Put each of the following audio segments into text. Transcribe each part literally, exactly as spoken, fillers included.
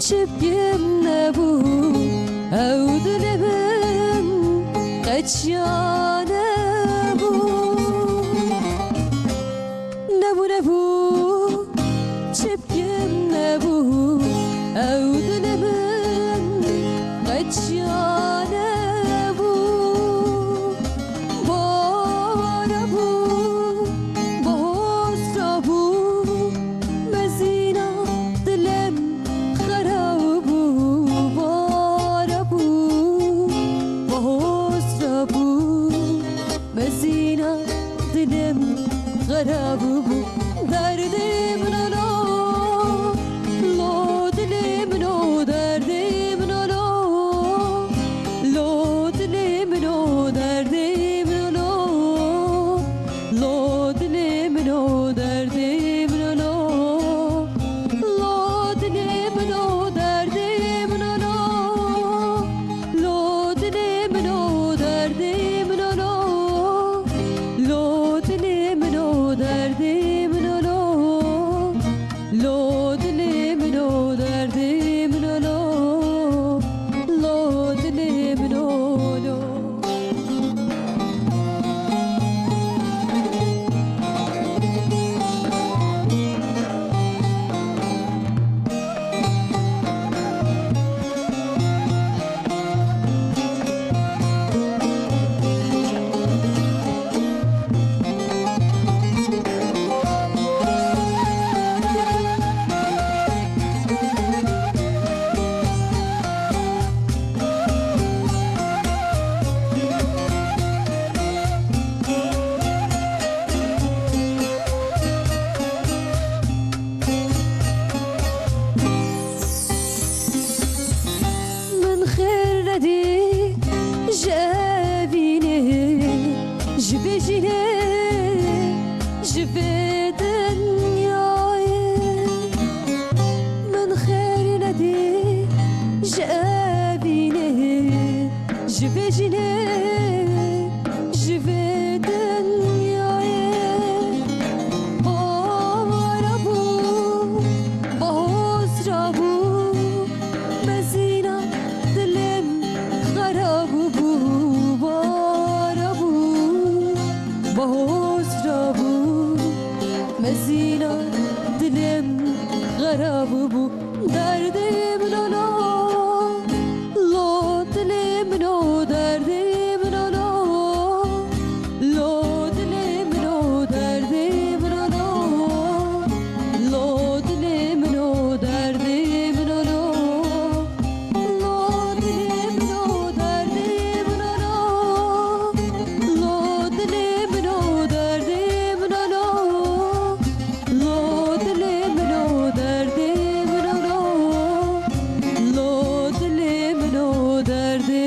Çipkim nebû, ew dilê min qeçya nebû. Nebû, nebû, çipkim nebû, ew dilê min qeçya nebû. Bara bû, boz rabû, mezîna dilê min xerab bû. Bara bû, boz rabû, mezîna dilê min xerab bû. Derdê min o lo, lo dilê min o, derdê min o lo. Lo dilê min o, derdê min o lo. Lo dilê min o, derdê min o lo. Lo dilê min o, derdê min o lo. Lo dilê min o, derdê min o lo. Lo dilê min o, derdê min o lo. Lo dilê min o, derdê min o lo. Lo dilê min o lo. Min xêr nedî ji evînê, ji vê jînê, ji vê dinyayê. Min xêr nedî ji evînê, ji vê jînê, ji vê dinyayê. Bara bû, boz rabû, mezîna dilê min xerab bû. Bara bû, boz rabû, mezîna dilê min xerab bû. Derdê min o lo, lo dilê min o, derdê min o lo. Lo dilê min o, derdê min o lo. Lo dilê min o, derdê min o lo. Lo dilê min o, derdê min o lo. Lo dilê min o, derdê min o lo. Lo dilê min o, derdê min o lo. Lo dilê min o, derdê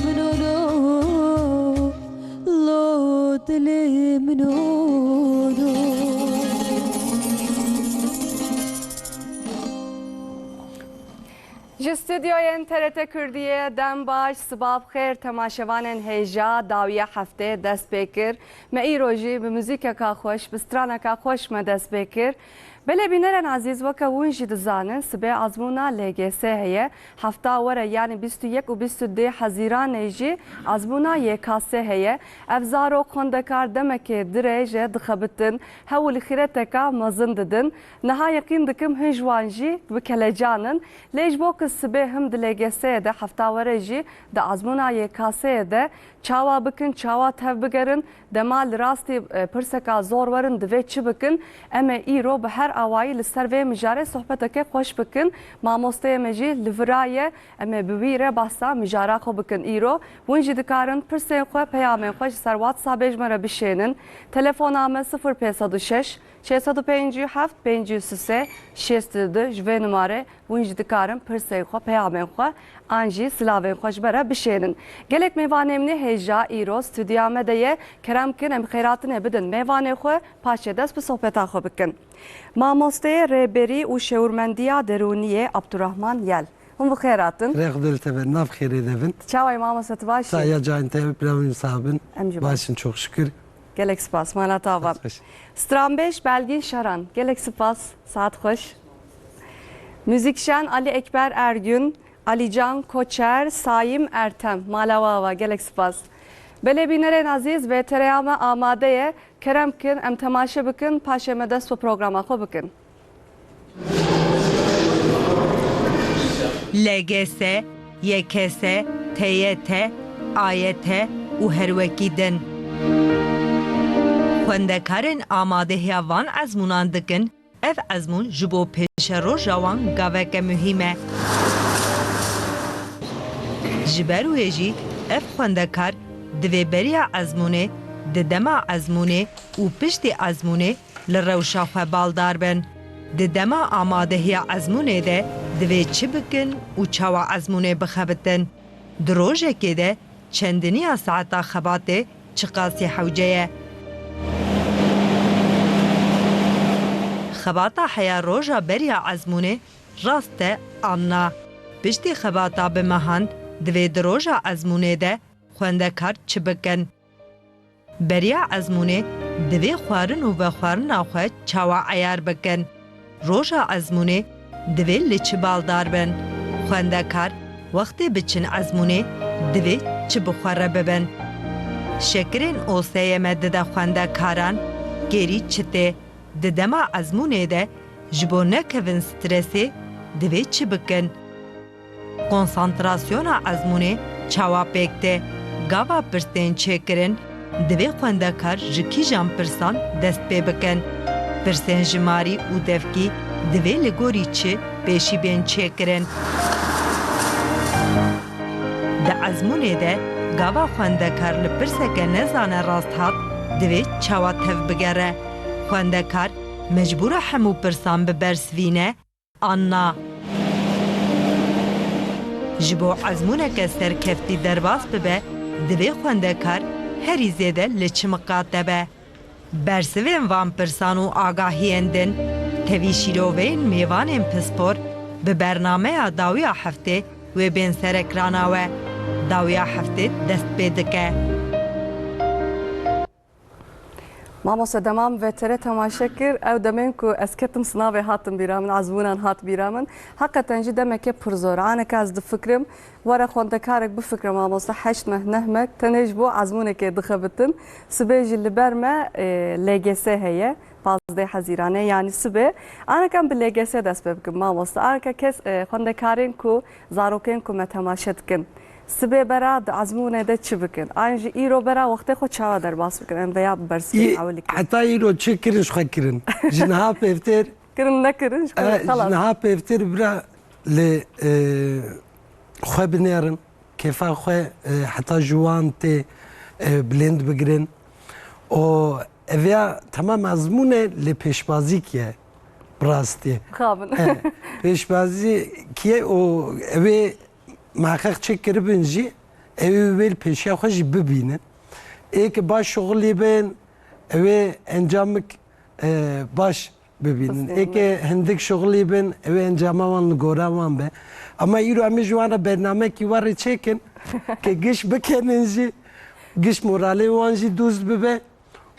min o lo. Lo dilê min o lo. Ji stûdyoyên T R T Kurdiyê dem baş, siba bi xêr temaşevanên hêja dawiya heftê dest pê kir. Me îro jî bi muzîkeka xweş, bi straneka xweş me dest pê kir. Belê bînerên ezîz, weke hûn jî dizanin, sibê azmûna L G S heye. Hefta were, yanî bîst û yek û bîst û dê Hezîranê jî azmûna Y K S heye. Ev zarok xwendekar demekê dirêj e dixebitin, hewl xîreteka mezin didin. Niha yeqîn dikim hin ji wan jî bi kelecan in. Lê ji bo ku sibê him di L G S'ê de hefta were jî di azmûna Y K S'ê de çawa bikin, çawa tevbigerin, dema li rastî, e, pirseka zor werin divê çi bikin? Em ê îro bi her awayî li ser vê mijarê sohbeteke xweş bikin. Mamosteyê me jî li vira ye. Em ê bi wî re behsa mijara xwe bikin îro. Hûn jî dikarin pirsên xwe, peyamên xwe ji ser WhatsAppê ji me re bişênin. Telefona me sifir pênc sed û şeş, şeş sed û pêncî û heft, pêncî û sê, şêst û du, ji vê nimare hûn jî dikarin pirsên xwe, peyamên xwe an jî silavên xwe ji me re bişênin. Gelek mêvanê min ê hêja îro stûdiya me de ye. Kerem kin em xêratinê bidin mêvanê xwe, paşê dest bi sohbeta xwe bikin. Mamosteyê Rêberî û Şêwirmendiya Derûniyê Abdurrahman Yel. Hûn bi xêr hatin. Rêx dil te be, nav xêrê de bin. Çawa yî mamoste, tu baş î? Saya cayên te, pilavên sabin. Em jî baş. Baş in, çok şükür. Gelek spas, mala te ava. Spas, baş. Stranbêj Belgîn Şaran, gelek spas, saet xweş. Muzîkşen Ali Ekber Ergün, Alican Koçer, Saim Ertem. Mala we ava, gelek spas. Belê bînerên ezîz, V T R ya me amade ye. Kerem kin, em temaşe bikin, paşê me dest bi programa xwe bikin. L G S, Y K S, T Y T, A Y T û her wekî din. Xwendekarên amadehiya van ezmûnan dikin, ev ezmûn ji bo pêşeroja wan gaveke muhîm e. Ji ber wê jî ev xwendekar divê beriya ezmûnê, di dema ezmûnê û piştî ezmûnê li rewşa xwe baldar bin. Di dema amadehiya ezmûnê de divê çi bikin û çawa ezmûnê bixebitin? Di rojekê de çendiniya saeta xebatê çiqasî hewce ye? Xebata heya roja beriya ezmûnê rast e an na? Piştî xebata bi mehan divê di roja ezmûnê de xwendekar çi bikin? Beriya ezmûnê divê xwarin û vexwarina xwe çawa eyar bikin? Roja ezmûnê divê li çi baldar bin? Xwendekar wextê biçin ezmûnê divê çi bi xwe re bibin? Şekirên O S Y M dide xwendekaran kêrî çi tê? Di dema ezmûnê de ji bo nekevin stresê divê çi bikin? Konsantrasyona ezmûnê çawa pêk tê? Gava pirsên çêkirin, divê xwendekar ji kîjan pirsan dest pê bikin? Pirsên jimarî û devkî divê li gorî çi pêşî bên çêkirin? Di ezmûnê de gava xwendekar li pirseke nezane rast hat, divê çawa tev bigere? Xwendekar mecbûr e hemû pirsan bibersivîne an na? Ji bo ezmûneke serkeftî derbas bibe, divê xwendekar herî zêde li çi miqate be? Bersivên van pirsan û agahiyên din, tevî şîroveyên mêvanên pispor bi bernameya dawiya heftê wê bên ser ekrana we. Dawiya heftê dest pê dike. Mamoste, dema min V T R temaşe kir, ew demên ku ez ketim sinavê hatin bîra min, ezmûnan hat bîra min. Heqeten jî demeke pir zor. Aneke ez difikirim, were xwendekarek bifikire mamoste, heşt meh, neh meh, tenê ji bo ezmûnekê dixebitin. Sibê jî li ber me, e, L G S heye, pazdeh Hezîranê, yanî sibê. Aneke em bi L G S dest pê bikin mamoste. Aneke kes, e, xwendekarên ku, zarokên ku me temaşe dikin, sibê bera di ezmûnê de çi bikin? An jî îro bera wextê xwe çawa derbas bikin? Em veya bi bersivê Î-, ewilî kirin. Heta îro çi kirin ji xwe kirin? Ji niha pêvtir, Kirin nekirin, ji xwe e, ji xelas. Niha pêvtir bira li, e, xwe binêrin, kêfa xwe, e, heta ji wan tê, e, bilind bigirin. Û ev ya temam ezmûn e, lê pêşbazî kiye bi rastî. Xabin. E, pêşbazî kiye û ew ê Miheqeq çêkiribin jî, ew ê wê li pêşiya xwe jî bibînin. Ê ke baş şixulî bin, ew ê encamik, e, baş bibînin. Ê ke hindik şixulî bin, ew ê encama wan li gora wan be. Ama îro em ê ji wan re bernamekî warê çêkin, ke giş bikenin jî, giş moralê wan jî dûz bibe.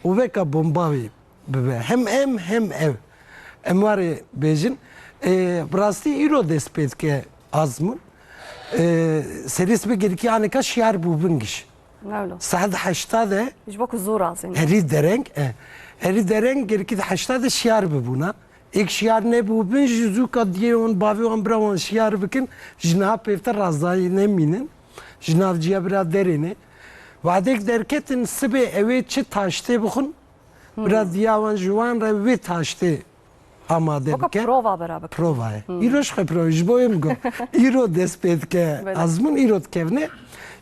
û weka bomba wê bibe. Hem em hem ew. Em warê bêjin. E, bi rastî îro dest pê dike azmûn. E, serî sibê gelekî aneka şiyar bûbin giş. Mewla. Saet heşta de Ji bo ku zû razîn. Herî dereng, e, herî dereng gelekî di heşta de şiyar bibûna. Êk şiyar nebûbin jî zûka diyê wan, bavê wan, bira wan şiyar bikin, ji niha pêvtir razdayî nemînin. Ji nav ciya bira derêne. Wadek derketin sibê ew ê çi taştê bixwin, bira diya wan ji wan re wê taştê amade Weka bike. Prova bera bike. Prova ye. Îro ji xwe prova, ji bo yê min got. Îro dest pê dike. Belê. Azmûn îro dikevne.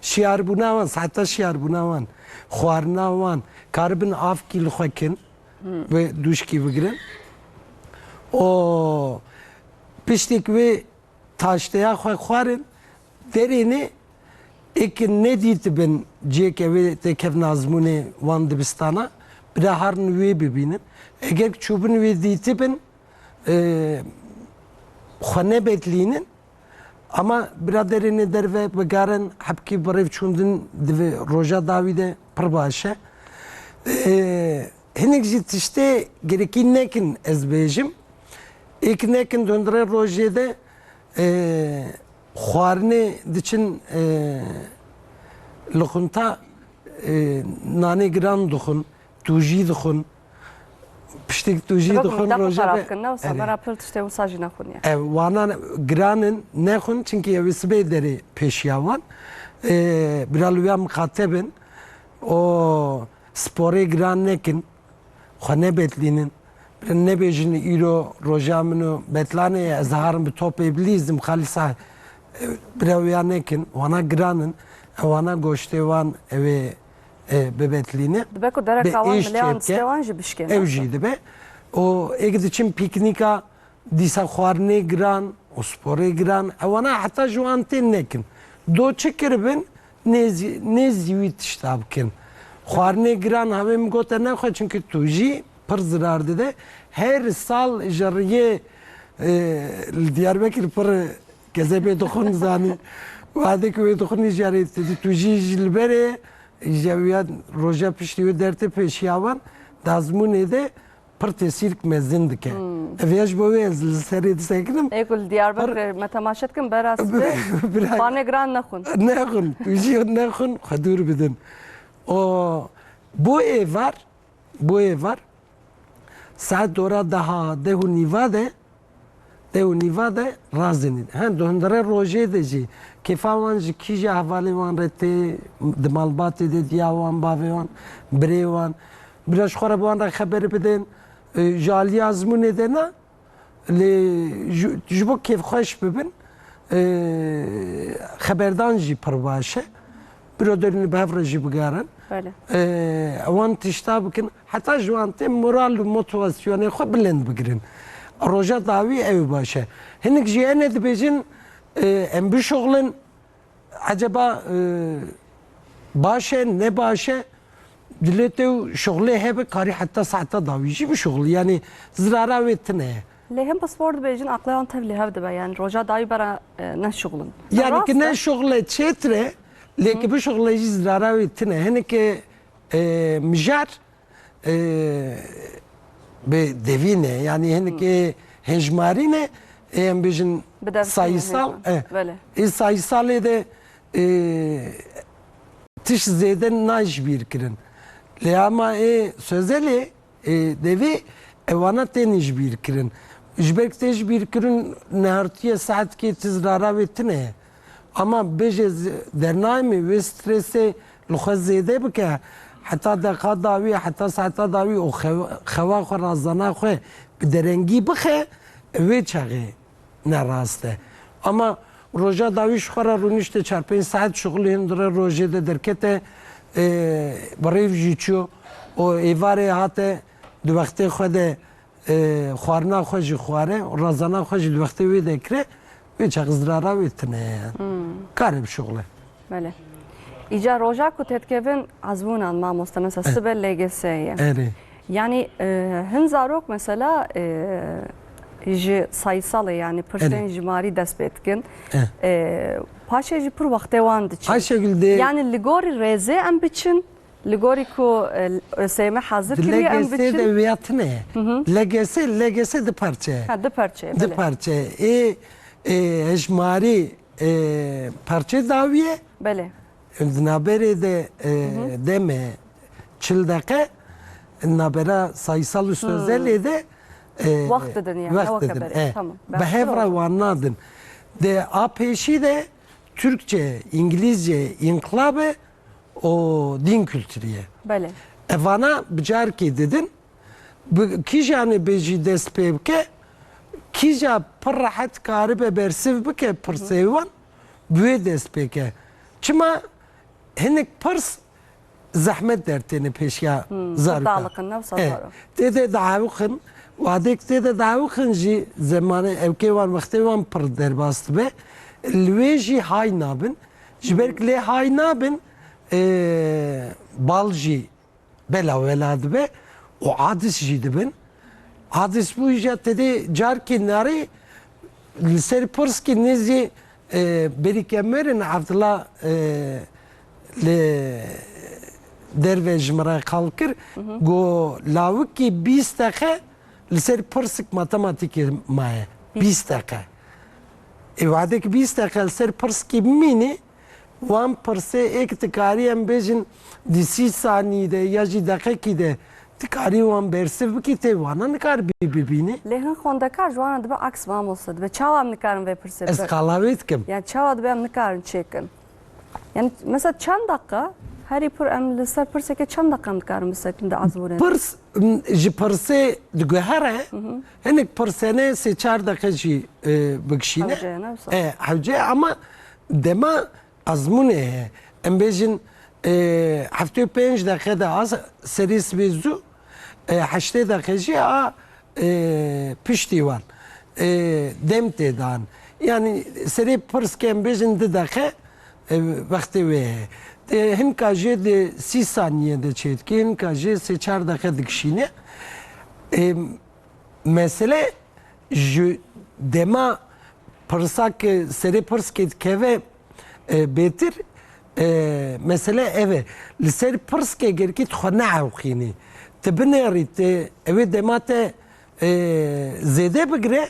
Şiyarbûna wan, saeta şiyarbûna wan, xwarina wan, karibin avkî li xwe kin, wê dûşkî bigirin. O piştî ku wê taşteya xwe xwarin, derênê êk nedîtibin cihê ke wê têkevin azmûnê wan dibistana, bira harin wê bibînin. Eger çûbin wê dîtibin, e, xwe nebetlînin, ama bira derênê derve bigarin, hebkî bi rêv çûndin di vê roja dawî de pir baş e. E, Hinek jî tiştê gerekî nekin ez bêjim. Êk nekin di hundirê rojê de, e, xwarinê diçin, e, li xunta, e, nanê giran dixwin, tûjî dixwin. Piştî tûjî Sebeb dixwin, mîda xwe roja xera be-, dikin, ne wisa erê. Bera pir tiştê wisa jî nexwin ya. Ev wana giran in, nexwin, çimkî ew ê sibê derê pêşiya wan. E, bira li wê miqate bin. O sporê giran nekin. Xwe nebetlînin. Bira nebêjin îro roja min û betlanê ye, ez harim bi topê bilîzim, xalîsa, e, bira wêya nekin. Wana giran in. Ewana goştê wan ew ê, e, bibetlîne. Dibe ku dereka wan milê an distê wan jî bişkêne. Ew jî dibe. Û êk diçin pîknîka, dîsa xwarinê giran û sporê giran, ewana heta ji wan tên nekin. Do çi kiribin, nêzî-, nêzî wî tişta bikin. Xwarinê giran, havê min gote nexwe, çimkî tûjî pir zirar dide. Her sal ji riyê, e, li Diyarbekir pir kezebê dixwin zanî. Wadê ku wê dixwin jî yarê tu-, tûjî jî li berê, ji ya roja piştî wê dertê pêşiya wan, di ezmûnê de pir tesîrk mezin dike. Hmm. Ev ya ji bo wê ez li serê disekinim. Ê ku li Diyarbekirê me temaşe dikin, bera sibê, bira-, xwarinê giran nexwin. Nexwin, jî nexwin, xwe dûr bidin. O, bo êvar, bo êvar, saet dora deha, deh û nîva de, deh û nîva de razinîn. Hen di hundirê rojê de jî kêfa wan ji kîja hevalê wan re tê, di malbatê de diya wan, bavê wan, birê wan. Bira ji xwe re bi wan re xeber bidin. E, ji aliyê ezmûnê de ne, lê ji, ji bo kêfxweş bibin, e, xeberdan jî pir baş e. Bira derîne bi hev re jî bigerin. Belê. E, wan tişta bikin. Heta ji wan tê moral û motivasyonê xwe bilind bigirin. Roja dawî ew baş e. Hinek jî hene dibêjin, e, em bişuxulin, eceba, e, baş e, ne baş e? Dilê te û şuxulê hebe karî heta saeta dawî jî bişuxulî. Yanî zirara wê tune ye. Lê hin pispor dibêjin, aqlê wan tev li hev dibe. Yanî roja dawî bera, e, neşuxulin. Yanî ki neşuxule çêtir e, lê ki bişuxule jî zirara wê tune. Hinekê, e, mijar, e, bi devî ne, yanî hinekê hejmarî ne, e, em bêjin sayısal, e, ê sayısalê de, e, tişt zêde nayê ji bîr kirin. Lê ama ê sözelê, e, devê ewana tên ji bîr kirin. Ji ber tê ji bîr kirin, nehartiye saetkê ti zirara wê tune ye. Ama bêje z-, dernayê min wê stresê li xwe zêde bike, heta deqa dawî, heta saeta dawî û xew-, xewa xwe, razana xwe bi derengî bixe, wê çaxê ne rast e. Ama roja dawî ji xwe re rûnişte çar pênc saet şixulê hin dire rojê de derkete, e, bi rêv jî çû û êvarê hate di wextê xwe de, e, xwarina xwe jî xware û razana xwe jî di wextê wê de kire, wê çax zirara wê tune ye. Kare bişuxule. Belê. Îca roja ku têdikevin ezmûnan mamoste, mesela sibe L G S ye. Erê. Yanî, e, hin zarok mesela, e, ji sayısalê, yanî pirsên jimarî dest pê dikin. E, paşê jî pir wextê wan diçin. Ayşegül de. Yanî li gorî rêzê em biçin, li gorî ku, e, ÖSYM hazir kiriye em biçin. L G S de wêya tune ye. L G S, L G S di parçe ye. Ha, di parçe ye, belê. Di parçe ye. Ê, ê, hejmarî, e, parçe dawî ye. Belê. Di naberê de, e, deme çil deqe, nabera sayısal û sözelê de, e, wext didin yani, wext didin. E, tamam. Bi hev re wan nadin. De a pêşî de Türkçe, İngilizce, înqilab e û dîn kültürü ye. Belê. Evana bi carkê didin. Bi kîjanê bê jî dest pê bike, kîja pir rehet karibe bersiv bike pirsê wan, bi wê dest pê ke. Çima hinek pirs zehmet dertêne pêşiya zarika. Daliqin, ne wisa zaro. Tê de diawixin, wadêk tê de diawixin jî zemanê ewkê wan, wextê wan pir derbas dibe. Li wê jî hay nabin. Ji ber ku lê hay nabin, e, bal jî bela wela dibe û adis jî dibin. Adis bû îja tedê carkê narê li ser pirskî nêzî, e, berî ke mirin Evdila, e, li derve ji min re qal kir, go lawikî bîst deqe li ser pirsik matematîkê maye. Bîst deqe. Ê, wadek bîst deqe li ser pirskî bimînî, wan pirsê êk dikarî em bêjin di sî sanî de ya jî deqekî de dikarî wan bersiv bikî, tê wana nikar bî bibînî. Lê hin xwendekar ji wan re dibe aks mamoste, dibe çawa em nikarin vê pirsê Ez bikin? Qala wê dikim. Yani çawa dibe em nikarin çêkin? Yani mesela çend dakika, herî pir em li ser pirsekê çend dakika em dikarin bisekin di ezmûrê? Pirs, m, ji pirsê diguhere, hinek pirsene sê çar deqe jî, e, bigişîne. Hewce ye, ne wisa? E, hewce ye, ama dema ezmûnê heye. Em bêjin, e, heftê û pênc deqe de a serê sibê zû, e, heştê deqe jî a, e, piştî wan, e, dem tê dan. Yani serê pirs ke em bêjin di deqe, e, wextê wê heye. Di hinka jê di sî saniye de çêdikê, hinka jê sê çar deqe dikişîne. E, Mesele ji dema pirsa ke serê pirskê dikeve, e, bêtir, e, mesele ev e. Li ser pirskê gerkî tu xwe neewqînî. Tu binêrî, tu ew ê dema te, e, zêde bigire,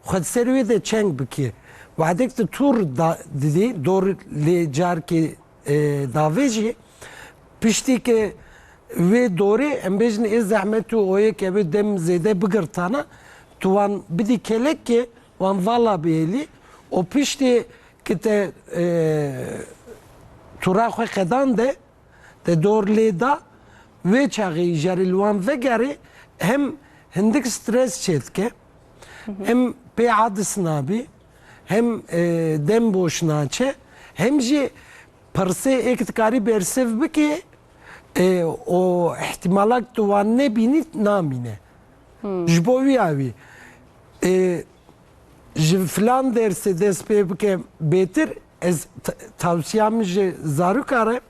xwe di ser wê de çeng bikî. Wadek tu tûr da, didî, dor lê carkê e, davê jî piştî ke wê dorê, em bêjin ê zehmet û oyê ke wê dem zêde bigirtana, tu wan bidî kelek ke wan vala bihêlî û piştî ke te, e, tûra xwe qedan de, te dor lê da, wê çaxê îjarê li wan vegerê, hem hindik stres çêdike, hem pê adis nabî, hem, e, dem boş naçe, hem jî pirsê ê ki dikarî bersiv bikê, e, û ihtimalak tu wan nebînî namîne. Ji bo wî ya wî, e, ji filan dersê dest pê bike bêtir, ez t-, tavsiya min ji zaroka re,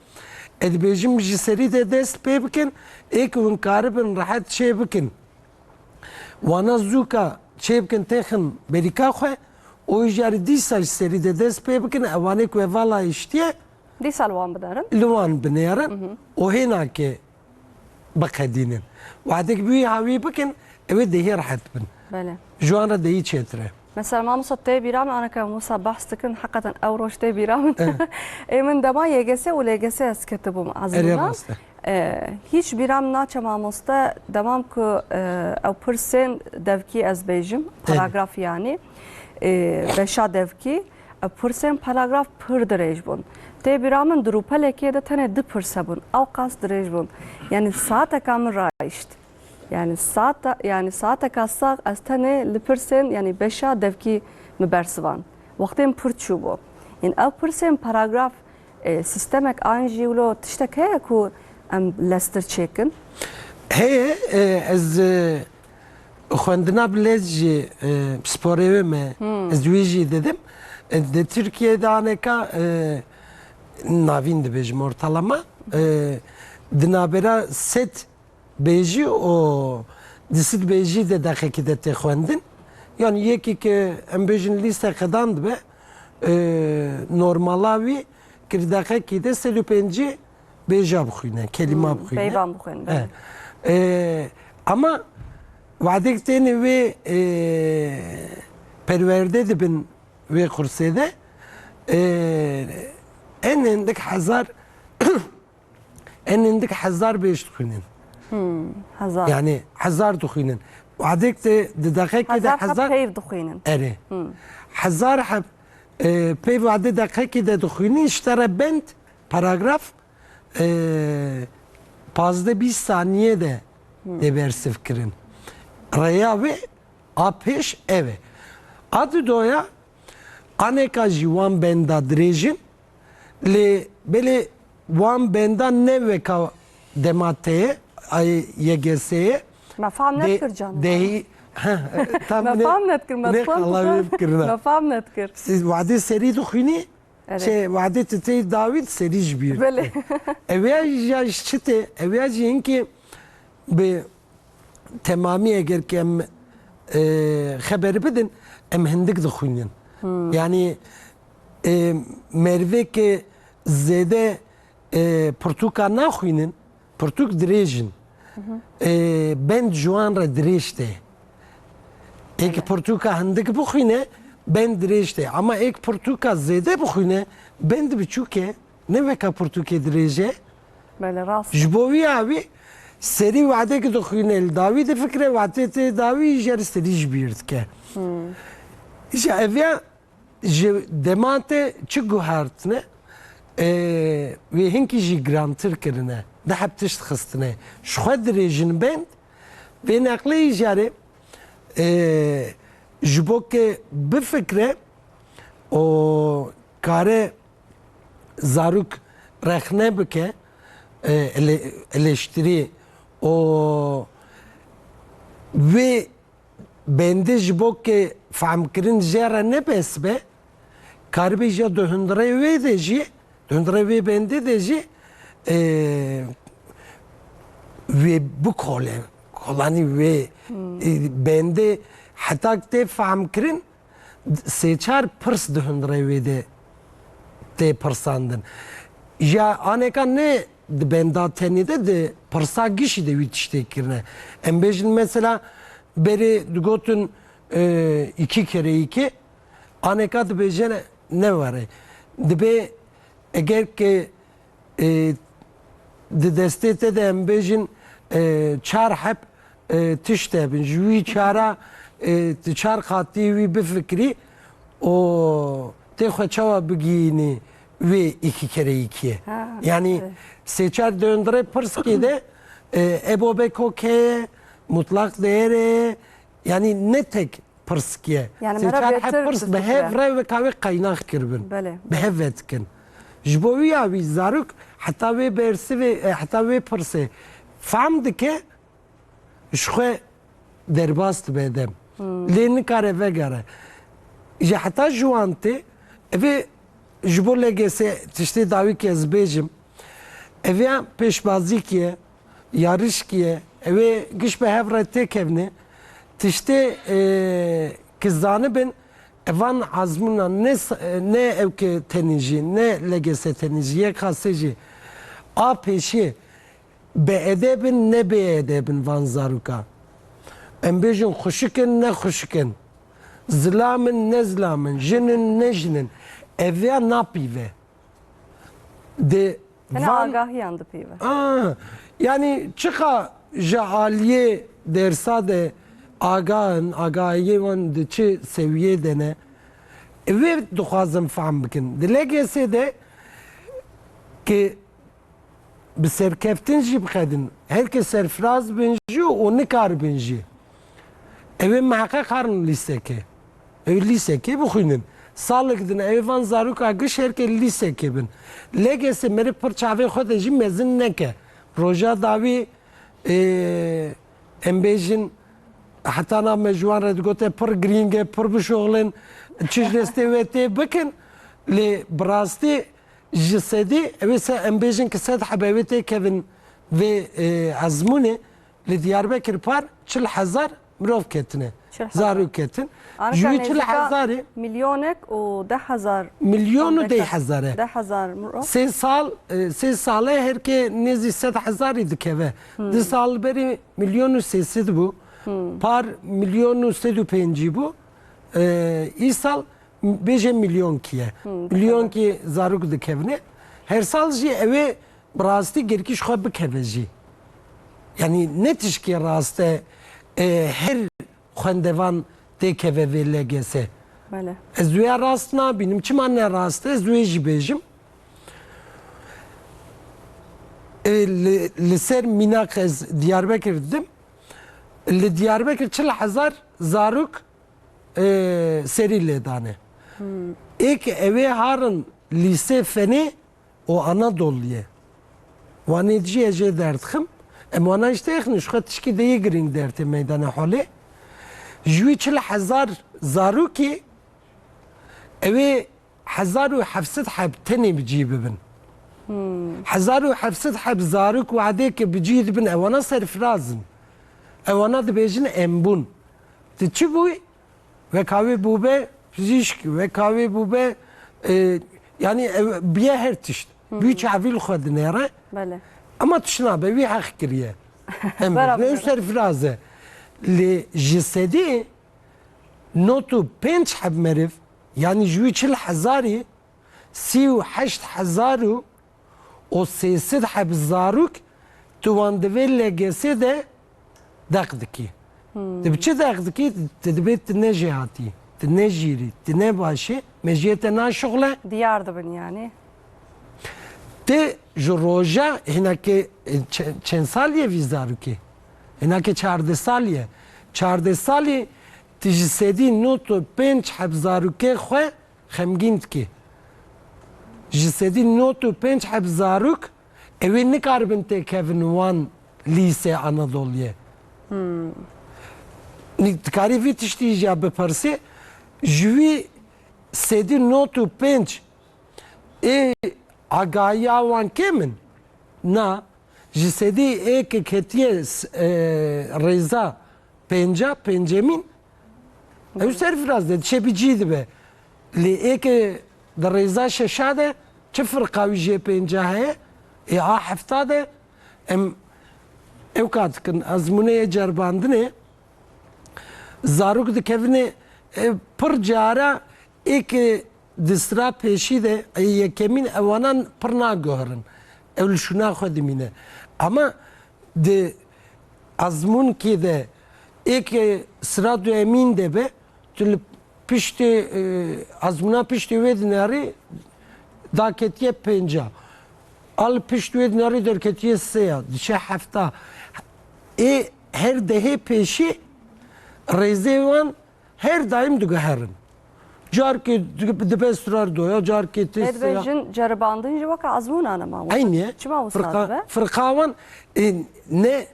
ez dibêjim ji serî de dest pê bikin, ê ki hûn karibin rehet çê bikin. Wana zûka çêbikin têxin berîka xwe û îjarî dîsa ji serî de dest pê bikin, ewanê ku hevala hiştiye Dîsa li wan binerin. li wan binêrin û hêna ke biqedînin. Wadek bi wî hawî bikin, ew ê dehî rehet bin. Belê. Ji wan re dehî çêtir e. Mesela mamosta tê bîra min, aneke wisa behs dikin, heqeten ew roj tê bîra min. Ê min dema Y G S û L G S ez ketibûm Erê ezmûnan. rast e. E, hîç bîra min naçe mamoste, demam ku, e, ew pirsên devkî ez bêjim, Erê. paragraf yanî, e, beşa devkî, e, pirsên paragraf pir dirêj bûn. Tê bîra min di rûpelekê de tenê du pirs hebûn, ew qas dirêj bûn. Yani saeteka min rayişt. Yani saeta, yani saeteka sax ez tenê li pirsên, yani beşa devkî mi bersivan. Wextên pir çûbû. Yani ew pirsên paragraf, e, sistemek an jî wilo tiştek heye ku em lestir çêkin? Heye, e, ez, e, xwendina bi lez jî, e, pisporê wê me, Hmm. ez wî jî didim. E, di Tirkiyeyê de aneka, e, navîn dibêjim ortalama, e, di navbera sed bêjî û di sed bêjî de deqekî de tê xwendin. Yani yekî ke em bêjin lîste qedan dibe, e, normala wî ki di deqekî de sed û pêncî bêja bixwîne, kelîma Hmm, bixwîne. peyvan bixwîne, E, belê. e, ama wadek têne wê, e, perwerde dibin wê kursê de, e, en hindik hezar En hindik hezar bêj dixwînin. Hmm, hezar. Yani hezar dixwînin. Wadek de di deqekî de Hezar heb hezar peyv dixwînin. Erê. Hmm. Hezar heb, e, peyv wadê deqekî de dixwînin, ji te re bend, paragraf, e, pazdeh bîst saniye de Hmm. tê bersiv kirin. Rêya wê a pêş ev e. A didoya aneka jî wan benda dirêj in, Lê belê wan benda ne weka dema te ye, ay Y G S'ê ye. Me fam De-, nedikir canım. Dehî, ha, tam Me ne, fam nedikir, me ne fam qala nedikir. wê bikirina. Me fam nedikir. Siz wadê serî dixwînî, Erê. şey, wadê tu tê dawî serî ji bîr. Belê. Ev ya jî ya ji çi tê? Ev ya jî hinkê bi temamî eger ke em, e, xeber bidin, em hindik dixwînin. Hmm. Yanî, e, merivê ke zêde, e, pirtûka naxwînin, pirtûk dirêj in. Hı hı. E, bend ji wan re dirêj tê. Êk pirtûka hindik bixwîne, bend dirêj tê. Ama êk pirtûka zêde bixwîne, bend biçûk e. Ne weka pirtûkê dirêj e. Belê, rast. Ji bo wî ya wî serî wadek dixwîne, li dawî difikire, wadê tê dawî jê re serî ji bîr dike. Hmm. Îşte ev ya ji dema te çi guhertine, e, wê hinkî jî girantir kirine. Di heb tişt xistine. Ji xwe dirêjin bend, vê neqlê îjarê, e, ji bo ke bifikre û kare zarok rexne bike, e, ele-, eleştirî û wê bendê ji bo ke fehmkirin jê re ne bes be, karibê jî di hundirê wê de jî, di hundirê wê bendê de jî, e, wê bikole, kolanî wê, e, bendê heta tê fehmkirin, sê çar pirs di hundirê wê de tê pirsandin. Ya aneka ne di benda tenê de, di pirsa gişî de wî tiştê kirine. Em bêjin mesela berê digotin, e, iki kere iki, aneka dibêje ne were. Dibê eger ke, e, di destê te de em bêjin, e, çar heb, e, tişt hebin. Ji wî çara, e, tu çar qatî wî bifikirî û tê xwe çawa bigihînî wê iki kere iki ye. Ha, yanî evet. Sê çar döndire pirskê de, e, ebo beko ke ye, mutlak değer e, yanî ne tek pirskî ye. Yani sê çar heb pirs bi hev re weka wê qaynax kiribin. Belê. Bi hev ve dikin. Ji bo wî ya wî zarok heta wê bersivê, e, heta wê pirsê fam dike, ji xwe derbas dibe dem. Hmm. Lê nikare vegere. Ji heta ji wan tê, evê ji bo L G S tiştê dawî ke ez bêjim, ev ya pêşbazîkî ye, yarişkî ye, ew ê giş bi hev re têkevne. Tiştê, e, ki zanibin, evan azmûna ne s-, ne ew ke tenê jî, ne L G S tenê jî, Y K S jî, a pêşî, bi edeb in, ne bê edeb in van zaroka. Em bêjin xuşik in, ne xuşik in. Zilam in, ne zilam in. Jin in, ne jin in. Ev ya napîve. Di Tene van agahiyan dipîve. Aa, yanî çiqa ji aliyê dersa de agah in, agahiyê wan di çi sewiyê de ne, wê dixwazin fehm bikin. Di L G S de ki bi serkeftin jî biqedin, her kes serfiraz bin jî û nikaribin jî. Ew ê miheqeq harin lîseke. Ew lîsekê bixwînin. Salek din ew van zaroka giş herkê lîsekê bin. L G S merê pir çavê xwe de jî mezin neke. Roja dawî, e, em bêjin, heta na me ji wan re digote pir girîng e, pir bişoxlin, çi ji destê we tê bikin. Lê bi rastî ji sedî, ew ê se em bêjin ki sed hebe wê têkevin vê, e, ezmûnê. Li Diyarbekir par çil hezar mirov ketine. Çil hezar. Zarok ketin. Ji wî çil hezarê milyonek û deh hezar. Milyon û deh hezar e. Deh hezar mirov. Sê sal, e, sê sale herkê nêzî sed hezarî dikeve. Hmm. Di sal berî milyon û sê sed bû. Hmm. Par milyon û sed û pêncî bû. E, îsal bêje milyonkî ye. Hmm, milyonkî zarok dikevine. Her sal jî ew ê bi rastî girkî ji xwe bikeve jî. Yanî ne tişkê rast e, e, her xwendevan têkeve vê L G S. Belê. Ez wê rast nabînim. Çima ne rast e? Ez wê jî bêjim. E, li, li ser mînak ez Diyarbekir didim. Li Diyarbekir çil hezar zarok, e, serî lê dane. Hmm. Ê ki ew ê harin lîsê fenê, û Anadoliyê. Wanê jî ez jê derdixim. Em wana jî têxin ji xwe tişkî de yê girîng dertê meydane holê. Ji wî çil hezar zarokî ew ê hezar û heft sed heb tenê bi cî bibin. Hmm. Hezar û heft sed heb zarok wadêke bi cî dibin, ewana serfiraz in. Ewana dibêjin em bûn. Di çi bûyî? Weka wê bûbe pizîşk, weka wê bûbe, e, yanî ew biye her tişt. Hı hı. Wî çavî li xwe dinêre. Belê. Ama tişt nabe, wî heq kiriye. Em bêjin ew serfiraz e. Lê ji sedî Not û pênc heb meriv, yanî ji wî çil hezarî, sî û heşt hezar û û sê sed heb zarok tu wan di vê L G S de deq dikî. Hmm. Tu bi çi deq dikî? Tu dibê tu ne jêhatî, tu ne jîrî, tu ne başî, mejiyê te naşuxle. Diyar dibin yani. Ti ji roja hinekê, e, çe-, çend salî ye vî zarokê? Hinekê çardeh salî ye. Çardeh salî ti ji sedî not û pênc heb zarokê xwe xemgîn dikî. Ji sedî not û pênc heb zarok, ew ê nikaribin têkevin wan lîsê Anadoliyê. Hmm. Nî-, dikarî vî tiştî jî ya bipirsî, ji wî sedî not û pênc ê agahiya wan kêm in? Na, ji sedî ê ke ketiye s-, e, rêza pênca, pêncemîn, ew serfiraz de, dişê bi cî dibe. Lê ê ke di rêza şeşa de çi firqa wî jê pênca heye? Ê a hefta de em ew ka dikin, ezmûneyê ceribandinê, zarok dikevine, e, pir cara ê ke di sira pêşî de, ê yekemîn ewanan pir naguherin. Ew li şûna xwe dimîne. Ama di ezmûnkê de ê ke sira duyemîn de be, tu li piştê, e, ezmûna piştê wê dinarî daketiye pênca. A li pişt wê dinarî derketiye sêya, diçe hefta. Ê her dehê pêşî rêzê wan her daîm diguherin. Carkê di-, dibe sirar doya, carkê tê Lê dibe sêya. Jin ceribandin jî weke ezmûnan e, mamoste. Eynî ye. Çima wisa Firqa-, dibe? Firqa wan, e, ne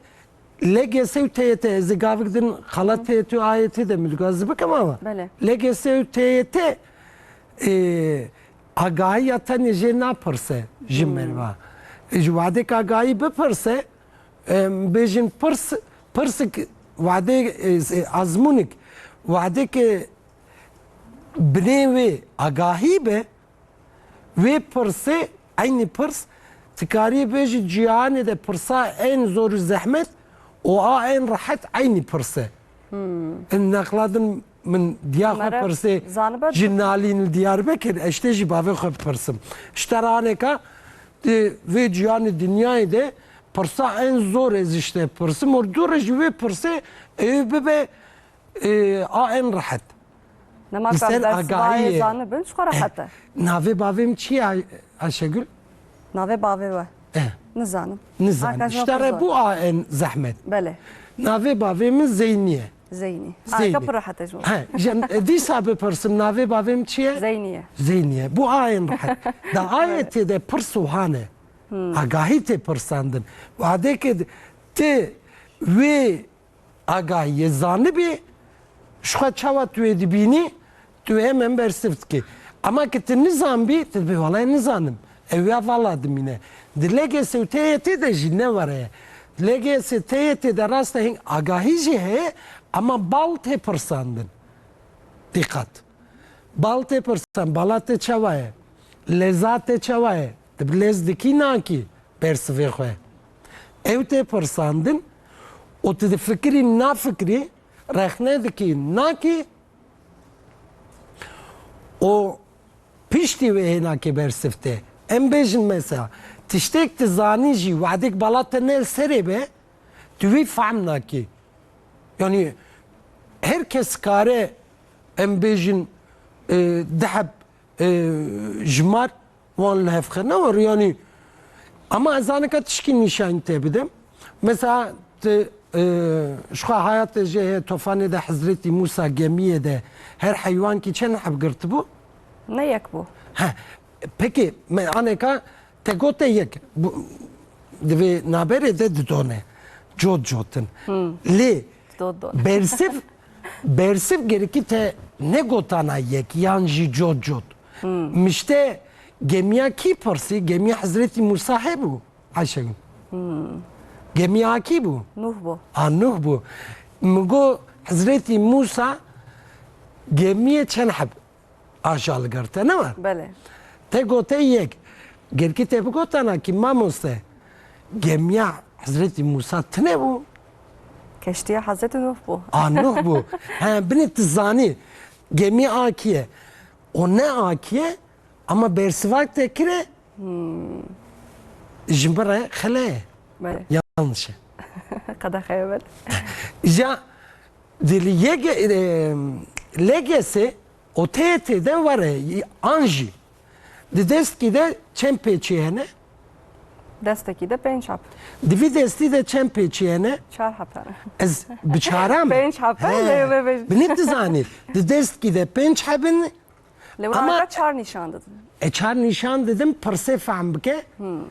L G S û T Y T, ez ê gavik din xelat T Y T û A Y T de min digot ez bikim ama. Belê. L G S û T Y T, e, agahiya tenê jê napirse ji Hmm. meriva. E, ji wadek agahî bipirse, em bêjin pirs, pirsik wadê, e, azmûnik, wadê ke binê wê agahî be, wê pirsê, eynî pirs, tu karî bêjî cîhanê de pirsa en zor û zehmet û a en rehet eynî pirs e. Hmm. In nexla din min diya xwe Meriv pirsê zanibe ji nalîn li Diyarbekir, ez tê jî bavê xwe bipirsim. Ji te re aneka di vê cîhanê dinyayê de pirsa en zor ez ji te pirsim û dû re ji wê pirsê ew bibe, e, a en rehet. Nema Li ka ser ders agahiyê. Zanibin, çiqas rehet e. Navê bavê min çi ye, Ay-, Ayşegül? Navê bavê we? Eh. Nizanim. Nizanim. Arkansas İşte re Kuzey. Bu a en zehmet. Belê. Navê bavê min Zeynî ye. Zeynî. Zeynî. Arka pir rehet e ji bo. He, jen-, e, dîsa bipirsim, navê bavê min çi ye? Zeynî ye. Zeynî ye. Bu a en rehet. Da ayetê de pirs wiha ne. Hmm. Agahî tê pirsandin. Wadê ke ti wê agahiyê zanibî, ji xwe çawa tu wê dibînî, tu wê hemen bersiv dikî. Ema ke tu nizanbî, tu dibê, "Wele nizanim." Ew ya vala dimîne. Di L G S û T Y T de jî ne were ye. Di L G S T Y T de rast e, hing agahî jî heye, ema bal tê pirsandin. Dîqat. Bal tê pirsan, bala te çawa ye? Leza te çawa ye? Tu bi lez dikî nakî bersivê xwe. Ew tê pirsandin û tu difikirî nafikirî, rexne dikî nakî û piştî wê hênakê bersiv tê. Em bêjin mesela, tiştek tu zanî jî, wadek bala te ne li serê be, tu wî fehm nakî. Yanî her kes kare, em bêjin, e, di heb, e, jimar wan li hev xe ne war, yanî, ama ez zaneka tişkî nîşanî te bidim. Mesela, tu, e, ji xwe hayatê jê heye, tofanê de Hezretî Mûsa gemiyê de her heywankî çend heb girtibû? Ne yek bû. He, pekî, me aneka te gote yek. Bu, di vê naberê de didone. Cot cot in. Hmm. Lê Dot dot. Bersiv, bersiv gerekî te negotana yek, yan jî cot cot. Hmm. Mişte gemiya kî pirsî? Gemiya Hezretî Mûsa hebû, Ayşegül. Hmm. Gemiya kî bû? Nuh bû. A, Nuh bû. Min got, Hezretî Mûsa gemiyê çend heb aja li gel te, ne we? Belê. Te gote yek. Gerkî te bigotana kî, mamoste, gemiya Hezretî Mûsa tune bû. Keştiya Hazreti Nuh bû. A, Nuh bû. He, binê tu zanî. Gemî a kî ye. O ne a kî ye, ama bersivak te kire. Hmm. Ji min re xele ye. Belê. Yanlış e. Qedexe ye, belê. Ya, di L G S, e, L G S, O T Y T de were, an jî. Di destkî de çend pêçî hene? Destekî de pênc heb. Di vî destî de çend pêçî hene? Çar heb hene. Ez bi çaran. Pênc heb, he, lê vê, vê. Binê tu zanî. Di destkî de pênc heb in. Lê ama wira çar nîşan didin. E, çar nîşan didin, pirsê fehm bike. Hmm.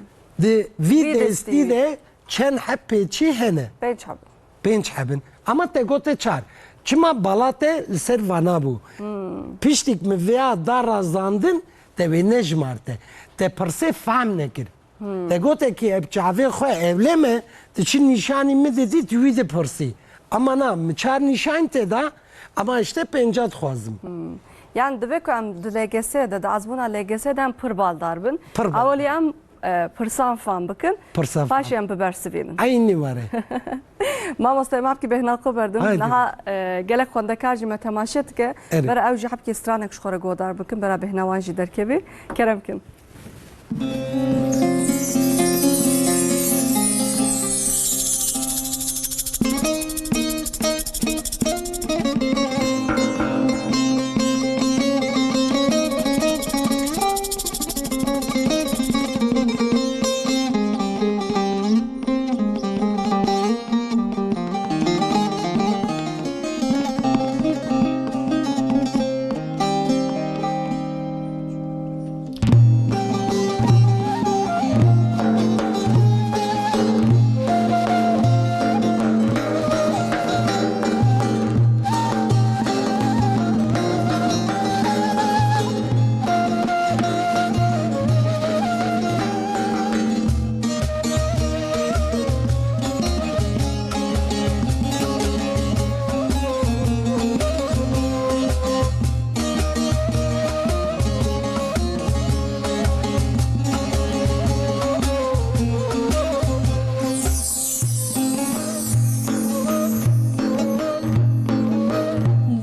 Di vî destî de çend heb pêçî hene? Pênc heb. Pênc hebin. Ama te gote çar. Çima bala te li ser vana bû? Hmm. Piştîk min vêya da razandin, te wê nejimarte. Te pirsê fehm nekir. Hmm. Te gote ki ev çavê xwe ewle me, tu çi nîşanî min didî, tu wî dipirsî. Ama na, min çar nîşan te da, ama işte pênca dixwazim. Hmm. Yani divê ku em di L G S de, di ezmûna L G S de em pir baldar bin. Pir baldar. Ewilî em e, pirsan fam bikin. Pirsan fam. Paşê em bibersivînin. Eynî were. Mamoste, mafkî bêhna xwe berdim. Haydi. Niha, e, gelek xwendekar jî me temaşe dike. Evet. Bera ew jî hebkê stranek ji xwe re godar bikin. Bera bêhna wan jî derkevî. Kerem kin.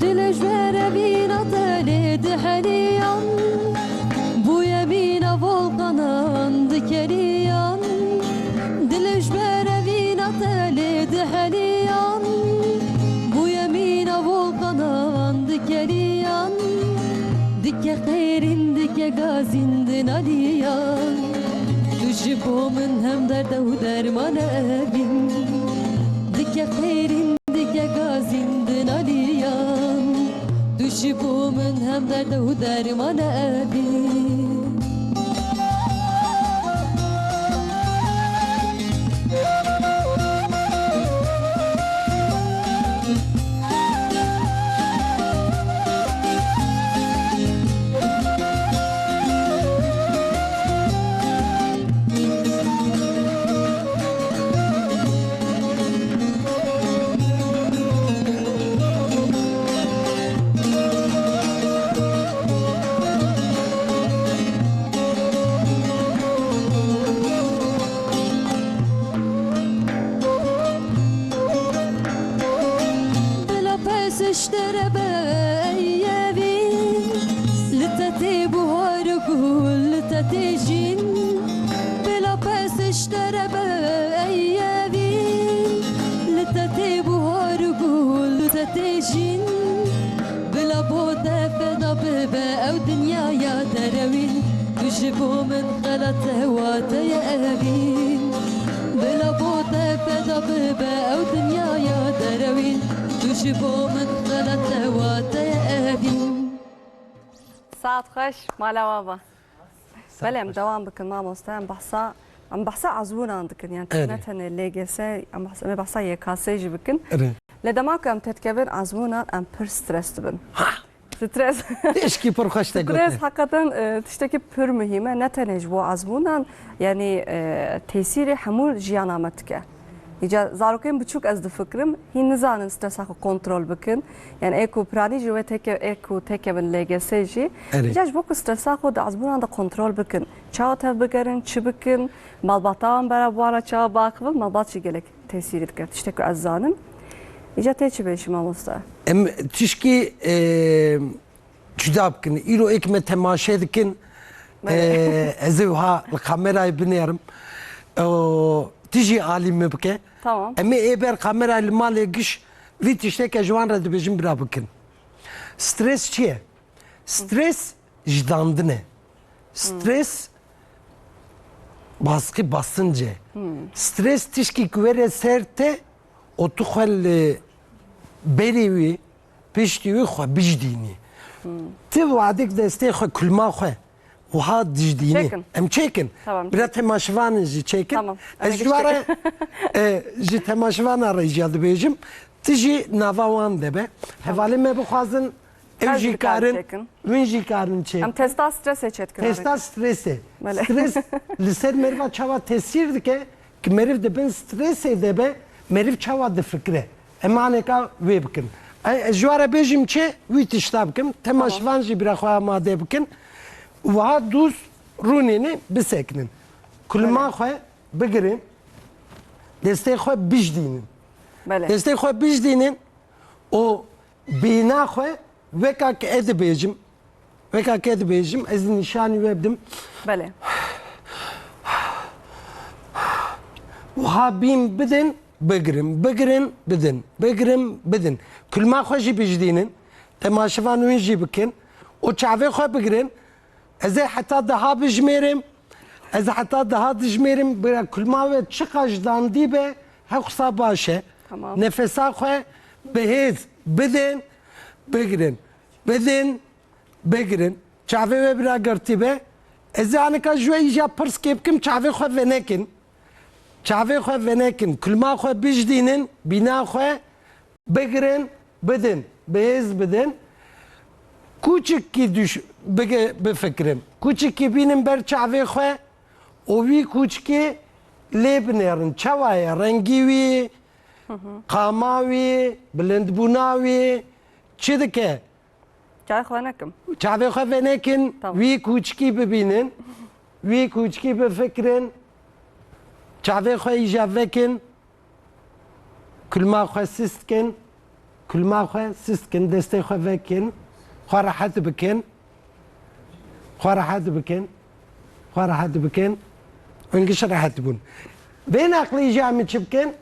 Dilê ji ber evîna te lê diheliyan, bûye mîna volkanan dikeriyan. Dilê ji ber evîna te lê diheliyan, bûye mîna volkanan dikeriyan. Dike qêrîn, dike gazîn dinaliyan. Tu ji bo min hem derde û dermane evîn. Dike qêrîn, dike gazîn dinaliyan. Tu ji bo min hem derde û dermane evîn. Bila pes ji te re be ey evî, li te tê buhar û gul, li te tê jîn. Bila pes ji te re be ey evî, li te tê buhar û gul, li te tê jîn. Bila bo te feda bibe ew dinyaya derewîn, tu ji bo min xelat hewa te ye evîn. Bila bo te feda bibe ew dinyaya derewîn, tu ji bo min xelat hewa te ye evîn. Saet xweş, mala we ava. Belê, em dewam bikin mamoste. Em behsa, em behsa ezmûnan dikin. Yani ne tenê L G S, em behsa, em behsa Y K S jî bikin. Lê dema ku em têdikevin ezmûnan, em pir stres dibin. Ha! Stres. Tişkî pir xweş te gote. Stres heqeten, e, tiştekî pir muhîm e. Ne tenê ji bo ezmûnan, yani, e, tesîrê hemû jiyana me dike. Îca zarokên biçûk ez difikirim, hîn nizanin stresa xwe kontrol bikin. Yani ê ku piranî ji wê têke-, ê ku têkevin L G S jî. Erê. Îca ji bo ku stresa xwe di ezmûnan de kontrol bikin. Çawa tevbigerin, çi bikin, malbata wan bera bi wan re çawa biaxivin, malbat jî gelek tesîrî dike. Tiştek ku ez zanim. Îca tê çi bêjî mamoste? Em tişkî e, cuda bikin. Îro êk me temaşe dikin. E, ez ê wiha li kamerayê binêrim. O, tu jî alî min bike. Tamam. Em ê ê ber kamerayê li malê giş vî tişteke ji wan re dibêjim bira bikin. Stres çi ye? Stres jidandin e. Stres baskı, basınc e. Stres tişkî ku were ser te û tu xwe li berê wî, piştî wî xwe bijdînî. Ti wadek destê xwe, kulma xwe wiha dijdînî. Çêkin. Em çêkin. Tamam. Bira temaşevanin jî çêkin. Tamam. Ez Em ji ware çêkin. e, ji temaşevana re jî dibêjim. Ti jî nava wan de be. Hevalê me bixwazin, ew Ez jî dikarim karin, çêkin. win jî karin çê. Em testa stresê çêdikin. Testa stresê. Belê. Stres li ser meriva çawa tesîr dike, ki meriv di bin stresê de be, meriv çawa difikire. Em aneka wê bikin. E, ez ji ware bêjim çi, wî tişta bikim. Temaşevan jî bira xwe amade bikin. Wiha dûz rûnêne bisekinin. Kulma xwe bigirin. Destê xwe bijdînin. Belê. Destê xwe bijdînin û bîna xwe weka ke ez dibêjim. Weka ke dibêjim, ez nîşanî we bidim. Belê. Wiha bîn bidin, bigirin, bigirin, bidin, bigirin, bidin. Kulma xwe jî bijdînin. Temaşevan win jî bikin. Û çavê xwe bigirin. Ez ê heta deha bijmêrim. Ez heta deha dijmêrim. Bira kulma we çiqas jidandî be, hewqasa baş e. Tamam. Nefesa xwe bi hêz bidin, bigirin. Bidin, bigirin. Çavê we bira girtî be. Ez ê anika ji we îja pirs kê bikim, çavê xwe venekin. Çavê xwe venekin. Kulma xwe bijdînin, bîna xwe bigirin, bidin. Bi hêz bidin. Kûçikî düş, bige, bifikirin. Kûçikî bînin ber çavê xwe û wî kûçikê lê binêrin. Çawa ye? Rengî wî, qama wî, bilindbûna wî çi dike? Çavê xwe nekim. Çavê xwe venekin, Tamam. Wî kûçikî bibînin. Wî kûçikî bifikirin. Çavê xwe îja vekin. Kulma xwe sist kin. Kulma xwe sist kin. Destê xwe vekin. Xwe rehet bikin. Xwe rehet bikin. Xwe rehet bikin. Hûn giş rehet bûn. Vê neqlî îja min çi bikin?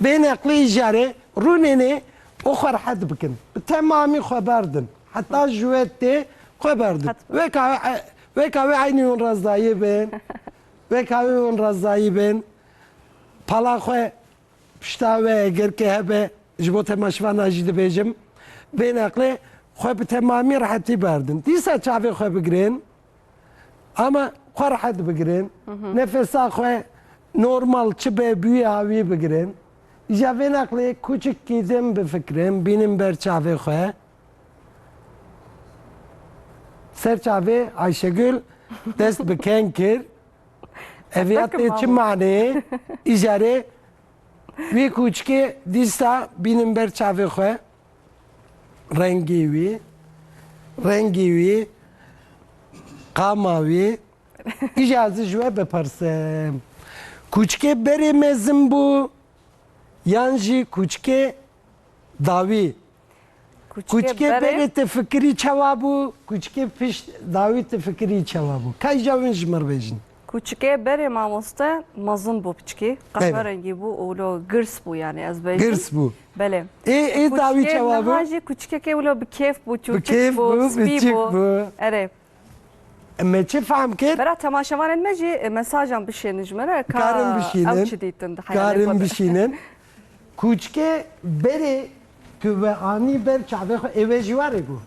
Vê neqlî îjarê rûnênê û xwe rehet bikin. Bi temamî xwe berdin. Heta ji we tê xwe berdin. Weka, weka wê eynî hûn rezdayî bin. Weka wê hûn rezdayî bin. Pala xwe pişta we eger ke hebe, ji bo temaşevana jî dibêjim, vê neqlê xwe bi temamî rehetî berdin. Dîsa çavê xwe bigirin, ama xwe rehet bigirin. Nefesa xwe normal çi be bûye awî bigirin. Îja vê neqlê kûçikî din bifikirin, bînin ber çavê xwe. Ser çavê Ayşegül dest bi ken kir. Ev ya tê çi manê? Îjarê wî kûçikê dîsa bînin ber çavê xwe. Rengê wî, rengê wî, qama wî. Îja ez ji we bipirsim. Kûçikê berê mezin bû, yan jî kûçikê dawî? Kûçikê berê te fikirî çawa bû? Kûçikê pişt dawî te fikirî çawa bû? Ka îja win ji mir bêjin. Kûçikê berê mamoste mezin bû piçkî. Qehwe rengî bû û lo girs bû yani ez bêjim. Girs bû. Belê. Ê, ê dawî çawa bû? Kûçikê niha jî kûçikekê wilo bi kêf bû, çûçik bû, spî bû. Erê. Me çi fehm kir? Bera temaşevanên me jî, e, mesajan bişênin ji me re, ka ew çi dîtin di heyalê xwe de. Karin bişînin. Kûçikê berê ku we anî ber çavê xwe, ê we jî warê bû.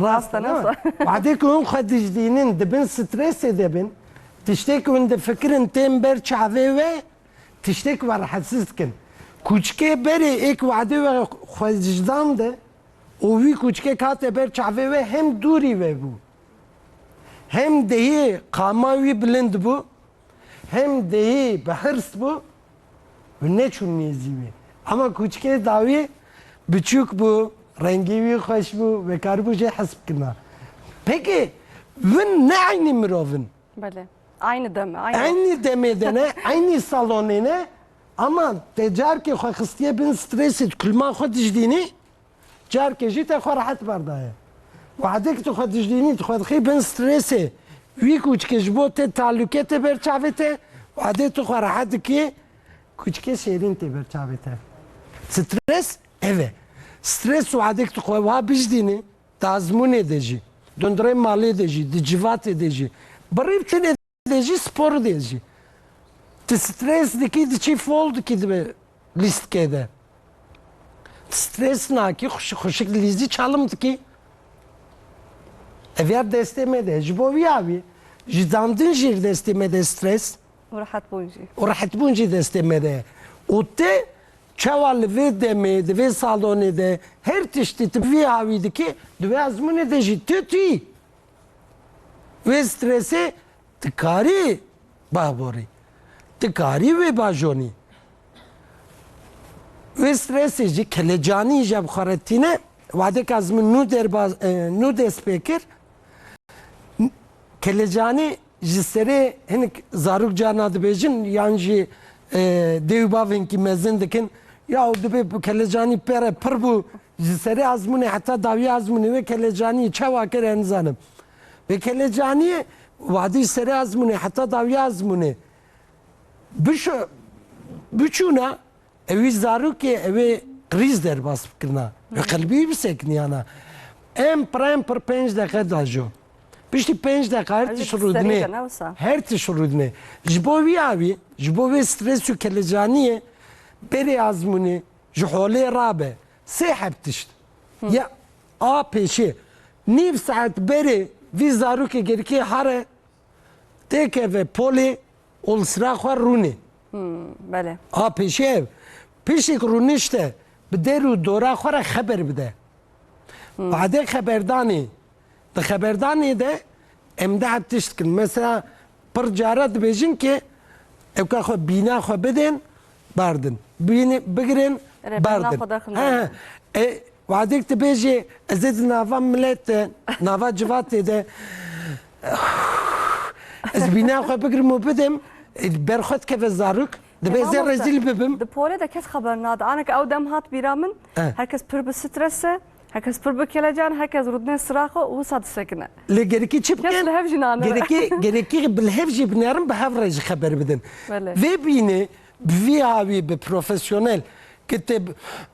Rast e, rast e. Wadê ku hûn xwe dijdînin, di bin stresê de bin, tiştê ku hûn difikirin tên ber çavê we, tiştê ku we rehetsiz dikin. Kûçikê berê ê ku wadê we xwe dijdan de, û wî kûçikek hate ber çavê we hem dûrî we bû. Hem dehê qama wî bilind bû, hem dehê bi hirs bû û neçûn nêzî wî. Ama kûçikê dawî biçûk bû, rengê wî xweş bû, we karibû jê hes bikirina. Pekê, win ne eynî mirov in. Belê. Aynı deme, aynı. Eynî demê de ne, eynî salonê ne, Ama te carkê xwe xistiye bin stresê, di kulma xwe dijdînî, carkê jî te xwe rehet berdaye. Wadek tu xwe dijdînî, tu xwe dixî bin stresê, wî kûçikê ji bo te talûke tê ber çavê te, wadê tu xwe rehet dikî, kûçikê şêrîn tê ber çavê te. Stres ev e. Stres wadek tu xwe wiha bijdînî, di azmûnê de jî, di hundirê malê de jî, di civatê de jî, bi rîv tinê de jî, spor de jî. Tu stres dikî, diçî fol dikî dibe lîstikê de. Tu stres nakî, xweş-, xweşik lîzî çalim dikî. Ev ya destê me de. Ji bo vî awî, ji dandin jî destê me de stres. Û rehetbûn jî. Û rehetbûn jî destê me de. Û te çawa li vê demê, di vê salonê de her tiştî tu vî awî dikî, di vê azmûnê de jî tu tî. Wê stresê tu karî baborî. Tu karî wê bajonî. Wê stresê jî kelecanî jî bi xwe re tîne. Wadek ez min nû derbaz, e, nû dest pê kir. Kelecanî ji serê hinek zarok carna dibêjin, yan jî, e, dê û bav hinkî mezin dikin. Ya û dibê bi kelecanî pere pir bû, ji serê azmûnê heta dawiya azmûnê wê kelecanî çawa kir, ez nizanim. Vê kelecaniyê wadî serê azmûnê heta dawiya azmûnê bişo-, biçûna, ewî zarokê ewê krîz derbas bikirina. Wê qelbî bisekiniyana. Em pir em pir pênc deqe da jo. Piştî pênc deqa her Ew jî tişt serî rûdinê. De ne wisa? Her tişt rûdinê. Ji bo wî awî, ji bo wê stres û kelecaniyê berê azmûnê ji holê rabe. Sê heb tişt. Ya a pêşê. Nîv saet berê vî zarokê gerikê hare têkeve polê û li sira xwe rûnê. Hmm, belê. A pêşê ev. Piştî ku rûnişte bi der û dora xwe re xeber bide. Hmm. Badê xeberdanê, di xeberdanê de em de ev tişt dikin. Mesela pir cara dibêjin ki ewka xwe bîna xwe bidin, berdin. Bînê bigirin, Erê, berdin. Bîna xwe derxin, he, berdin. He. E, wadek dibêjê, ez ê di nava milet de, nava civatê de, ez bîna xwe bigirim û bidim, e, ber xwe dikeve zarok, dibê ez ê rezîl bibim. Di polê de kes xeber nade. Aneke ew dem hat bîra min, he, herkes pir bi stres e, herkes pir bi kelecan, herkes rûdine sira xwe û wisa disekine. Lê gerekî çi bikin? Kes li hev jî nanire. Gerekî, gerekî bi li hev jî binerin, bi hev re jî xeber bidin. Belê. Vê bînê, bi vî awî, bi profesyonel, ki te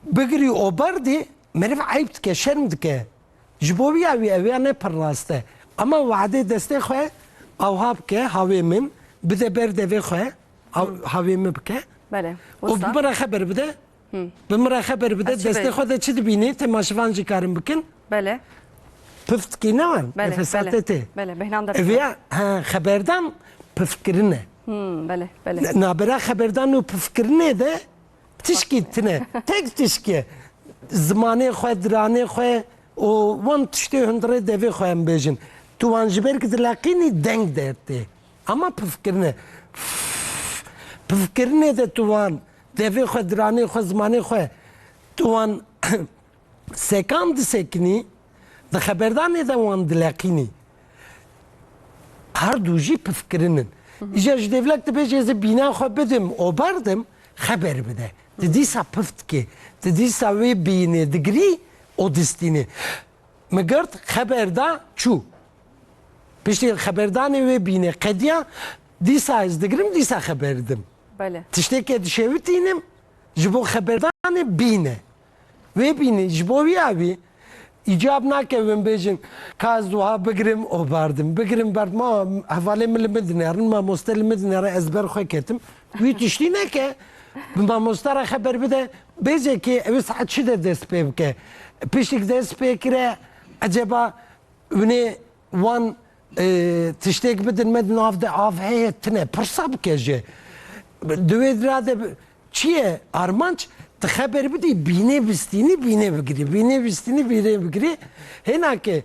bigirî û berdî, meriv eyb dike, şerm dike. Ji bo wî awî ew ya ne pir rast e. Ama wadê destê xwe awha bike, hawê min, bide ber devê xwe, aw-, hawê min bike. Belê. Û bi min re xeber bide. Bi min re xeber bide, destê xwe de çi dibînî, temaşevan jî karin bikin. Belê. Pif dikî ne wan, belê, nefesatê tê. Belê, bêhna min derket. Ev ya, he, xeberdan pifkirin e. Hmm, belê, belê. Nabera xeberdan û pifkirinê de tişkî tine. Tek tişkî. Zimanê xwe, diranê xwe û wan tiştê hundirê devê xwe em bêjin. Tu wan ji ber ki dileqînî deng dertê. Ama pifkirin e. Pifkirinê de tu wan devê xwe, diranê xwe, zimanê xwe, tu wan sekan disekinî, di xeberdanê de wan dileqînî. Her du jî pifkirin in. Îja ji dêvlek dibêje, ez ê bîna xwe bidim û berdim, xeber bide. Di dîsa pif dike. Di dîsa wê bînê digirî û distînê. Min girt, xeber da, çû. Piştî xeberdanê wê bînê qediya, dîsa ez digirim, dîsa xeber didim. Belê. Tiştê ke dişewitînim, ji bo xeberdanê bîne. Wê bînê, ji bo wî awî, îcab nake win bêjin, ka ez wiha bigirim û berdim. Bigirim berdim, ma hevalê min li min dinêrin, mamoste li min dinêre, ez ber xwe ketim. Wî tiştî neke, bi mamoste re xeber bide, bêje ki ew saet çi de dest pê bike. Piştî dest pê kire, eceba Hûnê wan, e, tiştek bidin me di nav de av heye, tine pirsa bike jê. Di wê dira de bi-, çi ye armanc? Ti xeber bidî, bînê bistînî, bînê bigirî, bînê bistînî, bînê bigirî. Hêna ke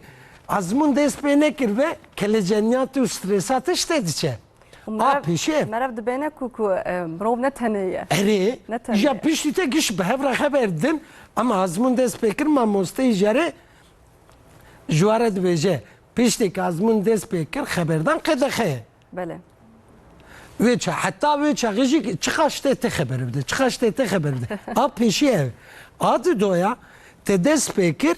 azmûn dest pê nekiribe, keleceniyat û stresa tişte diçe. Û A merev, pêşe. Merev dibêne ku, ku, e, mirov ne tenê ye. Erê, ne tenê îja ye. Piştî te giş bi hev re xeber didin, ama azmûn dest pê kir, mamosteyî jê re ji we re dibêje, piştê ku azmûn dest pê kir, xeberdan qedexe ye. Belê. Wê ça, heta wê çaxê jî çiqas tê te xeber bide, çiqas tê te xeber bide. A pêşî ev. A didoya te dest pê kir,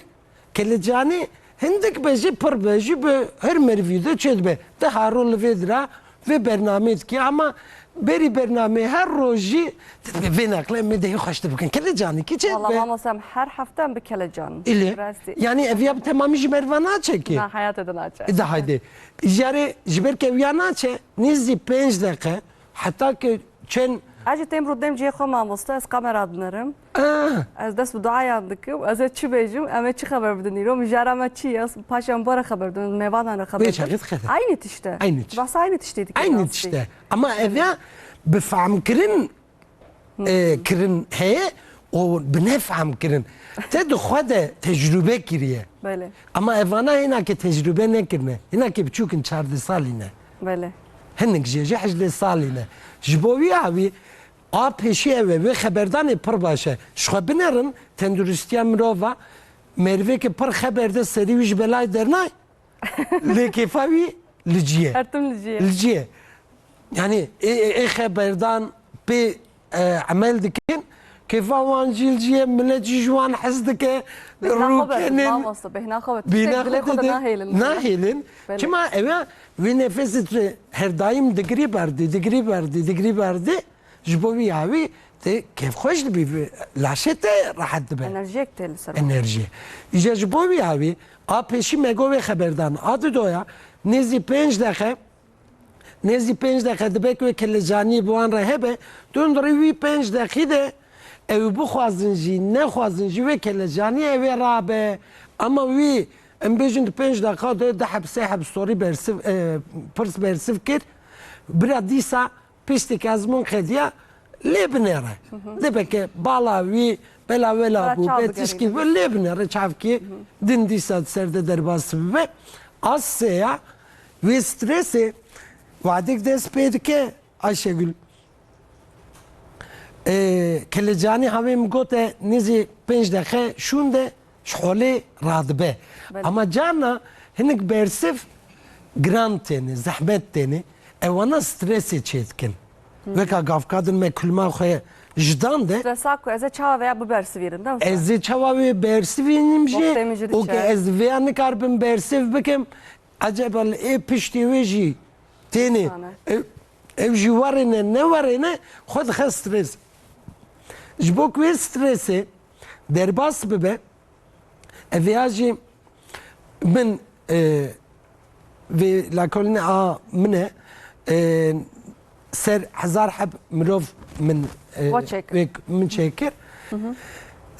kelecanî hindik be jî pir be jî bi her merivî de çêdibe. Te haro li vê dira vê bernamê dike ama berî bernamê her roj jî te dibe vê neqle em ê dehê xweş dibikin. Kelecanî kî çêdibe? Valla mamoste em her hefte em bi kelecan. Îlê. Rastî. Yanî ev ya bi temamî ji meriva naçe kî? Na, heyatê de naçe. E, de haydi. Îjarê ji ber ke ev ya naçe, nêzî pênc deqe, heta ke çend Ez jî têm rû dem cihê xwe mamoste, ez kamera dinerim. Ah. Ez dest bi duayan dikim, ez ê çi bêjim, em ê çi xeber bidin îro, mijara me çi ye, paşan bo re xeber bidin, mêvanan re xeber Wê bidin. çaxê dixete. Aynî tişt e. Aynî tişt. Basa aynî tiştê dike Aynî rastî. tişt e. Ama ev ya bi fehmkirin e, kirin heye û bi nefhem kirin. Te di xwe de tecrûbe kiriye. Belê. Ama evana hêna ke tecrûbe nekirine, hêna ke biçûk in, çardeh salî ne. Belê. Hinek jê jî hejdeh salî ne. Ji bo wî awî a pêşî ew e, wê xeberdanê pir baş e. Ji xwe binerin, tenduristiya mirova, merivê ke pir xeber de serî wî ji belay dernay, Lê kêfa wî li cî ye. Her tim li cî ye. Li cî ye. Yanî ê, ê, ê xeberdan pê, e, emel dikin. Kêfa wan jî li cî ye, milet jî ji wan hez dike. Bêhna xwe be, rûkenên, mamoste, bêhna xwe be. Tiştek bêhna dilê xwe xwe de de nahêlin. Nahêlin. Belê. Çima ew ya wê nefesê tu her daîm digirî berdî, digirî berdî, digirî berdî. Ji bo wî awî te kêfxweş dibî, laşê te rehet dibe. Enerjiyek tê li ser. Enerjiyê. Îja ji bo wî awî a pêşî me got wê xeberdan a didoya nêzî pênc deqe, nêzî pênc deqe dibe ku wê kelecaniyê bi wan re hebe, tu di rê wî pênc deqî de ew bixwazin jî, nexwazin jî wê kelecaniyê ew ê rabe. Ama wî, em bêjin di pênc deqa de du heb sê heb storî bersiv, e, pirs bersiv kir, bira dîsa Piştî ke ezmûn qediya lê binêre. Hı hı. Dibeke bala wî bela wela Bela bû, çav be digerîne. Tişkî bû, lê binêre çavkî Hı hı. din dîsa di ser de derbas bibe. A sêya wê stresê wadek dest pê dike Ayşegül. Ee, Kelecanî havê min gote nêzî pênc deqe şûnde ji holê radibe. Belê. Ama carna hinek bersiv giran têne, zehmet têne. Ewana stresê çêdikin. Hı. Weka gavka din me kulma xwe ji dan de. Stresa ku ez ê çawa veya bibersivîrim, değil mi? Ez ê çawa wê bersivînim jî, Wextê min jî û ke diçe. Ez vêya nikaribim bersiv bikim, eceba li ê piştî wê jî têne. Sane. Ew, ew jî werêne, newerêne, xwe dixe stres. Ji bo ku wê stresê derbas bibe, Ev ya jî min, e, vê lakolîne a min e, e, ser hezar heb mirov min, e, Xwe çêkir. Wê min çêkir. Hı hı.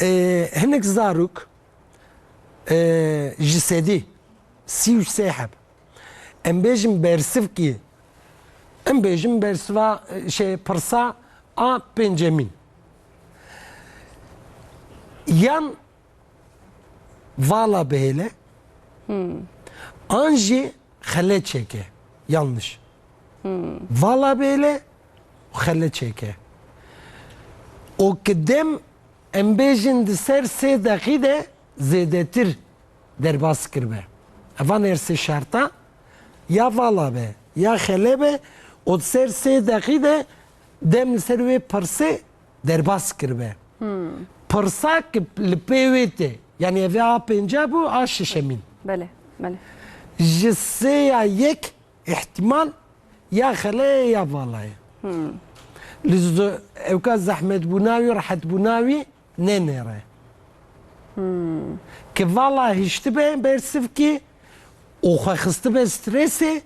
E, hinek zarok, e, ji sedî sî û sê heb. Em bêjin bersivkî, em bêjin bersiva, e, şey, pirsa a pêncemîn. Yan vala bihêle, Hmm. an jî xele çêke. Yanlış. Hmm. Vala bihêle, xele çêke. O ki dem, em bêjin di ser sê deqî de zêdetir derbas kiribe. Evan her sê şerta ya vala be, ya xele be, o di ser sê deqî de dem li ser wê pirsê derbas kiribe. Hmm. Pirsa ki li pê wê tê, yanî ev a pênca bû, a şişemîn. Belê, belê. Ji sê ya yek îhtimal ya xele ye ya vala ye. Hmm. Li zo-, ewka zehmetbûna wî, rehetbûna wî nenêre. Hmm. Ki vala hiştibe bersivkî û xwe xistibe stresê,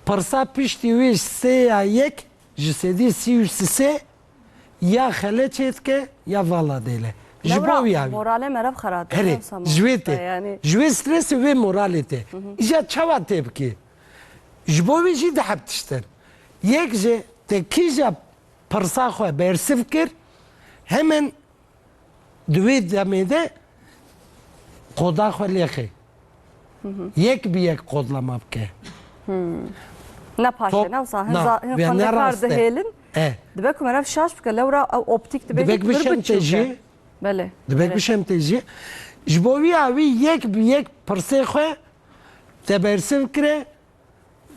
pirsa piştî wê sê ya yek ji sedî sî û sê ya xele çêdike ya vala dêle. Ji bo Lewra, wî ya wî. Moralê meriv xera dike, Herê, wisa ji wê tê. Yanî Ji wê stresê wê moralê tê. Hı hı. Îja çawa tê bikî? Ji bo wî jî du heb tişt in. Yek jî te kîja pirsa xwe bersiv kir, hemen di wê demê de qoda xwe lêxê. Hı hı. Yek bi yek kodlama bike. Hmm. Ne paşê, Top-, ne wisa, hin na, za-, hin ya ne xwendekar rast e. Dihêlin. E. Dibe ku meriv şaş bike, lewra ew optîk dibe Dibe jî ku pir bişemte biçûk e. Jî. Belê. Dibe Belê. Bişemte jî. Ji bo wî ya wî yek bi yek pirsê xwe te bersiv kire,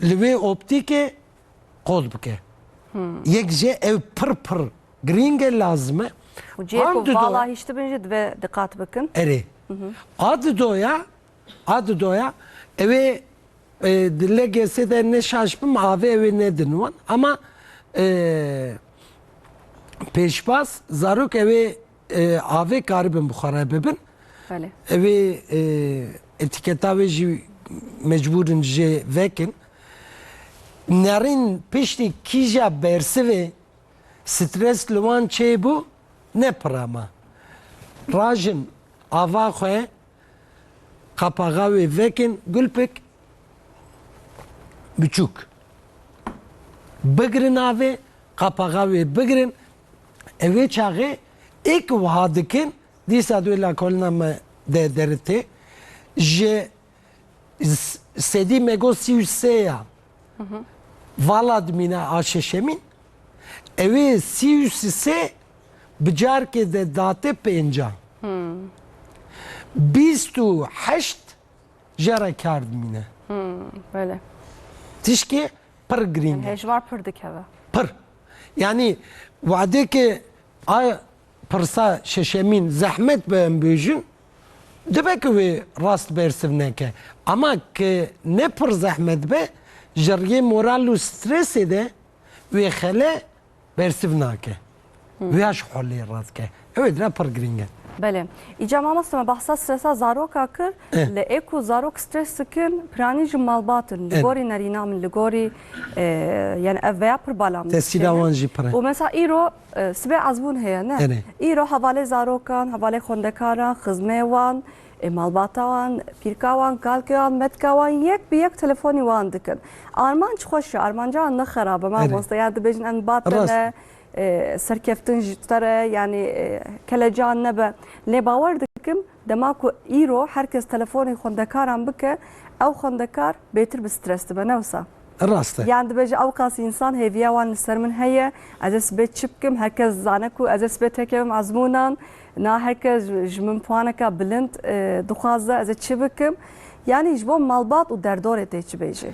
li wê optîkê qot bike. Yek jê ew pir pir girîng e, lazim e. Û cihê ku vala hiştibin jî divê diqat bikin. Erê. A didoya, a didoya, ew ê, e, di L G S de ne şaş bim, avê ew ê nedin wan. Ama, e, pêşbaz zarok ew ê, e, avê karibin bi xwe re bibin. Belê. Ew ê, e, etîketa wê jî mecbûr in jê vekin. Nerîn piştî kîja bersivê stres li wan çêbû, ne pir ama. Rajin ava xwe, qapaxa wê vekin, gulpik biçûk. Bigirin avê, qapaxa wê bigirin. Ew ê çaxê ê ku wiha dikin, dîsa dû lakolina me de derê tê, ji s-, sedî me got sî û sê ya. Vala dimîne a şeşemîn. Ew ê sî û sê bi carkê de date pênca. Bîst û heşt jê re kar dimîne. Belê. Tişkê pir girîng e. Hejmar pir dikeve. Pir. Yanî wadê ke a pirsa şeşemîn zehmet be em bêjin, dibe ku wê rast bersiv neke. Ama ke ne pir zehmet be, ji riyê moral û stresê de wê xele bersiv nake. Wê ya ji holê radike. Ew ê dira pir girîng e. Belê. Îca mamoste me behsa stresa zaroka kir. Eh. Lê ê ku zarok stres dikin, piranî ji malbat in. Li gorî nerîna min, li gorî, e, yani ev veya pir bala min. Tesîra wan jî pir e. Û mesela îro, e, sibê ezmûn heye, ne? Erê. Îro hevalê zarokan, hevalê xwendekaran, xizmê wan, e, malbata wan, pîrka wan, kalkê wan, metka wan, yek bi yek telefonî wan dikin. Armanc xweş e, armanca wan ne xerab e, mamoste. Yani dibêjin em bate ne, e, serkeftin ji te re, yani, e, kelecan nebe. Lê bawer dikim, dema ku îro her kes telefonê xwendekaran bike, ew xwendekar bêtir bi stres dibe, ne wisa? Rast e. Yan dibêje, ew qas însan hêviya wan li ser min heye, ez ê sibê çi bikim, her kes dizane ku ez ê sibê tekevim ezmûnan, na her kes ji min puaneka bilind, e, dixwaze, ez ê çi bikim? Yanî ji bo malbat û derdorê tê çi bêjî?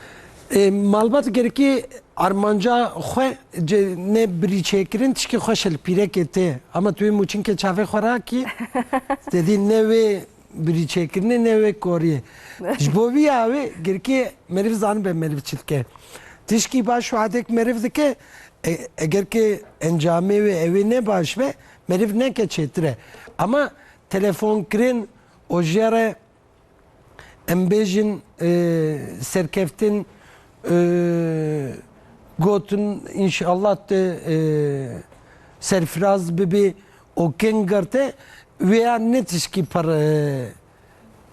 E, malbat gerekî armanca xwe ce-, ne birîçêkirin tişkî xweş e li pîrekê tê. Ama tu wê mûçinkê çavê xwe rakî, te dî ne wê birîçêkirinê ne wê koriyê. Ji bo vî ya wê girkê meriv zanibe meriv çi dike. Tişkî baş wadek meriv dike, e-, eger ke encamê wê ew ê ne baş be, meriv neke çêtir e. Ama telefonkirin û jê re em bêjin, e, serkeftin, e, gotin, înşallah te, e, serfiraz bibî û kengirte, wê ya ne tişkî pir, e,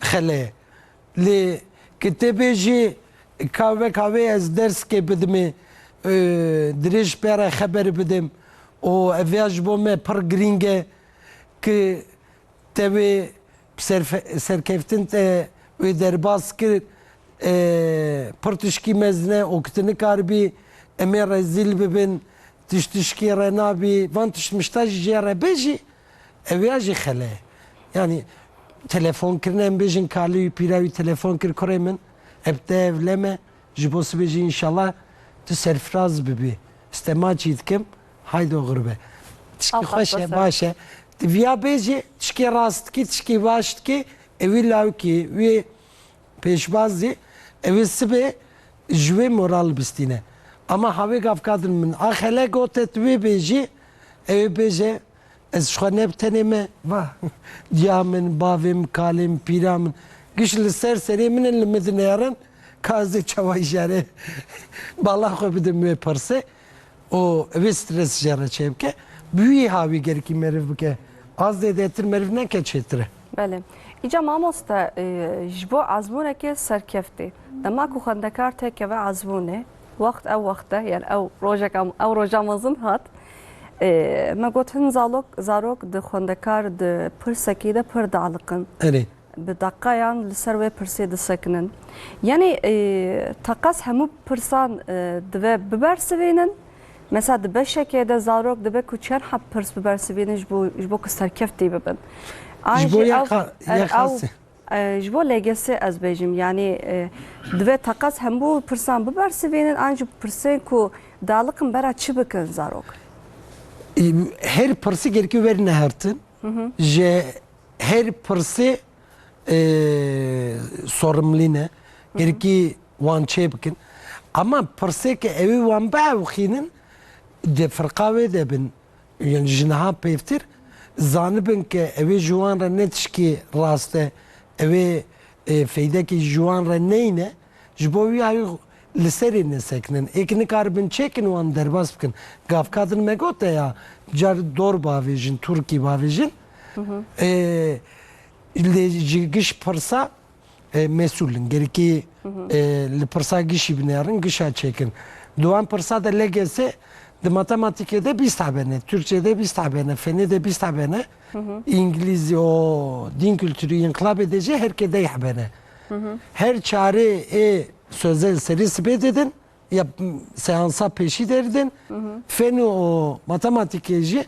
xele ye. Lê ki te bêjî, ka weka wê ez derskê bidimê, e, dirêj pê re xeber bidim û ev ya ji bo me pir girîng e ki te wê serfe-, serkeftin te wê derbas kir, e, pir tişkî mezin e û ki tu nikaribî em ê rezîl bibin, tişt tişkî re nabî, van tişt mişta jî jê re bêjî, ew ya jî xele ye. Yanî telefonkirin em bêjin kalê wî pîra wî telefon kir, kurê min, ev te ev leme, ji bo sibê jî înşallah tu serfiraz bibî. Stema çî dikim, haydo xurbe. Tişkî xweş e, baş e. Tu viya bêjî, tişkî rast dikî, tişkî baş dikî, ewî lawikî, wî pêşbazî, ewî sibê ji wê moral bistîne. Ama hawê gavka din min a xele gote tu wê bêjî, ewê bêje, ez ji xwe ne bi tenê me, va, diya min, bavê min, kalê min, pîra min, giş li ser serê min in, li min dinêrin, ka ez ê çawa îjarê bala xwe bidim wê pirsê û wê stres jê re çêbike. Bi wî hawî gerekî meriv bike. A zêdetir meriv neke çêtir e. Belê. Îca mamoste, e, ji bo ezmûnekê serkeftî. Dema ku xwendekar têkeve ezmûnê, wext ew wext e, yani ew rojeka, ew roja mezin hat. E, me got hin zalok, zarok di xwendekar di pirsekî de pir dialiqin. Erê. Bi deqayan li ser wê pirsê disekinin. Yanî, e, teqez hemû pirsan, e, divê bibersivînin. Mesela di beşekê de zarok dibe ku çend heb pirs bibersivînin ji bo, ji bo ku serkeftî bibin. An Ji bo jî ya ew, xa-, e, ya ew, xasê. e, ji bo L G S ez bêjim, yanî, e, divê teqez hemû pirsan bibersivînin, an jî pirsên ku daliqin bera çi bikin zarok? E, her pirsî gerkî were nehertin. Ji her pirsê, e, sorumlî ne. Gerkî wan çê bikin. Ama pirsê ke ew ê wan biewxînin, di firqa wê de bin. Yani ji niha pêvtir zanibin ke ew ê ji wan re ne tişkî rast e, ew ê, e, feydekî ji wan re neyne, ji bo wî awî li serê nesekinin. Êk nikaribin çêkin wan derbas bikin. Gavka din me gote ya, car dor bavêjin, Turkî bavêjin. E, lê ji giş pirsa e, mesûl in. Gerikî, e, li pirsa gişî binêrin, gişa çêkin. Di wan pirsa de L G S di matematîkê de bîst hebene, Tirkçe de bîst hebene, fenê de bîst hebene, Îngilîzî û dîn kültürü, înqilabê de jî her kê dey hebene. Her çarê ê sözel serê sibê didin, ya, m, seansa pêşî derdin, fen û matematîkê jî,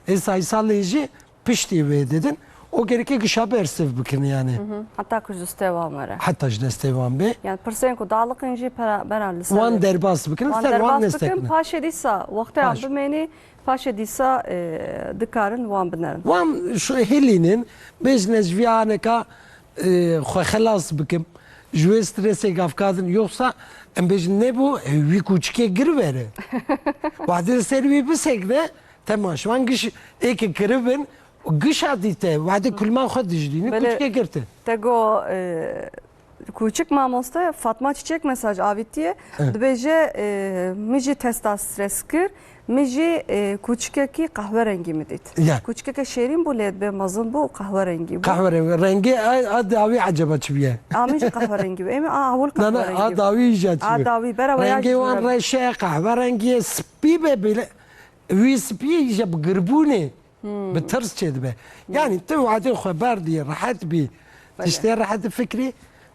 ê saysalê jî piştî wê didin. O gereke gişa bersiv bikin yani. Heta ku ji destê wan were. Heta ji destê wan bê. Yani pirsên ku daliqin jî pera, bera li ser. Wan derbas bikin, wan ser wan derbas bikin, nestekinin. Paşê dîsa, wextê an bimênî, paşê dîsa, e, dikarin wan binerin. Wan şu hilînin, bêjine ji vî aneka, e, xwe xelas bikim. Ji wê stresê gavka din. Yoksa em bêjin nebû, e, wî kûçikê gir were. Wadê li ser wî bisekne, tema şivan giş êke kiribin, gişa dîte, wadê kulma xwe dijdînî, belê, kûçikê girtin. Te go, e, kûçik mamoste Fatma Çiçek mesaj avîtiye. Hı. Dibêje, e, min jî testa stres kir. Min jî, e, kûçikekî qehwerengî min dît. Ya. Kûçikeke şêrîn bû, lê dibê mezin bû û qehwerengî bû. Qehwerengî. Rengê a, a dawî eceba çi bûye? A min jî qehwerengî bû. Ê min a ewil qehwerengî. Na, na, a dawî jî çi bûye? A dawî, bera wê ya jî. Rengê wan reş e, qehwerengî ye, spî be bile. Wî spî jî bi girbûnê. Bi tirs çêdibe. Yani tu wadê xwe berdî, rehet bî. Belê. Tiştê rehet fikrî,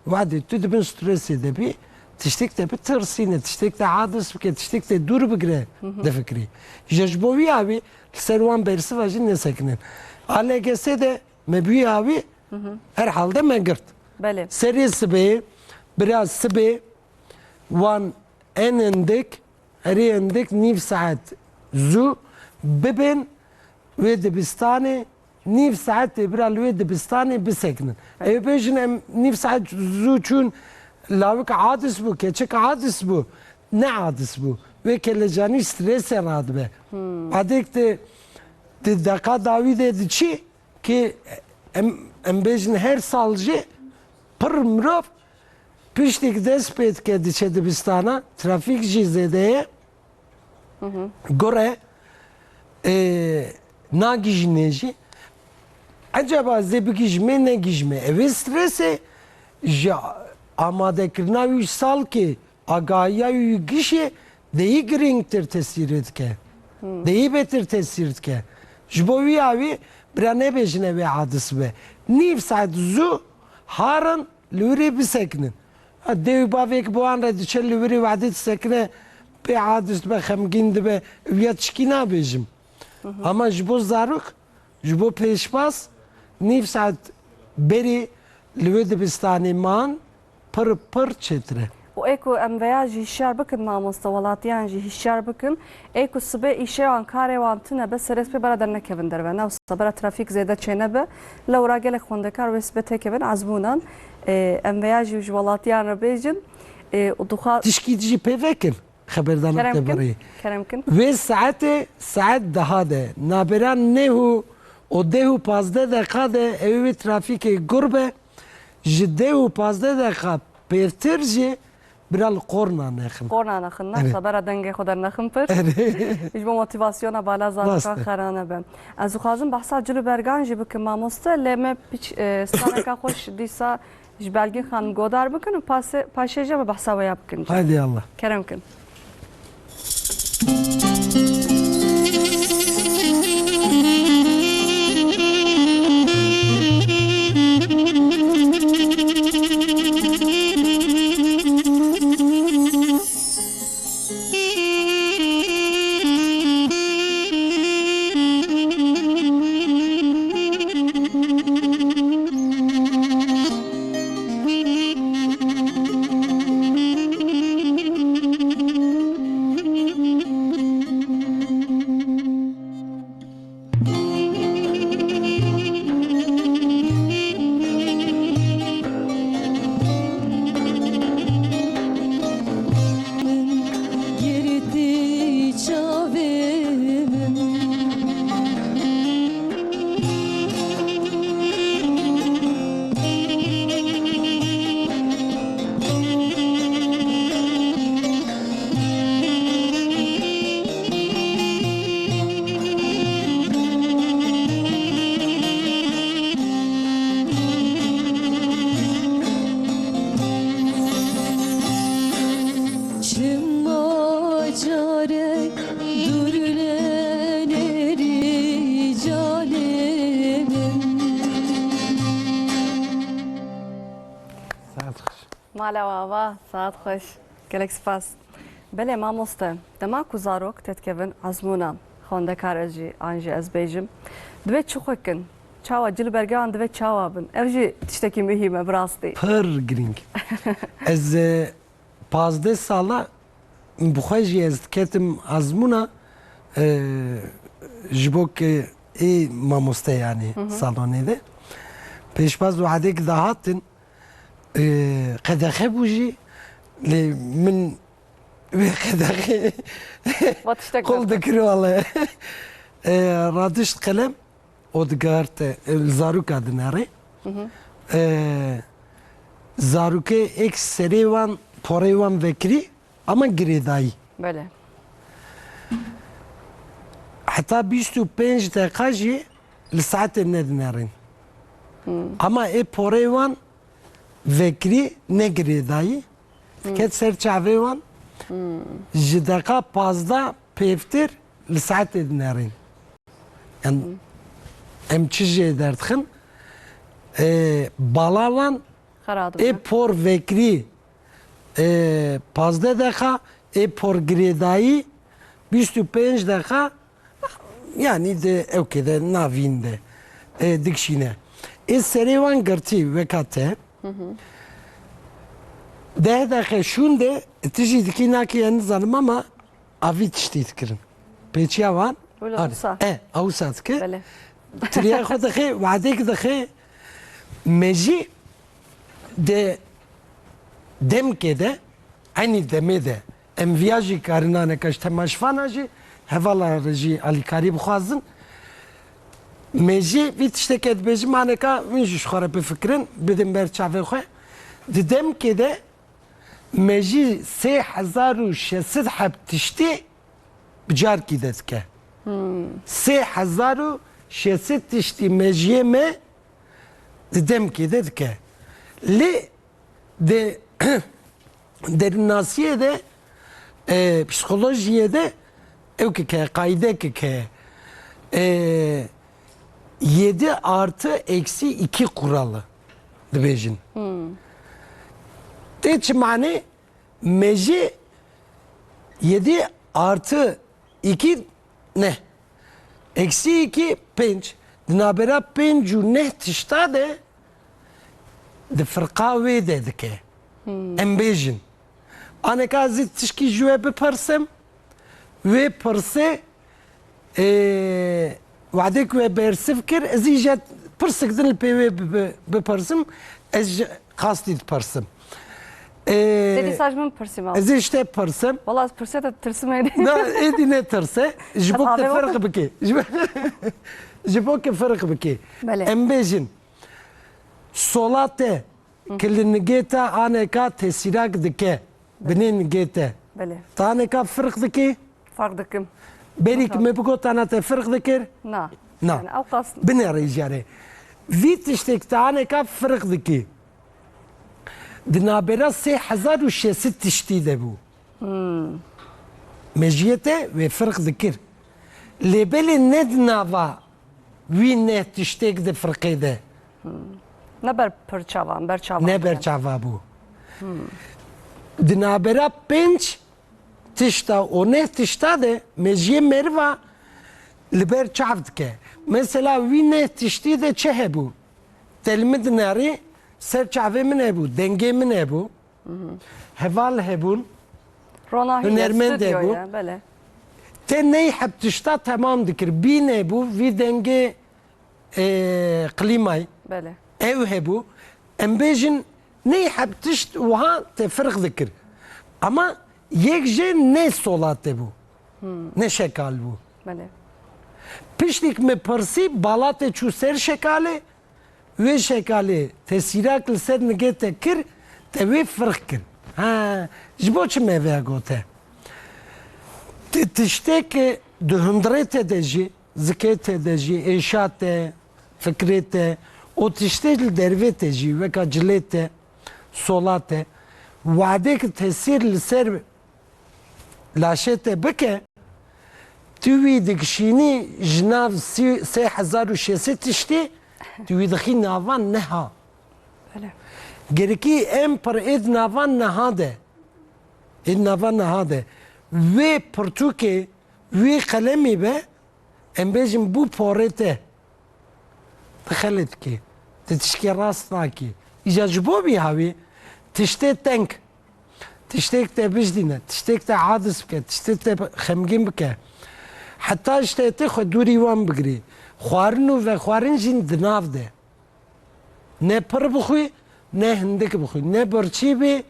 wadê tu di bin stresê de bî, tiştek te bitirsîne, tiştek te adis bike, tiştek te dûr bigire, difikrî. Ji, ji bo wî awî li ser wan bersiva jî nesekinin. A L G S de me bi wî awî herhalde me girt. Belê. Serê sibê, bira sibê, wan en endik, herî endik nîv saet zû bibin wê dibistanê, nîv saetê bira li wê dibistanê bisekinin. Ew bêjin em nîv saet zû çûn, lawik adis bû, keçik adis bû, ne adis bû. Wê kelecanî stresê radibe. Adêk di, di deqa dawî de diçî, Ki em, em bêjin her sal jî pir mirov piştî dest pê dike diçe dibistana, trafîk jî zêde ye. Gure, e, nagihîjine jî. Ecaba zê bigihîjime, negihîjime? Ev ê stresê ji amadekirina wî salkê Agahiya wî gişê deyî girîngtir tesîrê dike. Deyî bêtir tesîr dike. Ji bo wî awî bira nebêjine wê adis be. Nîv saet zû harin li wirê bisekinin. Ha, dê û bavêk bi wan re diçe li wirê wadê disekine, pê adis dibe, xemgîn dibe, ew ya tişkî nabêjim. Ama ji bo zarok, ji bo pêşbaz, nîv saet berî li wê dibistanê man, pir pir çêtir e. Û ê ku em veya jî hişyar bikin mamoste, welatiyan jî hişyar bikin, ê ku sibê îşê wan, karê wan tune be, serê sibê bera dernekevin derve. Ne wisa bera trafîk zêde çênebe. Lewra gelek xwendekar wê sibê têkevin ezmûnan. Ê, em veya jî ji welatiyan re bêjin. Ê, û dixwa- Tişkî jî pê vekin. Xeberdana te birî. Kerem kin. Wê saetê, saet deha de, nabêra neh û, û deh û pazdeh deqa de ew ê wê trafîkê gur be, ji deh û pazdeh deqa pêvtir jî bira li qorna nexin. Qorna nexin, ne? Erê. Sabera dengê xwe dernexin pir. Erê. Ji bo motivasyona bala zarokan xerane be. Ez dixwazim behsa cil û bergan jî bikim mamoste, lê me piç, e, straneka xweş dîsa Ji Belgîn Xanim godar bikin û pase-, paşê jî me behsa wê ya bikin. Haydi Allah. Kerem kin. Mala we ava, saet xweş. Gelek spas. Belê mamoste, dema ku zarok têdikevin ezmûna xwendekar ez jî, an jî ez bêjim, divê çi xwe kin? Çawa cil bergewan divê çawa bin? Ev jî tiştekî muhîm e bi rastî. Pir girîng. Ez, e, pazdeh sala bi xwe jî ez diketim ezmûna, e, ji bo ke ê mamoste, yanî, Hı hı. salonê de. Pêşbaz wadek dahatin, e, qedexe bû jî, lê min wê qedexê Va tiştek qul derket. dikir wele. E, radişt qelem, o digarte, e, li zaroka dinere. Hı hı. E, zarokê êk serê wan, porê wan vekirî, ama girêdayî. Belê. Heta bîst û pênc deqa jî li saetê nedinerin. Hmm. Ama ê porê wan vekirî ne girêdayî. Hmm. Diket ser çavê wan. Hmm. Ji deqa pazdeh pêvtir li saetê dinerin. Em, Hmm. em çi jê derdixin? Ê, bala wan Xera ê dibin. por vekirî, ê, pazdeh deqa, ê por girêdayî bîst û pênc deqa, yanî di ewkê de navîn de, ê, dikişîne. Ê serê wan girtî weka te. Hı hı. Deh deqe şûn de tu jî dikî nakî, ez nizanim ama avî tiştî dikirin. Pêçiya wan. Wilo Ar- wisa. E, awsa dike. Belê. Tiriya xwe dixe, wadek dixe, me jî de demkê de, enî demê de, em viya jî karin aneka ji temaşvana jî, hevala re jî alîkarî bixwazin. Me jî vî tiştekê dibêjim aneka, win jî ji xwe re bifikirin, bidin ber çavê xwe. Di demkê de me jî sê hezar û şeş sed heb tiştî bi carkî de dike. Hmm. Sê hezar û şeş sed tiştî mejiyê me di demkê de dike. Lê di derûnnasiyê de, e, psîkolojiyê de ew kike, qaydekike, e, yedi artı eksi iki kuralı dibêjin. Hmm. Tê çi manê? Me jî yedi artı iki ne. Eksi iki, pênc. Di navbera pênc û neh tişta de di firqa wê de dike. Hmm. Em bêjin. Aneka ez ê tişkî ji we bipirsim. Wê pirsê, ê, wadek we bersiv kir, ez îje pirsik din li pê wê bi-, bi-, bipirsim. Ez ji qastî dipirsim. Ê, Tê dîsa ji min pirsî ma. Ez ê ji te pirsim. Wala ez pirsê te tirsim êdî. Na, êdî ne tirse. Ji bo ke ferq bike. Ji bo, ji bo ke ferq bike. Belê. Em bêjin. Sola te, Hı. ki li nigê te aneka tesîrak dike. Belê. Binê nigê te. Belê. Te aneka ferq dike? Ferq dikim. Berî ki Bakalım. me bigotana te ferq dikir? Na. Na. Yani, ew qas Binêre îjarê. Vî tiştek te aneka ferq dikî. Di nabera sê hezar û şeş sed tiştî de bû. Hmm. Mejiyê te wê ferq dikir. Lê belê ne di nava wî neh tiştek di firqê de. Hmm. Ne ber pir çavan, ber çavan Ne bû ber yani. çava bû. Hmm. Di nabera pênc tişta û neh tişta de mejiyê meriva li ber çav dike. Mesela wî neh tiştî de çi hebû? Te li min dinerî, ser çavê min hebû, dengê min hebû, Hı hı. heval hebûn, Ronahî ye, hunermend stüdyo hebû. ye, belê. Te ney heb tişta temam dikir. Bîn hebû, vî dengê, e, klîmayê. Belê. Ew hebû. Em bêjin, ney heb tişt wiha te ferq dikir. Ama yek jê ne sola te bû. Hmm. Ne şekal bû. Belê. Piştîk me pirsî, bala te çû ser şekalê, wê şekalê tesîrak li ser nigê te kir, te wê firq kir. Ha, ji bo çi me vê gote? Ti-, tiştê ke di hundirê te de jî, zikê te de jî, êşa te, fikrê te, û tiştê li dervê te jî, weka cilê te, sola te, wadê ki tesîr li ser laşê te bike, tu wî dikişînî ji nav sî-, sê hezar û şeş sed tiştî, tu wî dixî nava neha. Belê. Gerikî em pir ê di nava niha de, ê di nava niha de wê pirtûkê, wê qelemî be, em bêjin bû porê te. Tu xelet dikî. Tu tişkê rast nakî. Îja ji bo vî hawî tiştê teng, tiştêk te bijdîne, tiştêk te adis bike, tiştê te xemgîn bike. Heta ji te tê xwe dûrî wan bigirî. Xwarin û vexwarin jîn di nav de. Ne pir bixwî, ne hindik bixwî, ne birçî bî,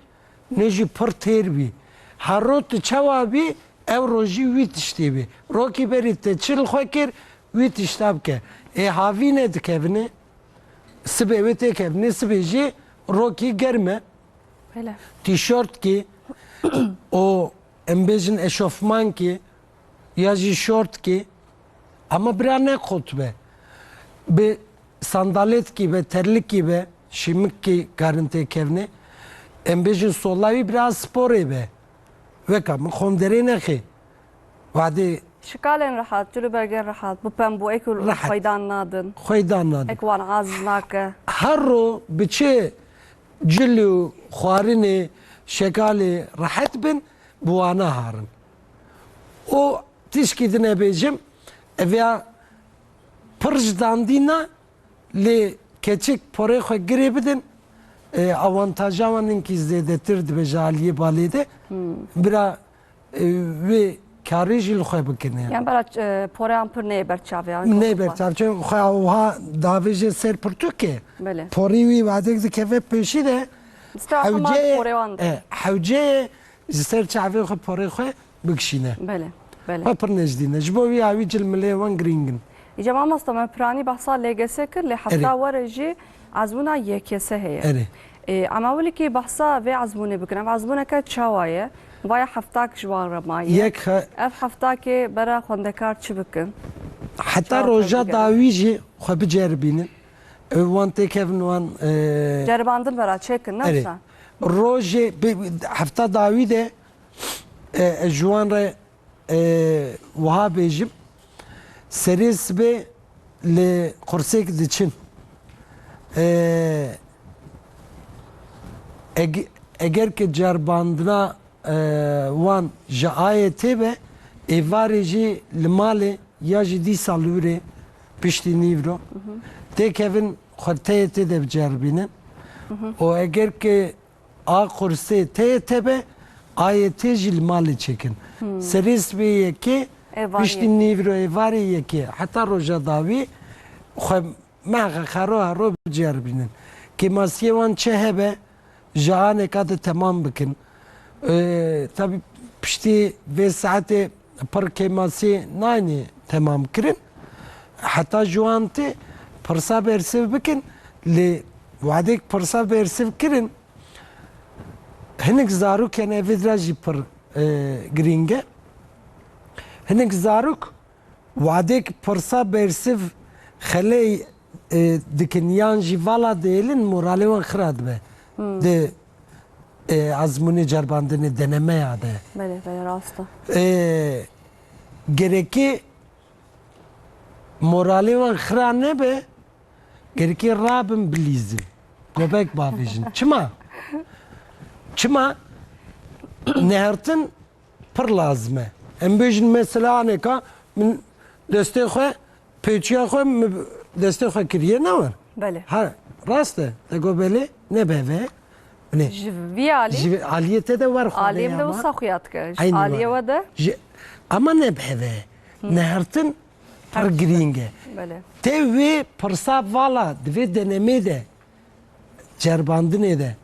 ne jî pir têr bî. Her roj tu çawa bî, ew rojî wî tiştê bî. Rokî berî te çi li xwe kir, wî tişta bike. Ê havî ne dikevine, sibê wê têkevine, sibê jî rokî germ e. Belê. Tîşortkî û em bêjin eşofmankî ya jî şortkî, ama bira ne kot be. Bi sandaletkî be, terlikî be, şîmikî karin têkevne. Em bêjin sola wî bira sporê be. Weka min xonderê nexê. Wadê Şikalên rehat, cilûbergên rehat, bi pembû ê ku Rehat. Xweydan nadin. Xweydan nadin. Ê ku wan aziz nake. Her ro bi çi cil û xwarinê, şekalê rehet bin, bi wana harin. Û tişkî din ê bêjim, ev ya pir ji dandîna, lê keçik porê xwe girê bidin, e, awantaja wan hinkî zêdetir dibe ji aliyê balê de. Hmm. Bira, e, wê karê jî li xwe bikine. Yan bera, e, poreyan pir neyê ber çavê, yan Neyê ber çav, çav, çav, xwe wiha davêje ser pirtûkê. Belê. Porî wî wadek dikeve pêşî de. Distê hewceyê, e, hewceyê ji ser çavê xwe porê xwe bikişîne. Belê, belê. Xwe pir nejdî ne. Ji bo wî ya wî cilmilê wan girîng in. Îca mamosta me piranî behsa L G S kir, lê hefta Erê. were jî ezmûna Y K S heye. Erê. Ê, em ewilîkî behsa vê ezmûnê bikin. Ev ezmûneke çawa ye? Vaya heftak ji wan re maye. Yek he- Ev heftakê bera xwendekar çi bikin? Heta Çawa roja tevlî dawî jî xwe biceribînin. Ew wan têkevin wan, e, Ceribandin bera çêkin, ne Erê. wisa? Rojê bi, hefta dawî de, e, e, ji wan re, e, wiha bêjim, serê sibê li qursêk diçin. E, eg-, eger ki ceribandina, e, wan ji ayê tê be, êvarê jî li malê ya jî dîsa li wir ê piştî nîvro têkevin xwe teyê tê de biceribînin. Û eger ki a qursê teyê te be, ayê tê jî li malê çêkin. Serê sibê yekê, Êvarê piştî yekê. nîvro êvarê yekê, heta roja dawî xwe mehqeq hero hero biceribînin. Kêmasiyê wan çi hebe, ji aneka de temam bikin. Ee, tabi piştî vê saetê pir kêmasî nayne temam kirin. Heta ji wan tê pirsa bersiv bikin, lê wadek pirsa bersiv kirin, hinek zarok hene, vê dira jî pir, e, girîng e. Hinek zarok wadek pirsa bersiv xeley, e, dikin yan jî vala dihêlin, moralê wan xira dibe. Hmm. Di, e, ezmûnê cerbandinê denemeya de. Belê, belê, rast e. E, gerekê moralê wan xira nebe, gerekê rabin bilîzin. Gobek bavêjin. Çima? Çima? Nehertin pir lazim e. Em bêjin mesela aneka min destê xwe, pêçiya xwe, min destê xwe kiriye newir. Belê. Ha, rast e. Te got belê, ne beve. Binê. Ji vî alî? Ji vî aliyê te de wer xwe Aliyê de min de ama. wisa xuya dike. Ji Eynî aliyê were. we de? Ji, ama ne beve. Hı. Nehertin pir Her girîng e. Belê. Te wê pirsa vala di vê denemê de, cerbandinê de,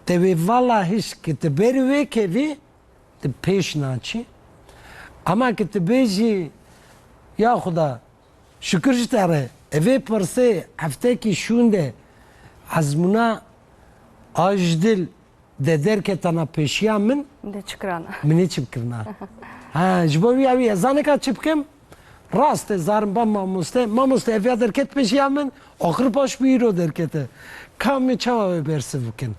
te wê vala hişk ki te ber wê kevî, tu pêş naçî. Ama ki tu bêjî, ya Xuda, şikir ji te re, evê pirsê heftekî şûn de ezmûna a ji dil de derketana pêşiya min, Min de çi kirana? Min ê çi bikirina? Ha, ji bo wî ewî ez zaneka çi bikim? Rast e, zarim ba mamoste. Mamoste, ev ya derket pêşiya min, axir baş bû îro derkete. Ka min çawa wê bersiv bikin?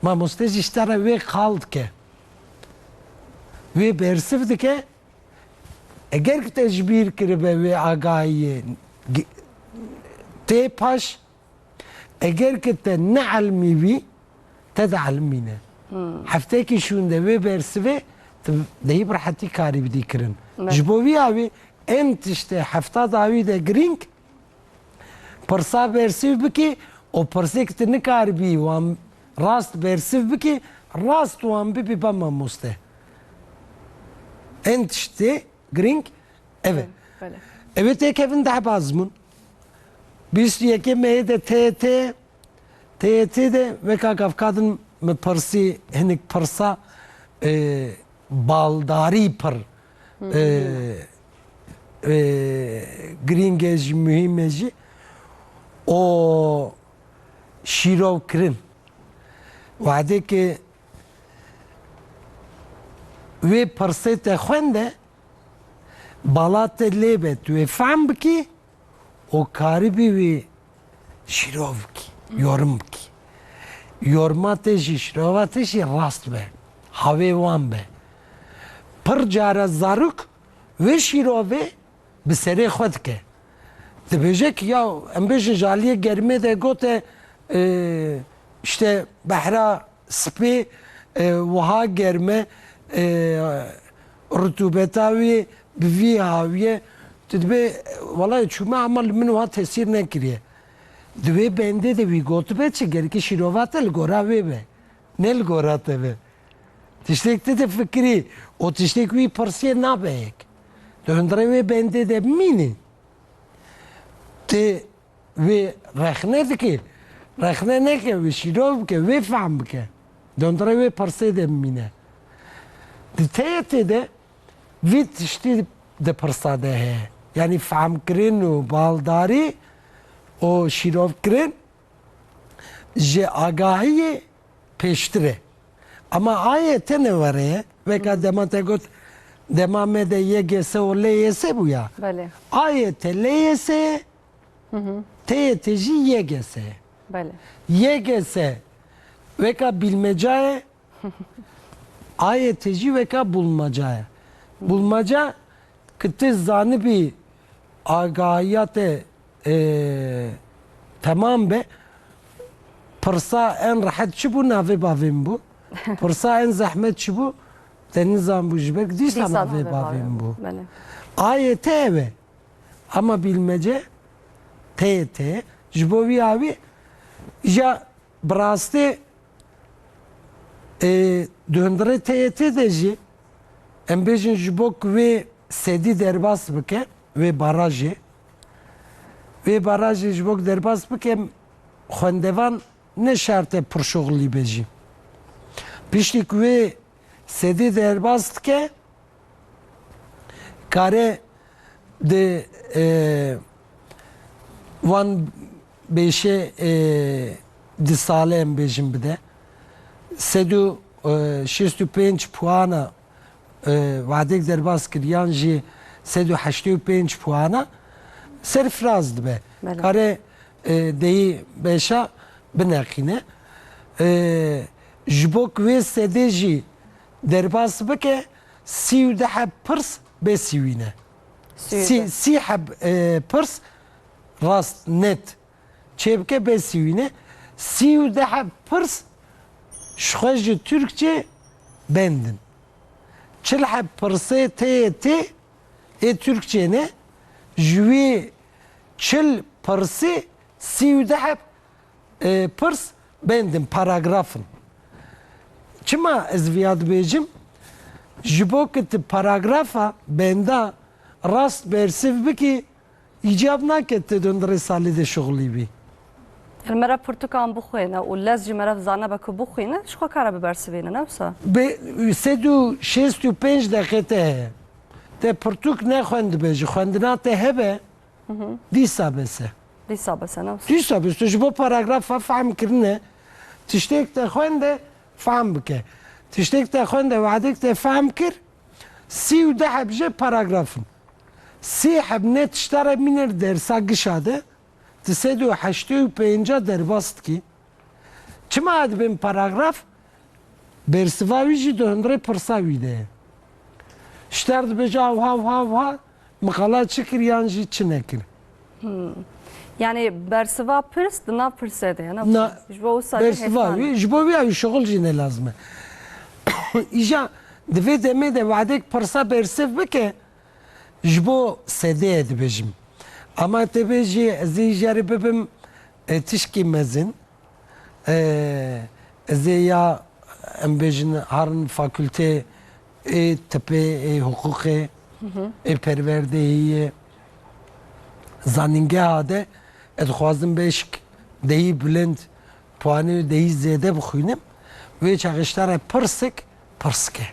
Mamoste jî ji te re wê qal dike. Wê bersiv dike. Eger ki te ji bîr kiribe wê agahiyê, gi-, tê paş, Eger ke te neelmîbî, te dielmîne. Heftekî şûnde wê bersivê, tu dehî bi rehetî karî bidî kirin. Ji bo vî awî en tiştê hefta dawî de girîng, pirsa bersiv bikî û pirsêk tu nikaribî wan rast bersiv bikî, rast wan bibî be mamoste. En tiştê girîng ev e. Belê. Ev ê têkevin deh bazmûn. Bîst û yekê meyê de T Y T, T Y T de weka kafkadin min pirsî hinik pirsa, e, baldarî pir, e, e, girîng e jî, muhîm e jî. O şîrov kirin. Wadê ke wê pirsê te xwende, bala te lê be, tu wê fehm bikî û karibî wî şîrov bikî, yorum bikî. Yorma te jî, şîrova te jî rast be, havê wan be. Pir cara zarok wê şîrovê bi serê xwe dike. Dibêje ki ya, em bêjin ji aliyê germê de gote, e, işte behra spê, e, wiha germ e, e, rutubeta wê bi vî hawî ye. Tu dibê, wela çûme ama li min wiha tesîr nekiriye. Di wê bendê de wî gotibe çi, gerikî şîrova te li gora wê be. Ne li gora te be. Tiştek tu difikirî û tiştek wî pirsiyê nabe yek. Tu hundirê wê bendê de bimînî. Tu wê rexne dikî. Rexne neke, wê şîrov bike, wê fehm bike. Tu hundirê wê pirsê de bimîne. Di T Y T de vî tiştî di pirsa de heye. Yanî fehmkirin û baldarî û şîrovkirin ji agahiyê pêştir e. Ama A Y T ne were ye. Weka dema te got, dema me de Y G S û L Y S bûya. Belê. A Y T L Y S ye, T Y T jî Y G S ye. Belê. Y G S weka bilmeca ye, A Y T jî weka bulmaca ye. Bulmaca, ki tu zanibî agahiya te, e, temam be, pirsa en rehet çi bû, navê bavê min bû. Pirsa en zehmet çi bû, te nizanbû, ji ber dîsa navê bavê min bû. Belê. A Y T ev e. Ama bilmece T Y T, ji bo vî awî ja bi rastî, e, di hundirê T Y T de jî, em bêjin ji bo ku wê sedî derbas bike, wê barajê, wê barajê ji bo ku derbas bike, xwendevan ne şert e pirşoxlî be jî. Piştî ku wê sedî derbas dike, kare di, e, wan bêşe, e, di sale em bêjin bide. Sed û, e, şêst û pênc puana, e, wadek derbas kiriyan jî sed û heştê û pênc puana serfiraz dibe. Belê. Kare, e, deyî beşa bineqîne. E, ji bo ku wê sedê jî derbas bike, sî û du heb pirs besî wî ne. Sî û du. Sî, sî heb, e, pirs rast, net çêbike besî wî ne. Sî û du heb pirs ji xwe ji Tirkçe bendin. Çil heb pirsê T Y T ê Tirkçe ne, ji wî çil pirsê sî û du heb e, pirs bendin, paragraf in. Çima ez viya dibêjim? Ji bo ku tu paragrafa benda rast bersiv bikî, îcab nake tu di hundirê salê de şixulî bî. Yani meriv pirtûkan bixwîne û lez jî meriv zanibe ku bixwîne, ji xwe kare bibersivîne, ne wisa? Bi sed û şêst û pênc deqê te heye. Te pirtûk nexwendibe, ji xwendina te hebe, Dîsa bes e. Dîsa bes e, ne wisa? Dîsa bes e. Tu ji bo paragrafa fehm kirine, tiştek te xwende, fehm bike. Tiştek te xwende, wadek te fehm kir, sî û du heb jê paragraf in. Sî heb ne tişta re mîne li dersa gişa de, tu sed û heştê û pênca derbas dikî. Çima dibên paragraf? Bersiva wî jî di hundirê pirsa wî de ye. Ji te re dibêje, "Awha, awha, awha, miqala çi kir yan jî çi nekir?" Hmm. Yani bersiva pirs di nav pirsê de ye, ne? Na, ji bo wisa jî bersiva hêsan wî, ji bo wî ew şixul jî ne lazim e. Îja di vê demê de wadek pirsa bersiv bike, ji bo sedeye dibêjim. Ama te bêjî ez ê îjarê bibim, e, tişkî mezin. E, ez ê ya, em bêjin, harin fakultê ê tibê, ê hiqûqê, ê perwerdehiyê, zanîngeha de, ez dixwazim beşk dehî bilind, puanê dehî zêde bixwînim. Wê çaxê ji te re pirsik, pirsik e.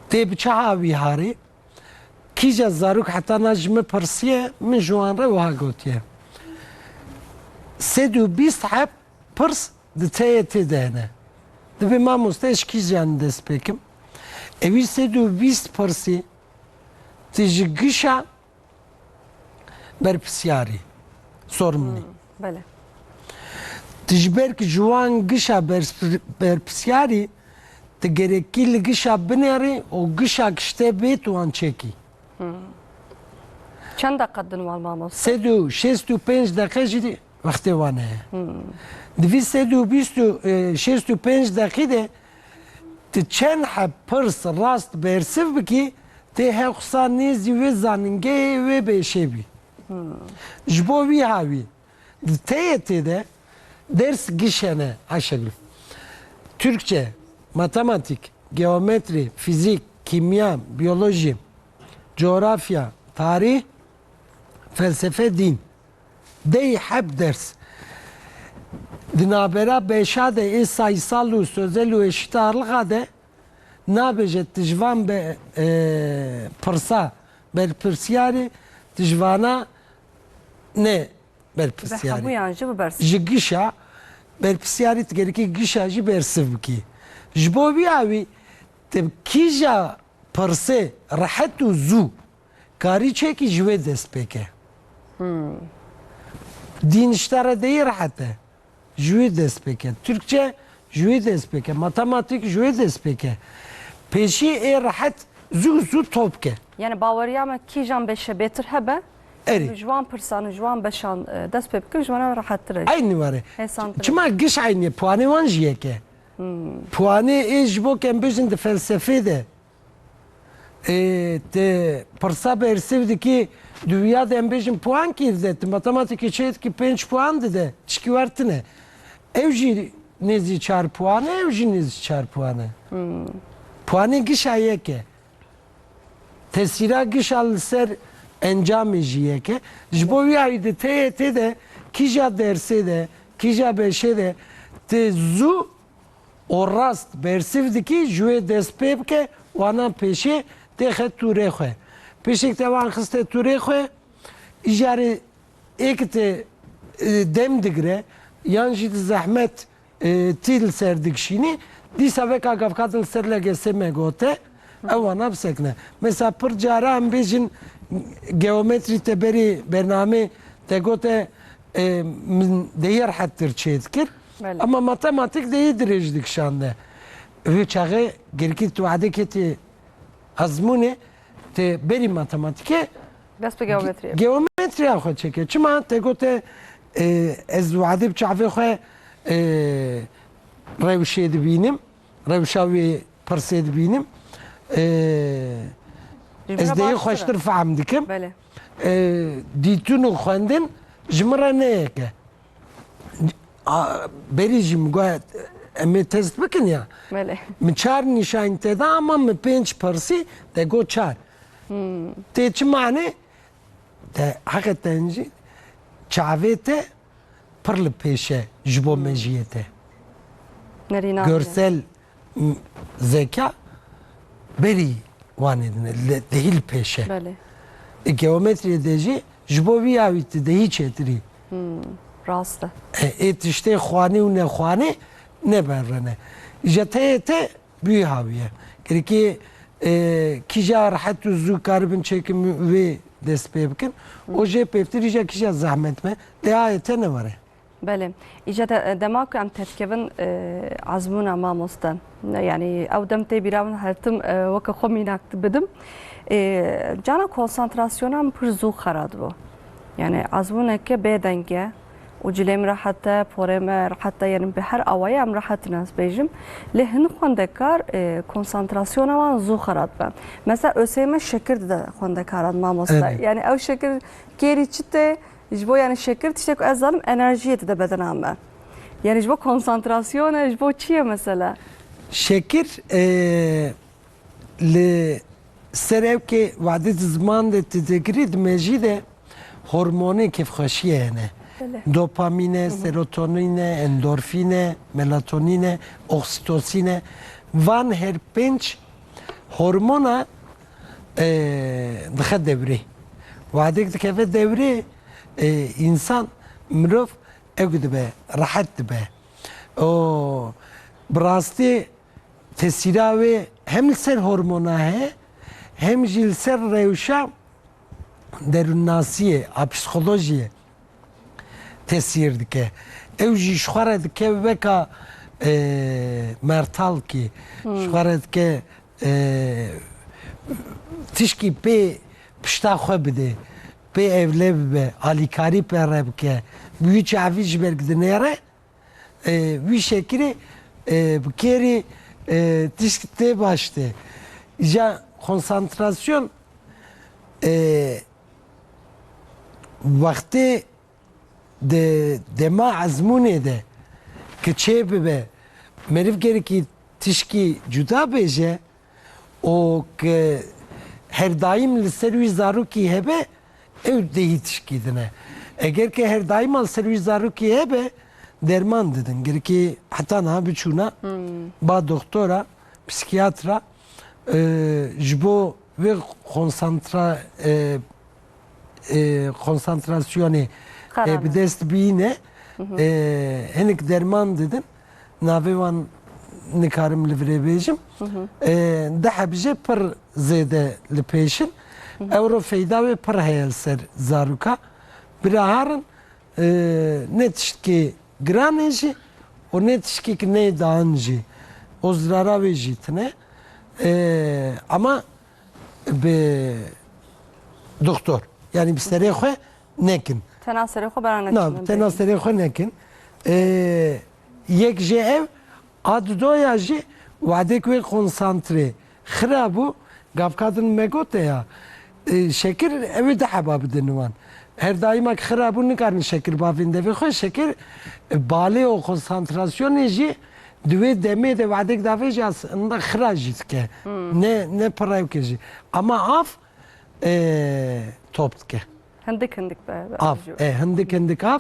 Tê bi çaha wî harî? Kîja zarok heta na ji min pirsiye, min ji wan re wiha gotiye. Sed û bîst heb pirs di T Y T de hene. Dibê mamoste ez ji kîjan dest pê kim? Ewî sed û bîst pirsî tu ji gişa berpisyarî, sorumlî. Hmm, belê. Tu ji ber ku ji wan gişa berspir-, berpisyarî, tu gerekî li gişa binêrî û gişa kişte bê tu wan çekî. Hmm. Çend deqe din wan, mamoste? Sed û şêst û pênc deqe jî wextê wan heye. Hmm. Di vî sed û bîst û, e, şêst û pênc deqî de tu çend heb pirs rast bersiv bikî, tê hewqisa nêzî wê zanîngehê wê bêşê bî. Hmm. Ji bo wî hawî, di T Y T de ders giş hene, Ayşegül. Türkçe, matematik, geometri, fizik, kimya, biyoloji, coğrafya, tarih, felsefe, din. Dey heb ders. Di navbera beşa de ê sayısal û sözel û eşit ağırlığa de nabêje tu ji van be, e, pirsa berpirsiyarî, tu ji vana ne berpirsiyarî. Bi hemûyan jî bi bersiv. Ji gişa berpirsiyarî tu gerekî gişa jî bersiv bikî. Ji bo vî awî tu kîja pirsê rehet û zû karî çekî ji wê dest pê ke. Hmm. Dîn ji te re deyî rehet e. Ji wê dest pê ke. Türkçe ji wê dest pê ke. Matematîk ji wê dest pê ke. Pêşî ê rehet zû zû top ke. Yani baweriya me kîjan beşe bêtir hebe, Erê. Ji wan pirsan û ji wan beşan, e, dest pê bikim, ji wan re rehettir e. Eynî were. Hêsantir e. Çima giş eynî ye, puanê wan jî yek e. Hmm. Puanê ê ji bo ke em bêjin di felsefê de, e, te pirsa bersiv dikî, di wiya de em bêjin puan kî dide, tu matematîkê çê dikî pênc puan dide, tişkî wer tine. Ew jî nêzî çar puan e, ew jî nêzî çar puan e. Hmm. Puanê gişa yek e. Tesîra gişa li ser encamê jî yek e. Ji bo wî awî di T Y T de kîja dersê de, kîja beşê de tu zû û rast bersiv dikî, ji wê dest pê bike, wana pêşê têxe tûrê xwe. Pêşek te wan xiste tûrê xwe, îjarê ê ki te, e, dem digire, yan jî di zehmet e, tî li ser dikişînî, dîsa veka gavka di li ser L G S me gote, ew wana bisekine. Mesela pir cara em bêjin geometrî te berî bernamê te gote, e, min dehî rehettir çê dikir. Belê. Ama matematîk dehî dirêj dikişande. Vê çaxê gerkî tu wadekê tê ezmûnê, te berî matematîkê Dest bi geometriyê. Geometriya xwe çêke. Çima te gote, e, ez wadê bi çavê xwe, e, rewşê dibînim, rewşa wê pirsê dibînim. E, Ji ez min re dê baştir e. Xweştir fehm dikim. Belê. E, dîtin û xwendin ji min re ne yek e. A, berî jî min got, em ê test bikin ya. Belê. Min çar nîşan te da, ama min pênc pirsî, te got çar. Hmm. Tê çi mane? Te heqeten jî çavê te pir li pêş e ji bo mejiyê te. Nerîna. Görsel, m, zeka berî wanê din e, li, dehî li pêş e. Belê. E, geometriyê de jî ji bo vî awî tu dehî çêtirî. Hmm, rast e. E, ê tiştê xwanî û nexwanî ne berre ne. Îja T Y T bûyî hawiye. Gerkê, e, kîja rehet û zû karibin çêkin wê dest pê bikin. O jê pêvtir îja kîja zehmet me. Dê A Y T ne were. Belê. Îja de, dema ku em tedikevin, e, ezmûna mamoste. Yani ew dem tê bîra min her tim, e, weke xwe mînak bidim. E, cana konsantrasyona min pir zû xera dibo. Yani ezmûneke bêdeng e û cilê min rehet e, porê me rehet e, yani bi her awayî em rehet in, ez bêjim. Lê hin xwendekar, e, konsantrasyona wan zû xera dibe. Mesela ÖSYM şekir dide xwendekaran, mamoste. Evet. Yani ew şekir kêrî çi tê? Ji bo, yani şekir tiştek ku ez zanim enerjiyê dide bedena me. Yani ji bo konsantrasyon e, ji bo çi ye mesela? Şekir, e, li ser ew ke wadê di ziman de tu digirî, di mejî de hormonê kêfxweşiyê hene. Belê. Dopamîn e, serotonîn e, endorfîn e, melatonîn e, oksîtosîn e. Van her pênc hormona, e, dixe dewrê. Wadek dikeve dewrê, e, însan, mirov ew dibe, rehet dibe. O, bi rastî tesîra wê hem li ser hormona heye, hem jî li ser rewşa derûnnasiyê, a psîkolojiyê tesîr dike. Ew jî ji xwe re dike weka, e, mertalkî, ji xwe re dike, e, tişkî pê pişta xwe bide, pê ewle bibe, alîkarî pê re bike, bi wî çavî ji ber dinêre, e, wî şekilî, e, bi kêrî, e, tişt tê baş tê. Îca konsantrasyon, e, wextê de, dema ezmûnê de ki çê bibe, meriv gerekî tişkî cuda bêje, û ke her daîm li ser wî zarokî hebe, ew dehî tişkî din e. Eger ke her daîma li ser wî zarokî hebe, derman didin. Girikî heta niha biçûna ba doktora, psîkiyatra, e, ji bo vê konsantra-, e, e, konsantrasyonê, e, bi dest bîne, e, hinek derman didin. Navê wan nikarim li virê bêjim. E, di heb jê pir zêde li pêş in. Ewro feyda wê pir heye li ser zaroka. Bira harin, e, ne tiştkê giran e jî û ne tiştkê ki neyê daan jî. O zirara wê jî tine. E, ama bi doktor. Yani bi serê xwe nekin. Tena serê xwe bera nekin. Na, tena serê xwe nekin. Ee, yek jê ev, a dudoya jî wadek wê konsantre xira bû, gavka din me gote ya, e, şekir ew ê du heba bidin wan. Her daîma ki xira bû, nikarin şekir bavên devê xwe, şekir, e, balê û konsantrasyonê jî di wê demê de wadek davê jî aslında xira jî dike. Ne, ne pirewke jî. Ama av, e, top dike. Hindik hindik be, be Av, avcı. E, hindik hindik av.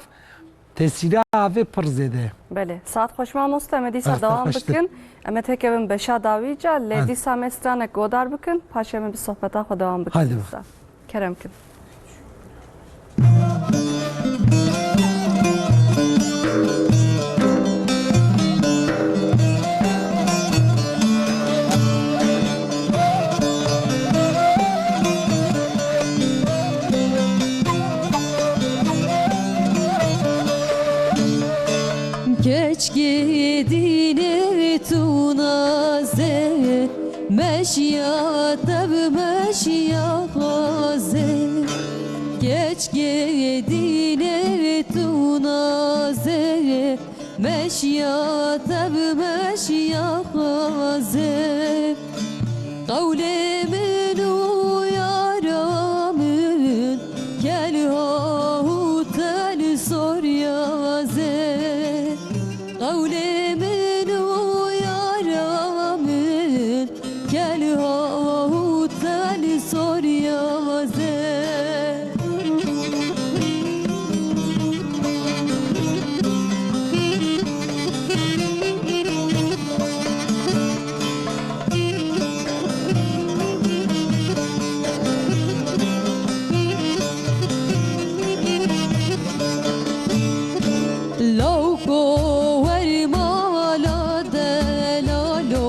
Tesîra avê pir zêde ye. Belê. Saet xweş mamoste, em ê dîsa Saet dewam xweş de. bikin. Em ê tekevin beşa dawî ca, lê Hadi. dîsa em ê stranek godar bikin, paşê em ê bi sohbeta xwe dewam bikin Hadi dîsa. Kerem kin. Keçkê dînê tu naze, meşiya te bi meşiya xwaze. Keçkê dînê tu naze, meşiya te bi meşiya xwaze. Qewlê min û yara min, kelha û tel soryaze. Qewlê min û yara min, kelha û tel soryaze. Lawko werî mala delalo,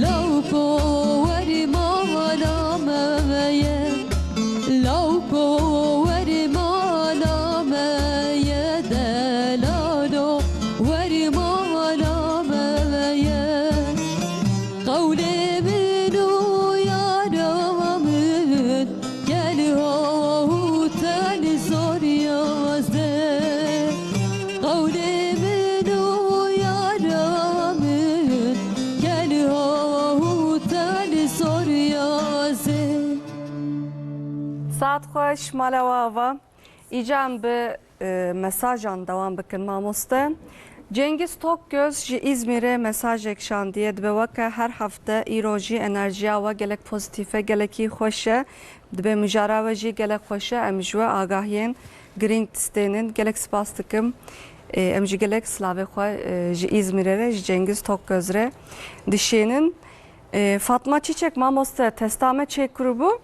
lawko werî mala me ye. Lawko werî mala me ye delalo, werî mala me ye. Qewlê min û yara min, kelha û tel sorya. Saet xweş, mala we ava. Îca em bi, e, mesajan dewam bikin, mamoste. Cengiz Tokgöz ji Îzmîrê mesajek şandiye, dibe weke her hefte, îro jî enerjiya we gelek pozîtîf e, gelekî xweş e. Dibe mijara we jî gelek xweş e, em ji we agahiyên girîng distênin. Gelek spas dikim. E, em jî gelek silavê xwe, e, ji Îzmîrê re, ji Cengiz Tokgöz re dişênin. E, Fatma Çîçek, mamoste, testa me çêkiribû.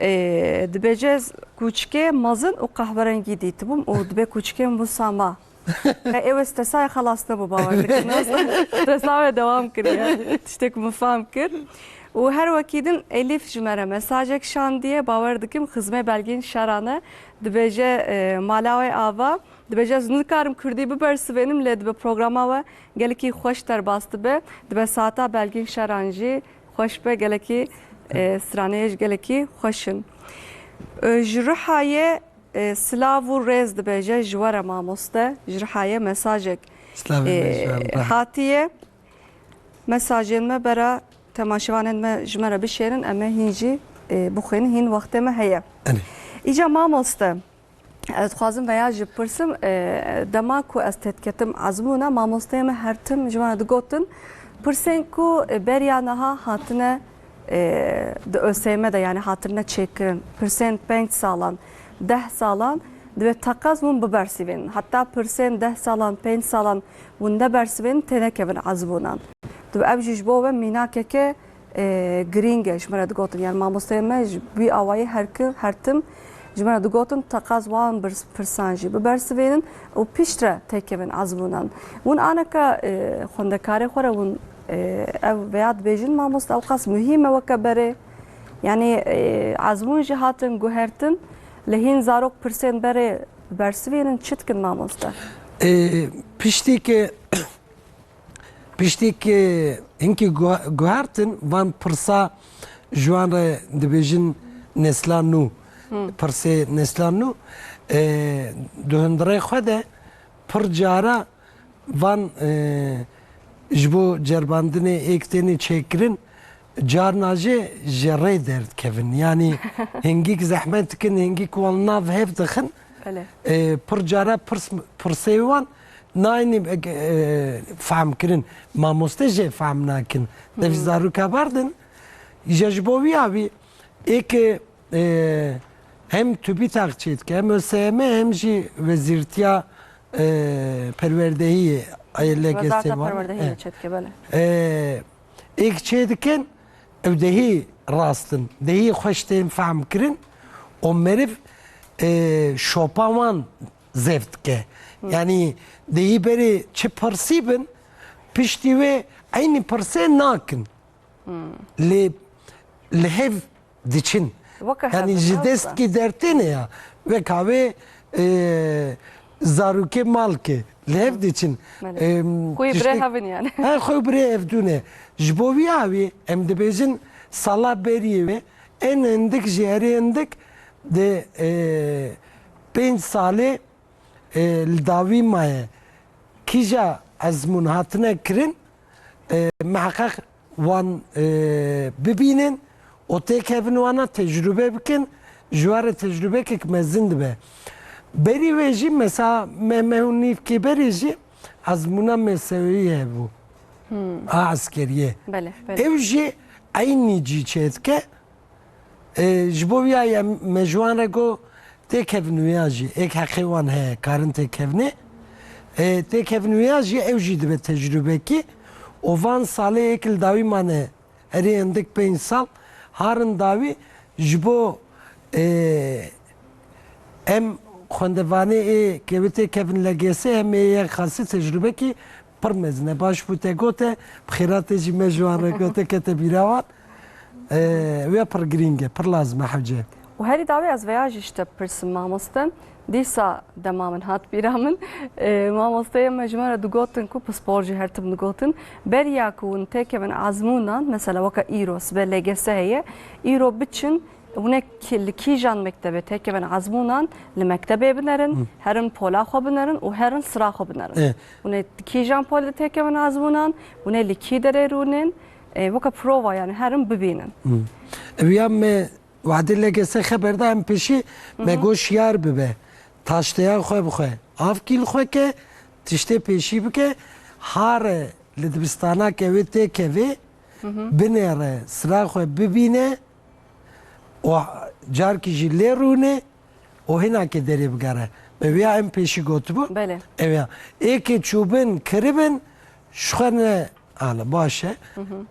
E, dibêje, kûçikê mezin û qehwerengî dîtibûm û dibê kûçikê min bû sama. He, ew stresa xelas nebû, bawer dikin. Stresa we dewam kiriye. Tiştek min fehm kir. Û her wekî din Elîf ji me re mesajek şandiye. Bawer dikim xizmê Belgîn Şeran e. Dibêje, e, mala wê ava. Dibêje, ez nikarim kurdî bibersivênim, lê dibe programa we gelekî xweş derbas dibe. Dibe saeta Belgîn Şeran jî xweş be, gelekî, e, straneyê jî gelekî xweş in. E, ji Rihayê, e, silav û rêz dibêje ji we re, mamoste. Ji Rihayê mesajek, Slavê me e, ji we re. Hatiye. Mesajên me bera temaşevanên me ji me re bişêrin, em ê hîn jî, e, bixwînin, hîn wextê me heye. Erê. Îca mamoste, ez dixwazim veya jî pirsim, e, dema ku ez têdiketim ezmûna, mamosteyê me her tim ji me re digotin, pirsên ku, e, beriya niha hatine, e, di ÖSYM de, yani hatine çêkirin, pirsên pênc salan, deh salan, divê teqez hûn bibersivînin. Heta pirsên deh salan, pênc salan hûn nebersivînin, tênekevin ezmûnan. Divê ev jî ji bo we mînakeke, e, girîng e, ji me re digotin. Yani mamosteyê me ji vî awayî her ki-, her tim ji me re digotin, teqez wan birs-, pirsan jî bibersivînin û piştre têkevin ezmûnan. Hûn aneka, e, xwendekarê xwe re hûn, e, ev veya dibêjin, mamoste, ew qas muhîm e weke berê? Yani, e, ezmûn jî hatin guhertin, lê hîn zarok pirsên berê bibersivînin, çi dikin, mamoste? E, piştî ke Piştî ku hinkî guha-, guhertin, van pirsa ji wan re dibêjin nesla nû. Hmm. Pirsê nesla nû, e, di hundirê xwe de pir cara van, e, ji bo ceribandinê êk têne çêkirin, carna jî ji rê derdikevin. Yanî hingîk zehmet dikin, hingîk wan nav hev dixin. Belê. E, pir cara pirs-, pirsê wan nayînî, e, fehm kirin. Mamoste jê fehm nakin. Dev Hmm. zaroka berdin. Îja ji bo wî awî êk, e, hem TÜBİTAK çêdike, hem ÖSYM, hem jî Wezîrtiya, e, Perwerdehiyê, e, L G S Wezareta wan. Perwerdehiyê E. çêdike, belê. E, êk çêdikin, ew dehî rast in, dehî xweş tên fehm kirin û meriv, e, şopa wan zêv dike. Hı. Yanî dehî berê çi pirsî bin, piştî wê eynî pirsê nakin. Hı. Lê li hev diçin. Weke Yanî hev ji in, dest rast e. kî dertêne ya. Weka wê, e, zarokê malkê li hev diçin. Belê. Em, Xwê tiştek birê hev in yani. Her xwe birê hevdû ne. Ji bo wî awî em dibêjin sala beriyê wê en hindik jî herê hindik di, e, pênc salê, e, li dawî maye. Kîja ezmûn hatine kirin, e, miheqeq wan, e, bibînin û têkevin wana tecrûbe bikin, ji wan re tecrûbekek mezin dibe. Berî wê jî mesela me, meh û nîvkê berê jî ezmûna M S Ö'yê hebû. Hmm. A eskeriyê. Belê, belê. Ew jî eynî cî çêdike. E, ji bo wî ya me ji wan re got, têkevin wîya jî, êk heqê wan heye, karin têkevnê. E, têkevin wîya jî, ew jî dibe tecrûbekî. Û van salê êk li dawî mane, herê hindik pênc sal, harin dawî ji bo, e, em xwendevanê ê kewitê kevin L G S, em ê yek xasî tecrûbekî pir mezin e. Baş bû te gote, bi xêratê jî me ji wan re gote, kete bîra wan. E, wê pir girîng e, pir lazim e hewce. Û herî dawî ez veya jî ji te bipirsim, mamoste. Dîsa dema min hat bîra min. E, mamosteyê me ji me re digotin ku pispor jî her tim digotin. Beriya ku hûn têkevin ezmûnan, mesela weke îro, sibe L G S heye, îro biçin, hûn ê ki-, li kîjan mektebê têkevin ezmûnan, li mektebê binerin, Hı. herin pola xwe binerin û herin sira xwe binerin. E. Hûn ê di kîjan polê têkevin ezmûnan, hûn ê li kî derê rûnin, e, weke prova, yani herin bibînin. Hı. Ev ya me Wadê L G S xeber da em pêşî me got şiyar bibe. Taşteya xwe bixwe. Avkî li xwe ke, tiştê pêşî bike, hare li dibistana ke wê têkevê, binêre, sira xwe bibîne, û carkî jî lê rûne û hinakê derê bigere. Me wêya em pêşî gotibû. Belê. Ew ya. Ê ke çûbin, kiribin, ji xwe ne, ana, baş e.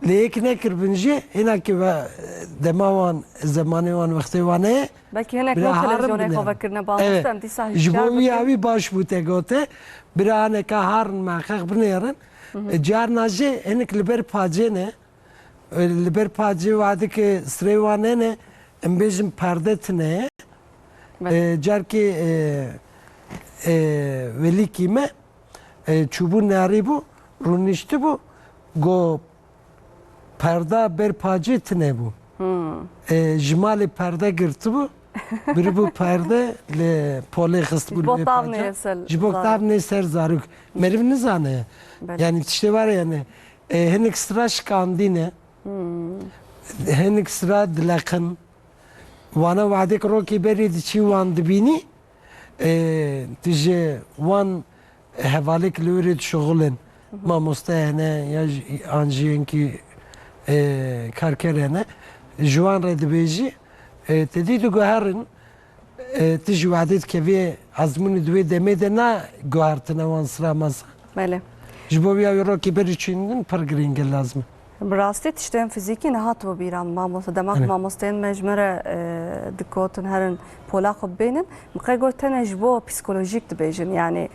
Lê yek nekiribin jî, hinakê ve, dema wan, zemanê wan, wextê wan heye. Belkî hinek Bira ne harin televîzyonê bine. Xwe vekirine Evet. Ji bo wî awî baş bû te gote. Bira aneka harin me xex binêrin. E, carna jî hinek li ber pacê ne. E, li ber pacê wadike sirê wan ne ne. Em bêjin perde tine ye. Evet. E, carkê, e, e, welîkî me, e, çûbû nerî bû, rûniştibû, go perda ber pacê tine bû. E, ji malê perde girtibû, biribû perde li polê xistibû Ji bo li vê tav paca. Neyê ser Ji bo zarok. Tav nê ser zarok. Meriv nizane. Belê. Yani tiştê var yani. E, hinek sira şikandî ne. Hinek sira dileqin. Wana wadek rokê berê diçî wan dibînî. E, tu ji wan hevalek li wê rê dişuxulin. Mamoste hene ya jî, an jî hinkî, e, karker hene. Ji wan re dibêjî, e, te dî diguherin, e, tu ji wadê dikevê ezmûnê di wê demê de na guhertine wan sira masa. Belê. Ji bo vîya wî rokê berî çîndin pir girîng e lazim e. Bi rastî tiştên fizîkî nehatibû bîra min, mamoste. Dema ku Evet. mamosteyên me ji me re, e, digotin herin pola xwe bibênin, min qey got tenê ji bo psîkolojîk dibêjin, yani,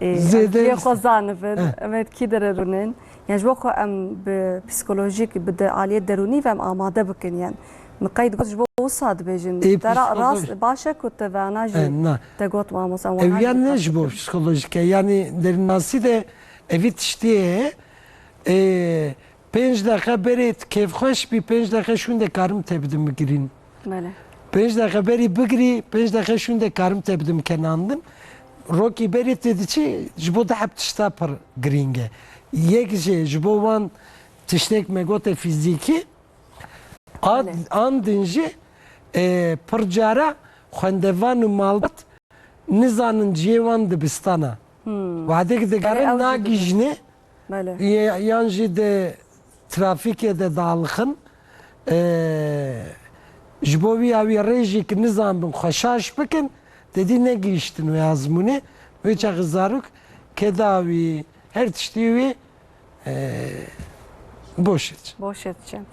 e, em Zêde kê xwe zanibin, Eh. em ê kî dere rûnin. Yani ji bo ku em bi psîkolojîk, bi de, aliyê derûnî ve em amade bikin, yani. Min qey digot ji bo wisa dibêjin. Ê, Te ra psîkoloj- rast, baş e ku te vana jî Eh, na. te got mamoste, em Ev wiha yan jî ne ji bo dixwazin. Psîkolojîk e. Yani derinnasî de evî tiştê ye. E, Pênc deqe berê kêfxweş bî, pênc deqe şûnde karim te bidim bigirîn. Belê. Pênc deqe berî bigirî, pênc deqe şûnde karim te bidim kenandin. Rokî berê tê diçî, ji bo du heb tişta pir girîng e. Yek jê ji bo wan tiştek me gote fîzîkî, a, Belê. an din jî, e, pir cara xwendevan û malbat nizanin cihê wan dibistana. Hmm. Wadek digerin Belê, ew jî nagihîjnê, Belê. Ye-, yan jî di trafîkê de dalixin, e, ji bo wî ya wî rêjî ki nizanbin xwe şaş bikin, te dî negihiştin wê ezmûnê. Wê çaxî zarok keda wî, her tiştî wî, e, boş diçe. Boş diçe. Hı.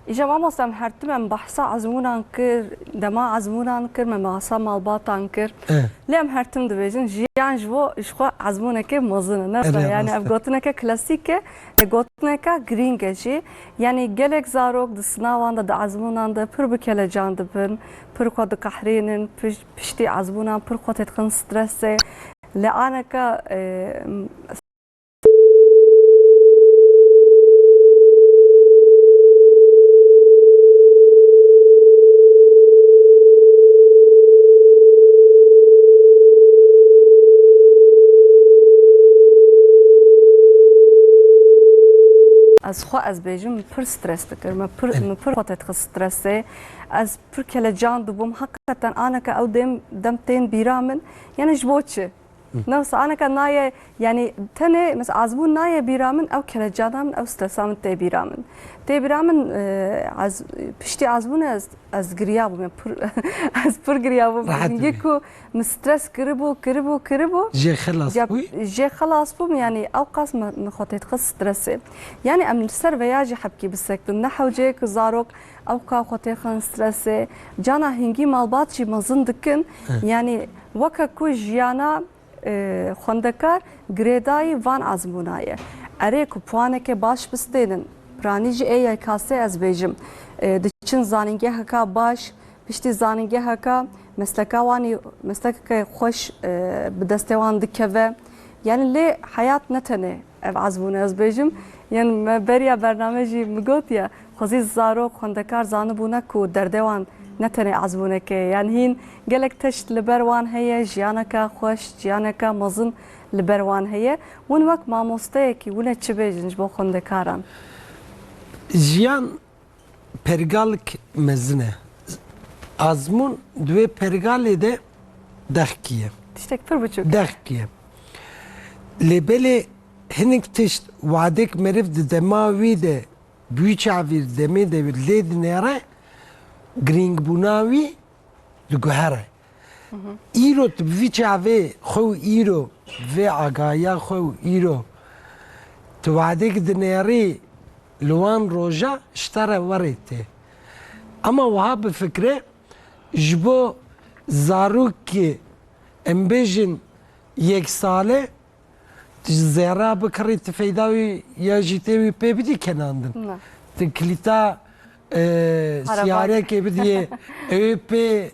Îja mamoste, em her tim em behsa ezmûnan kir, dema ezmûnan kir, me behsa malbatan kir. E. Lê em her tim dibêjin, jiyan ji bo, ji xwe ezmûneke mezin e, ne? E, ne, yani, rast e. Ev gotineke klasîk e, lê gotineke girîng e jî. Yani, gelek zarok di sinavan de, di ezmûnan de pir bi kelecan dibin, pir xwe diqehrînin, piş-, piştî ezmûnan pir xwe têdixin stresê. Lê aneka, e, Ez xwe, ez bêjim, min pir stres dikir, min pir, Evet. min pir xwe têdixist stresê. Ez pir kelecan dibûm. Heqîqeten aneke ew dem, dem tên bîra min. Yani ji bo çi? Hı. Ne wisa aneke naye, yani tenê, mesela, ezmûn naye bîra min, ew kelecana min, ew stresa min tê bîra min. Tê bîra min, e, ez, piştî ezmûnê ez, ez giriyabûm, ya pir, ez pir giriyabûm. Rehet Hingê bû. Ku min stres kiribû, kiribû, kiribû. Jê xelas Ya, bûyî? Jê xelas bûm, yani ew qas min, min xwe têdixist stresê. Yani em li ser veya jî hebkî bisektin. Ne hewceyê ku zarok ew ka xwe têxin stresê. Cana hingî malbat jî mezin dikin. Hı. Yani weke ku jiyana e, xwendekar girêdayî van ezmûna ye. Erê ku puaneke baş bistênin, piranî jî ê Y K S ez bêjim, e, diçin zanîngeheka baş, piştî zanîngeheka mesleka wanî, meslekeke xweş, e, bi destê wan dikeve. Yani lê heyat ne tenê ev ezmûn e ez bêjim. Yani me beriya bername jî min got ya, xwezî zarok, xwendekar zanibûne ku derdê wan ne tenê ezmûneke ye. Yani hîn gelek teşt li ber wan heye, jiyaneke xweş, jiyaneke mezin li ber wan heye. Hûn wek mamosteyekî hûn ê çi bêjin ji bo xwendekaran? Jiyan pergalek mezin e. Azmûn di wê pergalê de dexkî ye. Tiştek pir biçûk. Dexkî ye. Lê belê hinek tişt wadek meriv di dema wî de, bi wî çavî demê de lê dinêre, girîngbûna wî diguhere. Îro tu bi vî çavê xwe û îro, vê agahiya xwe û îro tu wadek dinêrî li wan roja ji te re werê tê. Ema wiha bifikre, ji bo zarokê, em bêjin, yek sale, tu ji zêra bikirî, tu feyda wî ya jî tê wî pê bidî kenandin. Na. Tu kilîta, e, Arabayê. Siyarekê bidiyê, ew ê pê, e,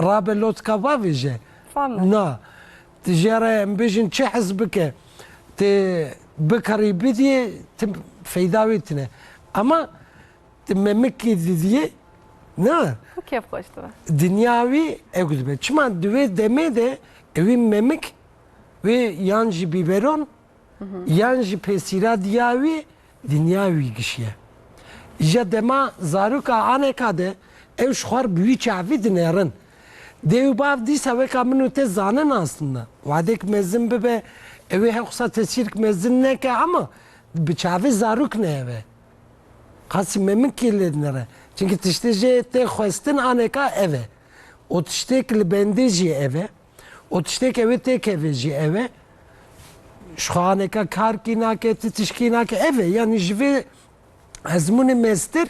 rabe lotka bavêje. Fam e. Na. Tu jê re em bêjin çi hez bike, tu bikirî bidiyê, tu feyda wê tine. Ama tu memikê didiyê, ne? Û kêfxweş dibe. Dinya wî ew dibe. Çima di wê demê de ewî memik wê yan jî bîberon, yan jî pêsîra diya wî dinya wî gişiye. Îja dema zaroka aneka de ew ji xwar bi wî çavî dinêrin. Dê û bav dîsa weka min û te zanin aslında. Wadek mezin bibe, ew ê hewqisa tesîrk mezin neke ama bi çavê zarok ne ev e. Qasî memikê lê dinere. Çimkî tiştê jê tê xwestin aneka ev e. O tiştêk li bendê jî ev e. O tiştêk ew ê têkeve jî ev e. Ji xwe aneka karkî nake, ti tişkî nake, ev e. Yanî ji vê ezmûnê mestir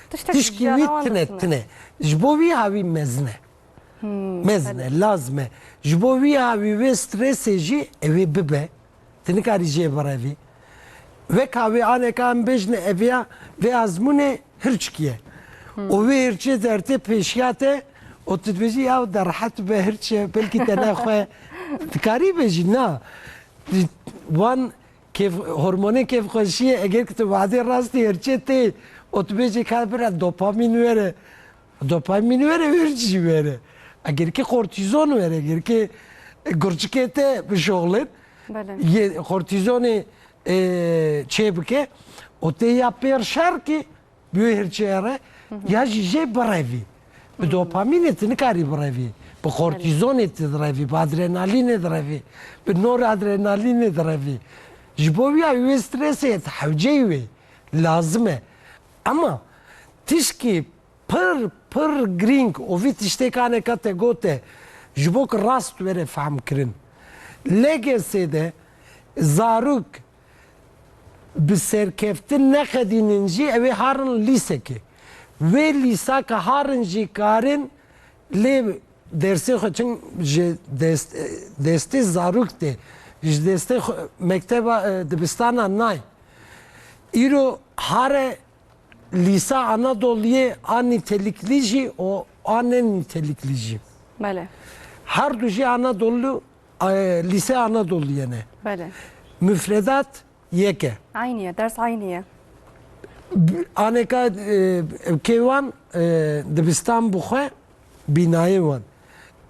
tişkî wî tine, tine. Ji bo wî hawî mezin e. Mezin e, lazim e. Ji bo wî hawî wê stresê jî ew ê bibe. Tu nikarî jê birevî. Wek hawê aneka em bêjine eviya vê azmûnê hirçkî ye. Û wê hirçê dertê pêşiya te û tu dibêjî, "Ya de rehet be hirçe, belkî te nexwe." Dikarî bêjî, na. Wan kêf, hormonê kêfxweşiyê, eger ki tu wadê rastî hirçê tê û tu bêjî, "Ka bira dopamîn were." Dopamîn were, wêr jî were. Eger ki kortîzon were, eger ki gurçikê te bişoxlin, yê kortîzonê, e, çê bike, o tê ya pêr şer ki bi wê hirçeye re, ya jî jê birevî. Bi dopamînê tu nikarî birevî. Bi kortîzonê tu direvî, bi adrenalînê direvî, bi noradrenalînê direvî. Ji bo wî ya wê stresê tu hewceyî wê. Lazim e. Ama tişkî pir, pir girîng û vî tiştê kaneka te gote, ji bo ku rast were fehmkirin. L G S de zarok bi serkeftin neqedînin jî ew ê harin lîsekê. Wê lîsaka harin jî karin lê dersê xwe çin ji dest-, destê zarok tê, ji destê xwe mekteba, e, dibistana nayê. Îro hare Lîsa Anadoluyê a nîteliklî jî û a ne nîteliklî jî. Belê. Her du jî Anadolu, e, lîse Anadoluyê ne. Belê. Müfredat yek e. Aynî ye, ders aynî ye. B-, aneka, e, kêwan, e, dibistan bi xwe bînayê wan.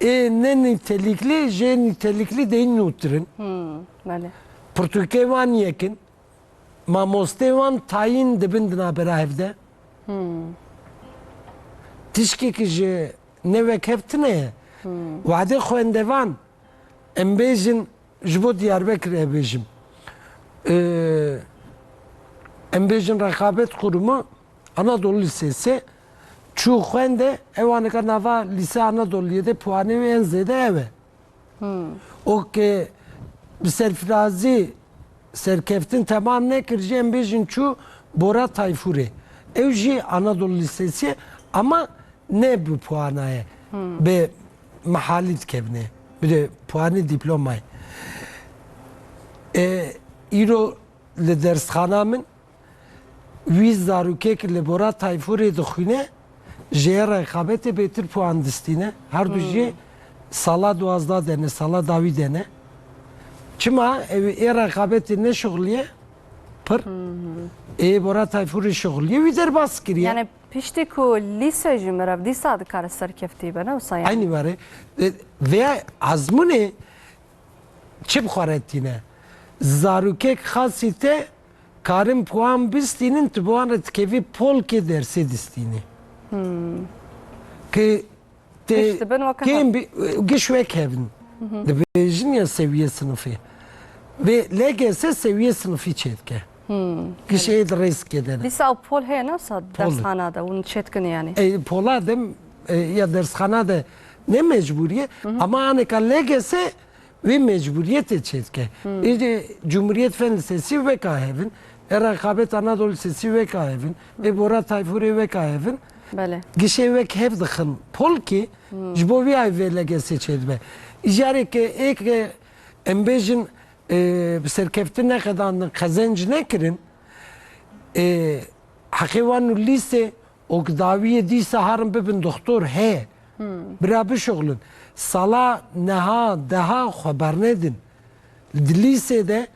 Ê ne nîteliklî, jê nîteliklî dey nûtirin. Hmm, belê. Pirtûkê wan yekin. Mamostê wan tayîn dibin di navbera hev de. Hmm. Tişkê ki ji ne wek hev tune ye. Hmm. Wadê xwendevan, em bêjin, ji bo Diyarbekirê bêjim. Ee, em bêjin Rexabet Kurumu, Anadolu Lisesi, çû xwende, ew aneka nava Lise Anadolu'yê de puanê wê en zêde ev e. Hmm. O ke bi serfirazî serkeftin temam nekir jî, em bêjin çû Bora Tayfûrê. Ew jî Anadolu Lisesi ye, ama ne bi puana ye. Hmm. Bi mehalî dikevine. Bi de puanê dîplomayê. E, îro li dersxana min Wî zarokek li Bora Tayfûrê dixwîne, ji yê rexabetê bêtir puan distîne. Her du jî Hmm. sala duwazdeh de ne, sala dawî de ne. Çima? Ew ê rexabetê neşuxliye, pir. Hmm. Ê Bora Tayfûrê şuxliye, wî derbas kiriye. Yani piştî ku lîse jî mirev dîsa dikare serkeftî be, ne wisa yani? Eynî were. E, veya azmûnê çi bi xwe re tîne? Zarokek xasî te karin puan bistînin, tu bi wan re dikevî polkê dersê distînî. Hmm. Ki tê Giş dibin weke kêm hev. Bi, giş wek hevin. Dibêjin ya seviye sınıfı. Ve L G S seviye sınıfı çêdike. Giş ê di rêzikê de ne. Dîsa ew pol heye ne wisa Pol. dershana de, hûn çêdikin yani. E, pola de, e, ya dershana de ne mecburiye, ama aneka L G S wê mecburiyetê çêdike. Ê de Cumhuriyet Fen Lisesi weka hevin, ê Rekabet Anadolu Lisesi weka hevin, ê Bora Tayfurê weka hevin. Belê. Gişê wek hev dixin pol ki, ji bo vî ay vê L G S çêdibe. Îcarê ke ê ke em bêjin, e, bi serkeftin neqedandin, qezenc nekirin, e, heqê wan û lîsê û dawiyê dîsa harin bibin doktor heye. Bira bişuxlin. Sala neha deha xwe bernedin. Di lîsê de,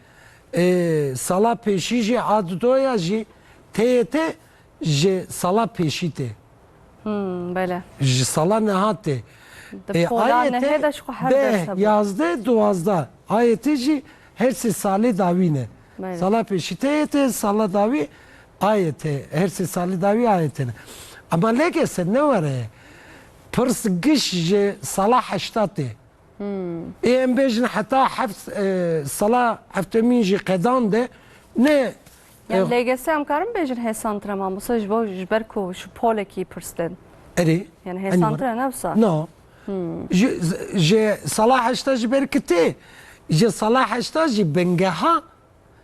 e, sala pêşî jî a didoya jî T Y T ji sala pêşî tê. Hmm, bele. Ji sala neha tê. Di E, pola A Y T nehê de ji xwe her deh, ders hebû. Yazdeh, duwazdeh. A Y T jî her sê salê dawî ne. Bele. Sala pêşî T Y T, sala dawî A Y T. Her sê salê dawî A Y T ne. Ama L G S ne were. Pirs giş ji sala heşta tê. Hmm. Ê em bêjin heta heft, e, sala heftemîn jî qedan de ne, Yani e, L G S em karin bêjin hêsantir e mamoste ji bo, ji ber ku ji polekî pirs tên. Erê. Yani hêsantir e ne wisa? No. Hmm. Ji, ji sala heşta ji ber ki tê, ji sala heşta jî bingeha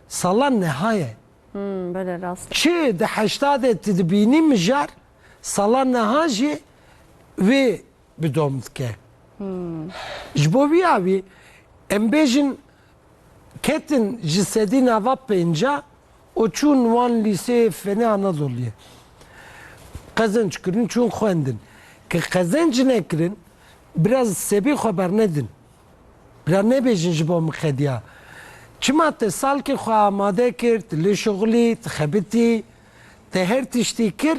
sala neha ye. Hmm, belê rast e. Çi di heşta de tu dibînî mijar, sala neha jî wê bi dom dike. Hmm. Ji bo vî awî em bêjin ketin ji sedî nava pênca û çûn wan lîseyê Fenê Anadoluyê. Qezenc kirin, çûn xwendin. Ke qezenc nekirin, biraz sebî xwe bernedin. Bira nebêjin ji bo min qediya. Çima te salkê xwe amade kir, tu lê şixulî, tu xebitî, te her tiştî kir,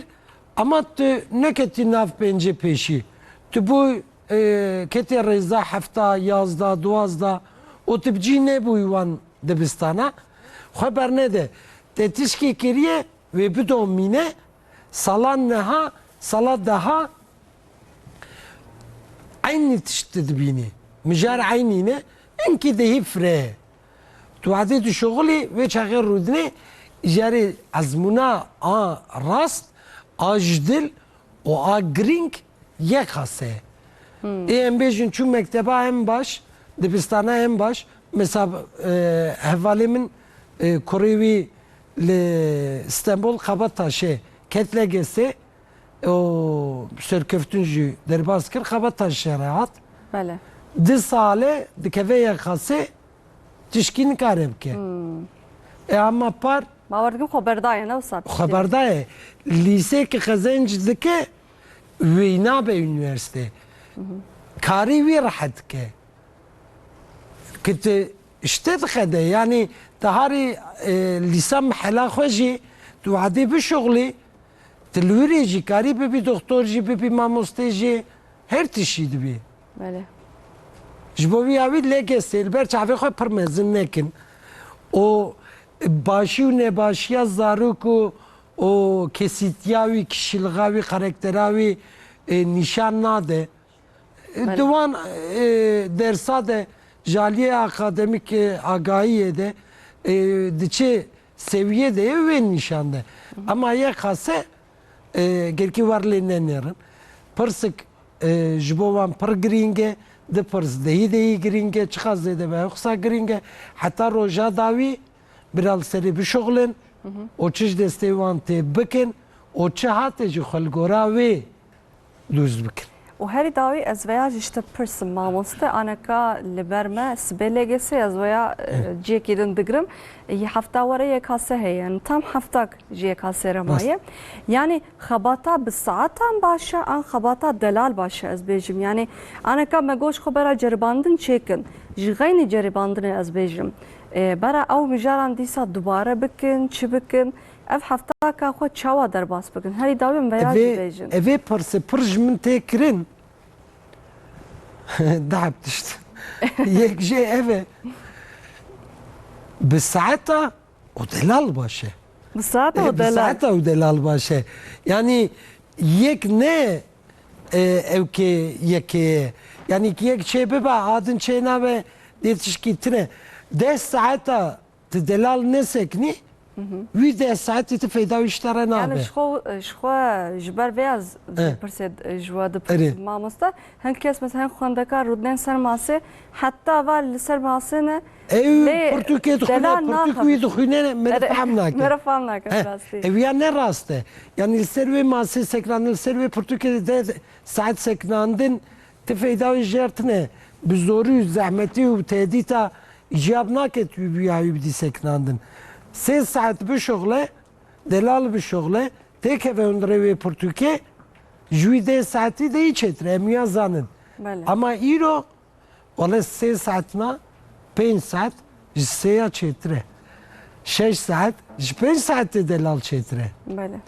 ama tu neketî nav pêncê pêşî. Tu bû, e, ketê rêza hefta, yazda, duwazda û tu bi cî nebûyî wan dibistana. Xwe bernede. Te tişkî kiriye, wê bidomîne, sala neha, sala deha, Eynî tişt dibînî. Mijar eynî ne, inkî dehî fireye. Tu wadê dişuxulî, wê çaxê rûdinê, îcarê ezmûna a rast, a ji dil û a girîng yek hase. Hmm. Ê em bêjin çû mekteba en baş, dibistana en baş, mesela, e, hevalê min, e, kurê wî li Stenbol Kabataşê ket L G S, û serkeftin jî derbas kir, Kabataşê re hat. Bele. Di sale dikeve Y K S, tişkî nikare bike. Hmm. E, ama par Bawer dikim xwe berdaye, ne wisa tiştê. Xwe berdaye. Lîsê ki qezenc dike, wê nabe unîversîte. Karî wî rehet dike. Ki tu işte dixede, yani tu harî, e, lîsa mehela xwe jî, tu wadê bişuxlî, tu li wir ê jî karî bibî doktor jî, bibî mamostê jî, her tişî dibî. Belê. Ji bo vî awî L G S li ber çavê xwe pir mezin nekin. Û başî û nebaşiya zarok û, û kesîtiya wî, kişîlixa wî, karaktera wî, e, nîşan nade. Belê. Di wan, e, dersa de ji aliyê akademîk, e, agahiyê de, e, diçe sewiyê de ye wê nîşan de. Hı hı. Ama Y K S, e, gelkî wer lê nenêrin. Pirsik, e, ji bo wan pir girîng e, di pirs dehî dehî girîng e, çiqas zêde be, ew qisa girîng e. Heta roja dawî bira li serê bişuxulin Hı hı. û çi ji destê wan tê bikin û çi hate jî xwe li gora wê dûz bikin. Û herî dawî ez veya jî ji te pirsim, mamoste, aneka li ber me sibê L G S ez veya, e, Hı. ciyekî din digirim. Yê hefta were Y K S heye, yani tam heftak ji Y K S re Rast. maye. Yani xebata bi saetan baş e, an xebata delal baş e ez bêjim. Yani aneka me goş xwe bera ceribandin çêkin. Ji xeynî ceribandinê ez bêjim. E, bera ew mijaran dîsa dubare bikin, çi bikin? Ev heftaka xwe çawa derbas bikin? Herî dawî em veya jî Evê, bêjin. Evê pirsê pir ji min tê kirin. Dehep tişt. Yek jê ev e. Bi saeta û delal baş e. Bi saeta E, û bi delal. saeta û delal baş e. Yani yek ne e, ew kê yekê ye. Yanî ki yek çê bibe, a din çê nabe, dê tişkî tine. Deh saeta tu delal neseknî, wî deh saetî tu feyda wî ji te re nabe. Yani ji xwe, ji xwe ji ber vê ez Eh. pirsê ji we Erê. dipirsim mamoste. Hin kes mesela hin xwendekar rûdinên ser masê, heta va li ser masê ne. Ew Lê pirtûkê dixwîne, delal pirtûk naxwe. wî dixwîne, me re Erê, fehm nake. me re fehm nake, Heh, rastî. ew ya ne rast e. Yani li ser wê masê seknandin, li ser wê pirtûkê de saet seknandin, ti feyda wî jêr tine. Bi zorî û zehmetî û tehdîta ciyab nake tu wî ya wî bidî seknandin. Sê saet bişuxle, delal bişuxle, têkeve hundirê wê pirtûkê, ji wî deh saetî de yî çêtir e, em ya zanin. Belê. Ama îro, wele sê saet na, pênc saet ji sêya çêtir e. Şeş saet ji pênc saetê delal çêtir e. Belê.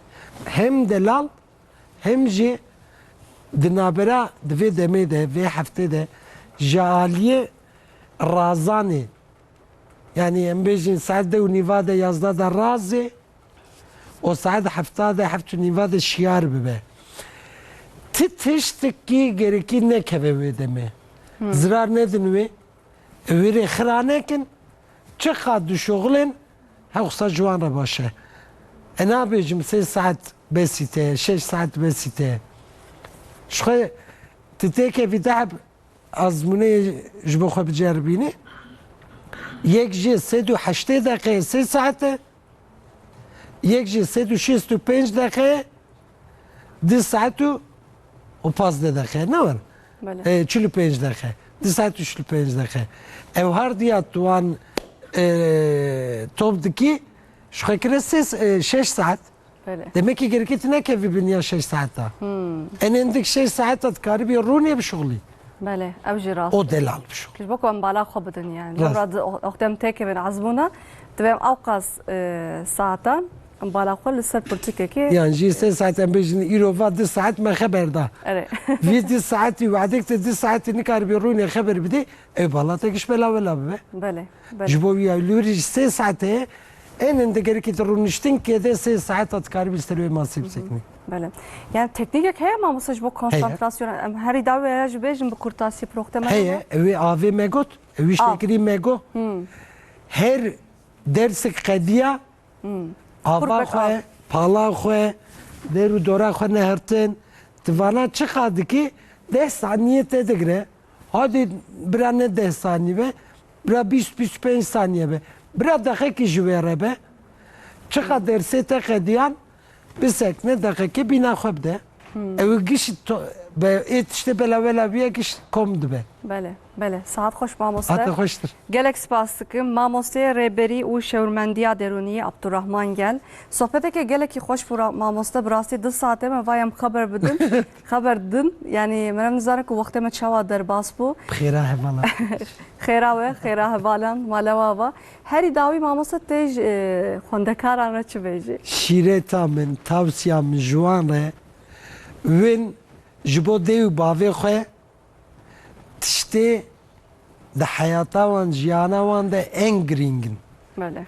Hem delal, hem jî di navbera di vê demê de, vê heftê de ji aliyê razanê, yani em bêjin saet deh û nîva de, yazda de razê, û saet hefta de, heft û nîva de şiyar bibe. Ti tiştekî gerekî nekeve wê demê. Zirar nedin wê, wê rê xira nekin, çiqas dişuxulin, hewqisa ji wan re baş e. E nabêjim sê saet besî te ye, şeş saet besî te ye. Ji xwe tu têkevî deheb azmûnê ji bo xwe biceribînî. Yek jê sed û heştê deqeyê sê saet e, yek jê sed û şêst û pênc deqeyê du saet û, û pazdeh deqeyê, ne were? Belê. E, çil û pênc deqe. Du saet û çil û pênc deqe. Ew her diya tu wan, e, top dikî, ji xwe kire sê, e, şeş saet. Belê. Demek ki gerekê tu nekevî bin ya şeş saeta. Hmm. En endik şeş saeta dikarî bî rûnê bişuxulî. Belê, ew jî rast. O delal bişuxulî. Ji bo ku em bala xwe bidin yani. Rast. Lewra di, o, oxtem têkevin ezmûna, divêm ewqas, e, saetan em bala xwe li ser pirtûkekê. Yan jî sê saet em bêjin îro va du saet me xeber da. Erê. Vî du saetî wedek te du saetî nikarî bî rûnê xeber bidî, ew bala te giş bela wela bibe. Belê. Belê. Ji bo wî ya lûrî ji sê saetê en hinde gerekî tu rûniştinkê de sê saeta dikarî bî li ser wê masî biseknî. Belê. Yani teknîkek heye mamoste ji bo konsantrasyon? Em herî dawî heye ji bêjin bi kurtasî proxte me Heye, heye. Ew ê avê me got, ew Av. Îştekirî me got. Hmm. Her dersek qediya, Hmm. Ava Kurbek xwe, av. Pala xwe, der û dora xwe nehirtin. Ti vana çiqa dikî, deh saniye te digire. Hadê bira ne deh saniye be, bira bîst, bîst û pênc saniye be. Bira deqekî ji wê re be. Çiqa dersê te qediyan, bisekne deqekê bîna xwe bide. Hmm. Ew giş to-, be, ê tiştê belawela bûye giş kom dibe. Belê, belê. Saet xweş mamoste. Hate xweştir. Gelek spas dikim. Mamosteyê Rêberî û Şewirmendiya Derûnî Abdurrahman Gel. Sohbeteke gelekî xweş bû ra-, mamoste, bi rastî du saetê me va em xeber bidin. Xeber din, yanî min em nizanin ku wextê me çawa derbas bû. Bi xêra hevala. Xêra we, xêra hevalan, mala we ava. Herî dawî mamoste tê ji, e, xwendekaran re çi bêjî? Şîreta min, tavsiya min ji wan re, win ji bo dê û bavê xwe tiştê di heyata wan, jiyana wan de en girîng in. Belê.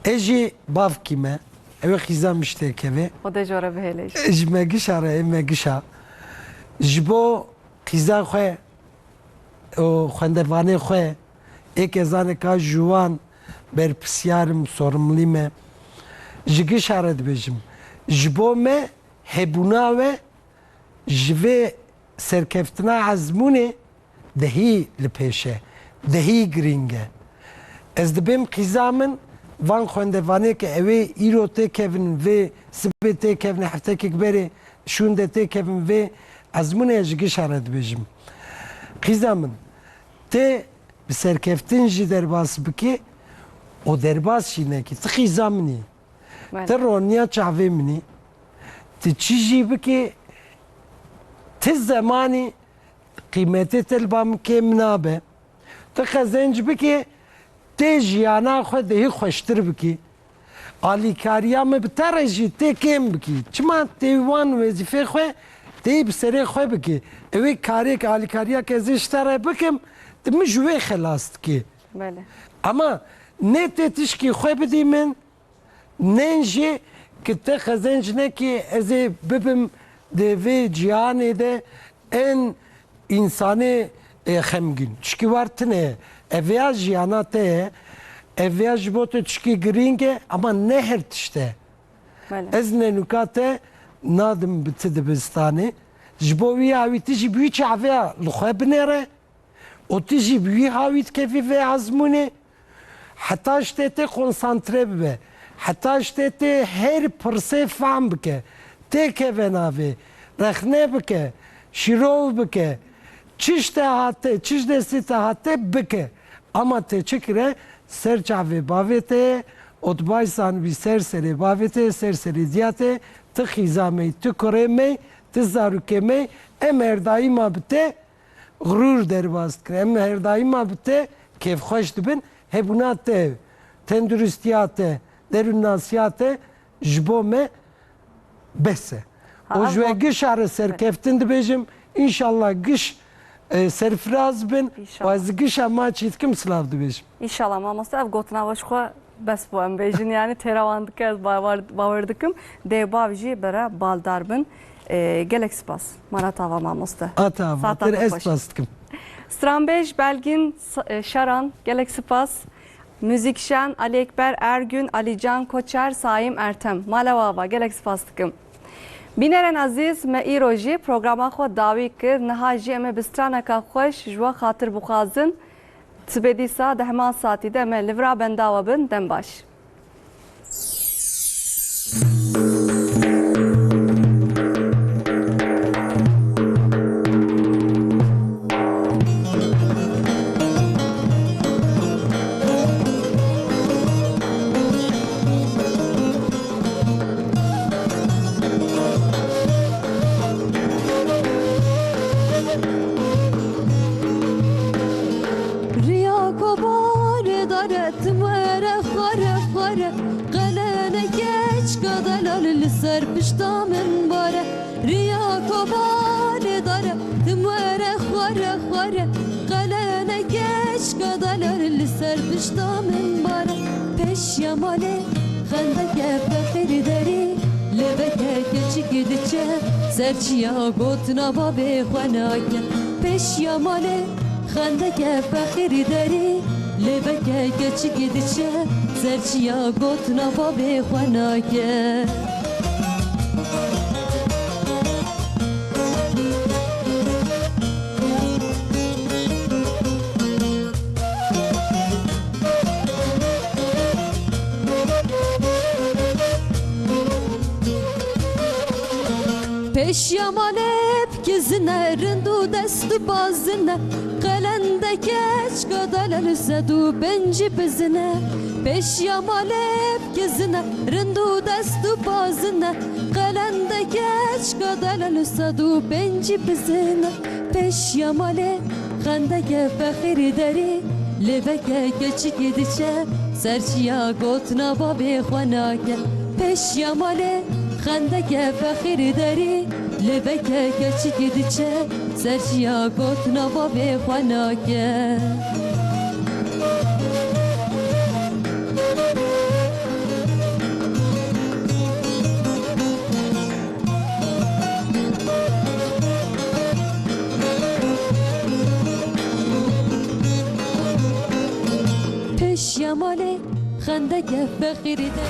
Ez jî bavkî me, ew ê xîza min ji têkevê. Xwedê ji we re bihêle jî. Ji me gişa re, ê me gişa. Ji bo xîza xwe û xwendevanê xwe, ê kezaneka ji wan berpirsiyar im, sorumlî me. Ji gişa re dibêjim. Ji bo me hebûna we ji vê serkeftina ezmûnê dehî li pêş e, dehî girîng e. Ez dibêm qîza min, van xwendevanê ke ew ê îro têkevin vê sibê têkevin, heftekek berê şûnde têkevin vê ezmûnê, ji gişa re dibêjim. Qîza min, tê bi serkeftin jî derbas bikî û derbas jî nekî. Ti qîza min î. Belê. Ti roniya çavê min î. Ti çi jî bikî, ti zemanî qîmetê te li ba min kêm nabe. Ti qezenc bikî, tê jiyana xwe dehî xweştir bikî. Alîkariya min bi te re jî tê kêm bikî. Çima tê wan wezîfê xwe tê bi serê xwe bikî. Ew ê karêk, alîkariya ke ez ê ji te re bikim, tu min ji wê xelas dikî. Belê. Ama ne tê tişkî xwe bidî min, nen jî ki te qezenc nekî ez ê bibim di vê cîhanê de, en însanê, e, xemgîn. Çikî war tine ye. Ev ya jiyana te ye. Ev ya ji bo te çikî girîng e, ama ne her tişt e. Belê. Ez nenûka te nadim bi ti dibistanê. Ji bo wî ya wî ti jî bi wî çavê ya li xwe binêre. Û tu jî bi wî hawî dikevî vê ezmûnê. Heta ji tê tê konsantre bibe. Heta ji tê tê her pirsê fehm bike. Têkeve navê. Rexne bike. Şîrov bike. Çi ji te hate, çi ji destê te hate bike. Ama te çi kire? Ser çavê bavê te ye. Û tu baş zanibî ser serê bavê te ye, ser serê diya te ye. Tu xîza me yî, tu kurê me yî, tu zarokê me yî. Em her daîma bi te xurûr derbas dikin. Em her daîma bi te kêfxweş dibin. Hebûna te, tenduristiya te, derûnnasiya te ji bo me bes e. Ha, û ji we ev giş a re serkeftin dibêjim. Înşallah giş, e, serfiraz bin. Înşallah. Û ez gişa maçî dikim, silav dibêjim. Înşallah mamoste, ev gotina we ji xwe bes bû em bêjin. Yani têra wan dike, ez bawer, bawer dikim. Dê bav jî bere baldar bin. E, gelek spas. Mana tava mamoste. A tava, Saeta te ez xweş. Spas dikim. Stranbêj Belgîn S-, e, Şaran, gelek spas. Muzîkşen Ali Ekber Ergün, Alican Koçer, Saim Ertem. Mala we ava, gelek spas dikim. Bînerên ezîz, me îro jî programa xwe dawî kir. Niha jî em ê bi straneka xweş ji we xatir bixwazin. Sibê dîsa di heman saetî de me li vir a benda we bin. Dem baş. Riya kobarê dare tim were xware xware, qelene keçka delal li ser pişta min bare. Riya kobarê dare tim were xware xware, qelene keçka delal li ser pişta min bare. Peşiya malê xendeke feqîrî derî, lêveke keçikî diçe ser çiya gotina bavê xwe nake. Peşiya malê xendeke feqîrî derî, lêveke keçikî diçe ser çiya gotina bavê xwe nake. Peşiya malê bikizine, rind û dest û bazine, qelendeke çika delal sed û pêncî bizine. Peşiya malê bikizine, rind û dest û bazine, qelendeke çika delal sed û pêncî bizine. Peşiya malê xendeke feqîrî derî, lêveke keçikî diçe ser çiya gotina bavê xwe nake. Peşiya malê xendeke feqîrî derî, lêveke keçikî diçe ser çiya gotina bavê xwe nake. Peşiya malê xendeke feqîrî de.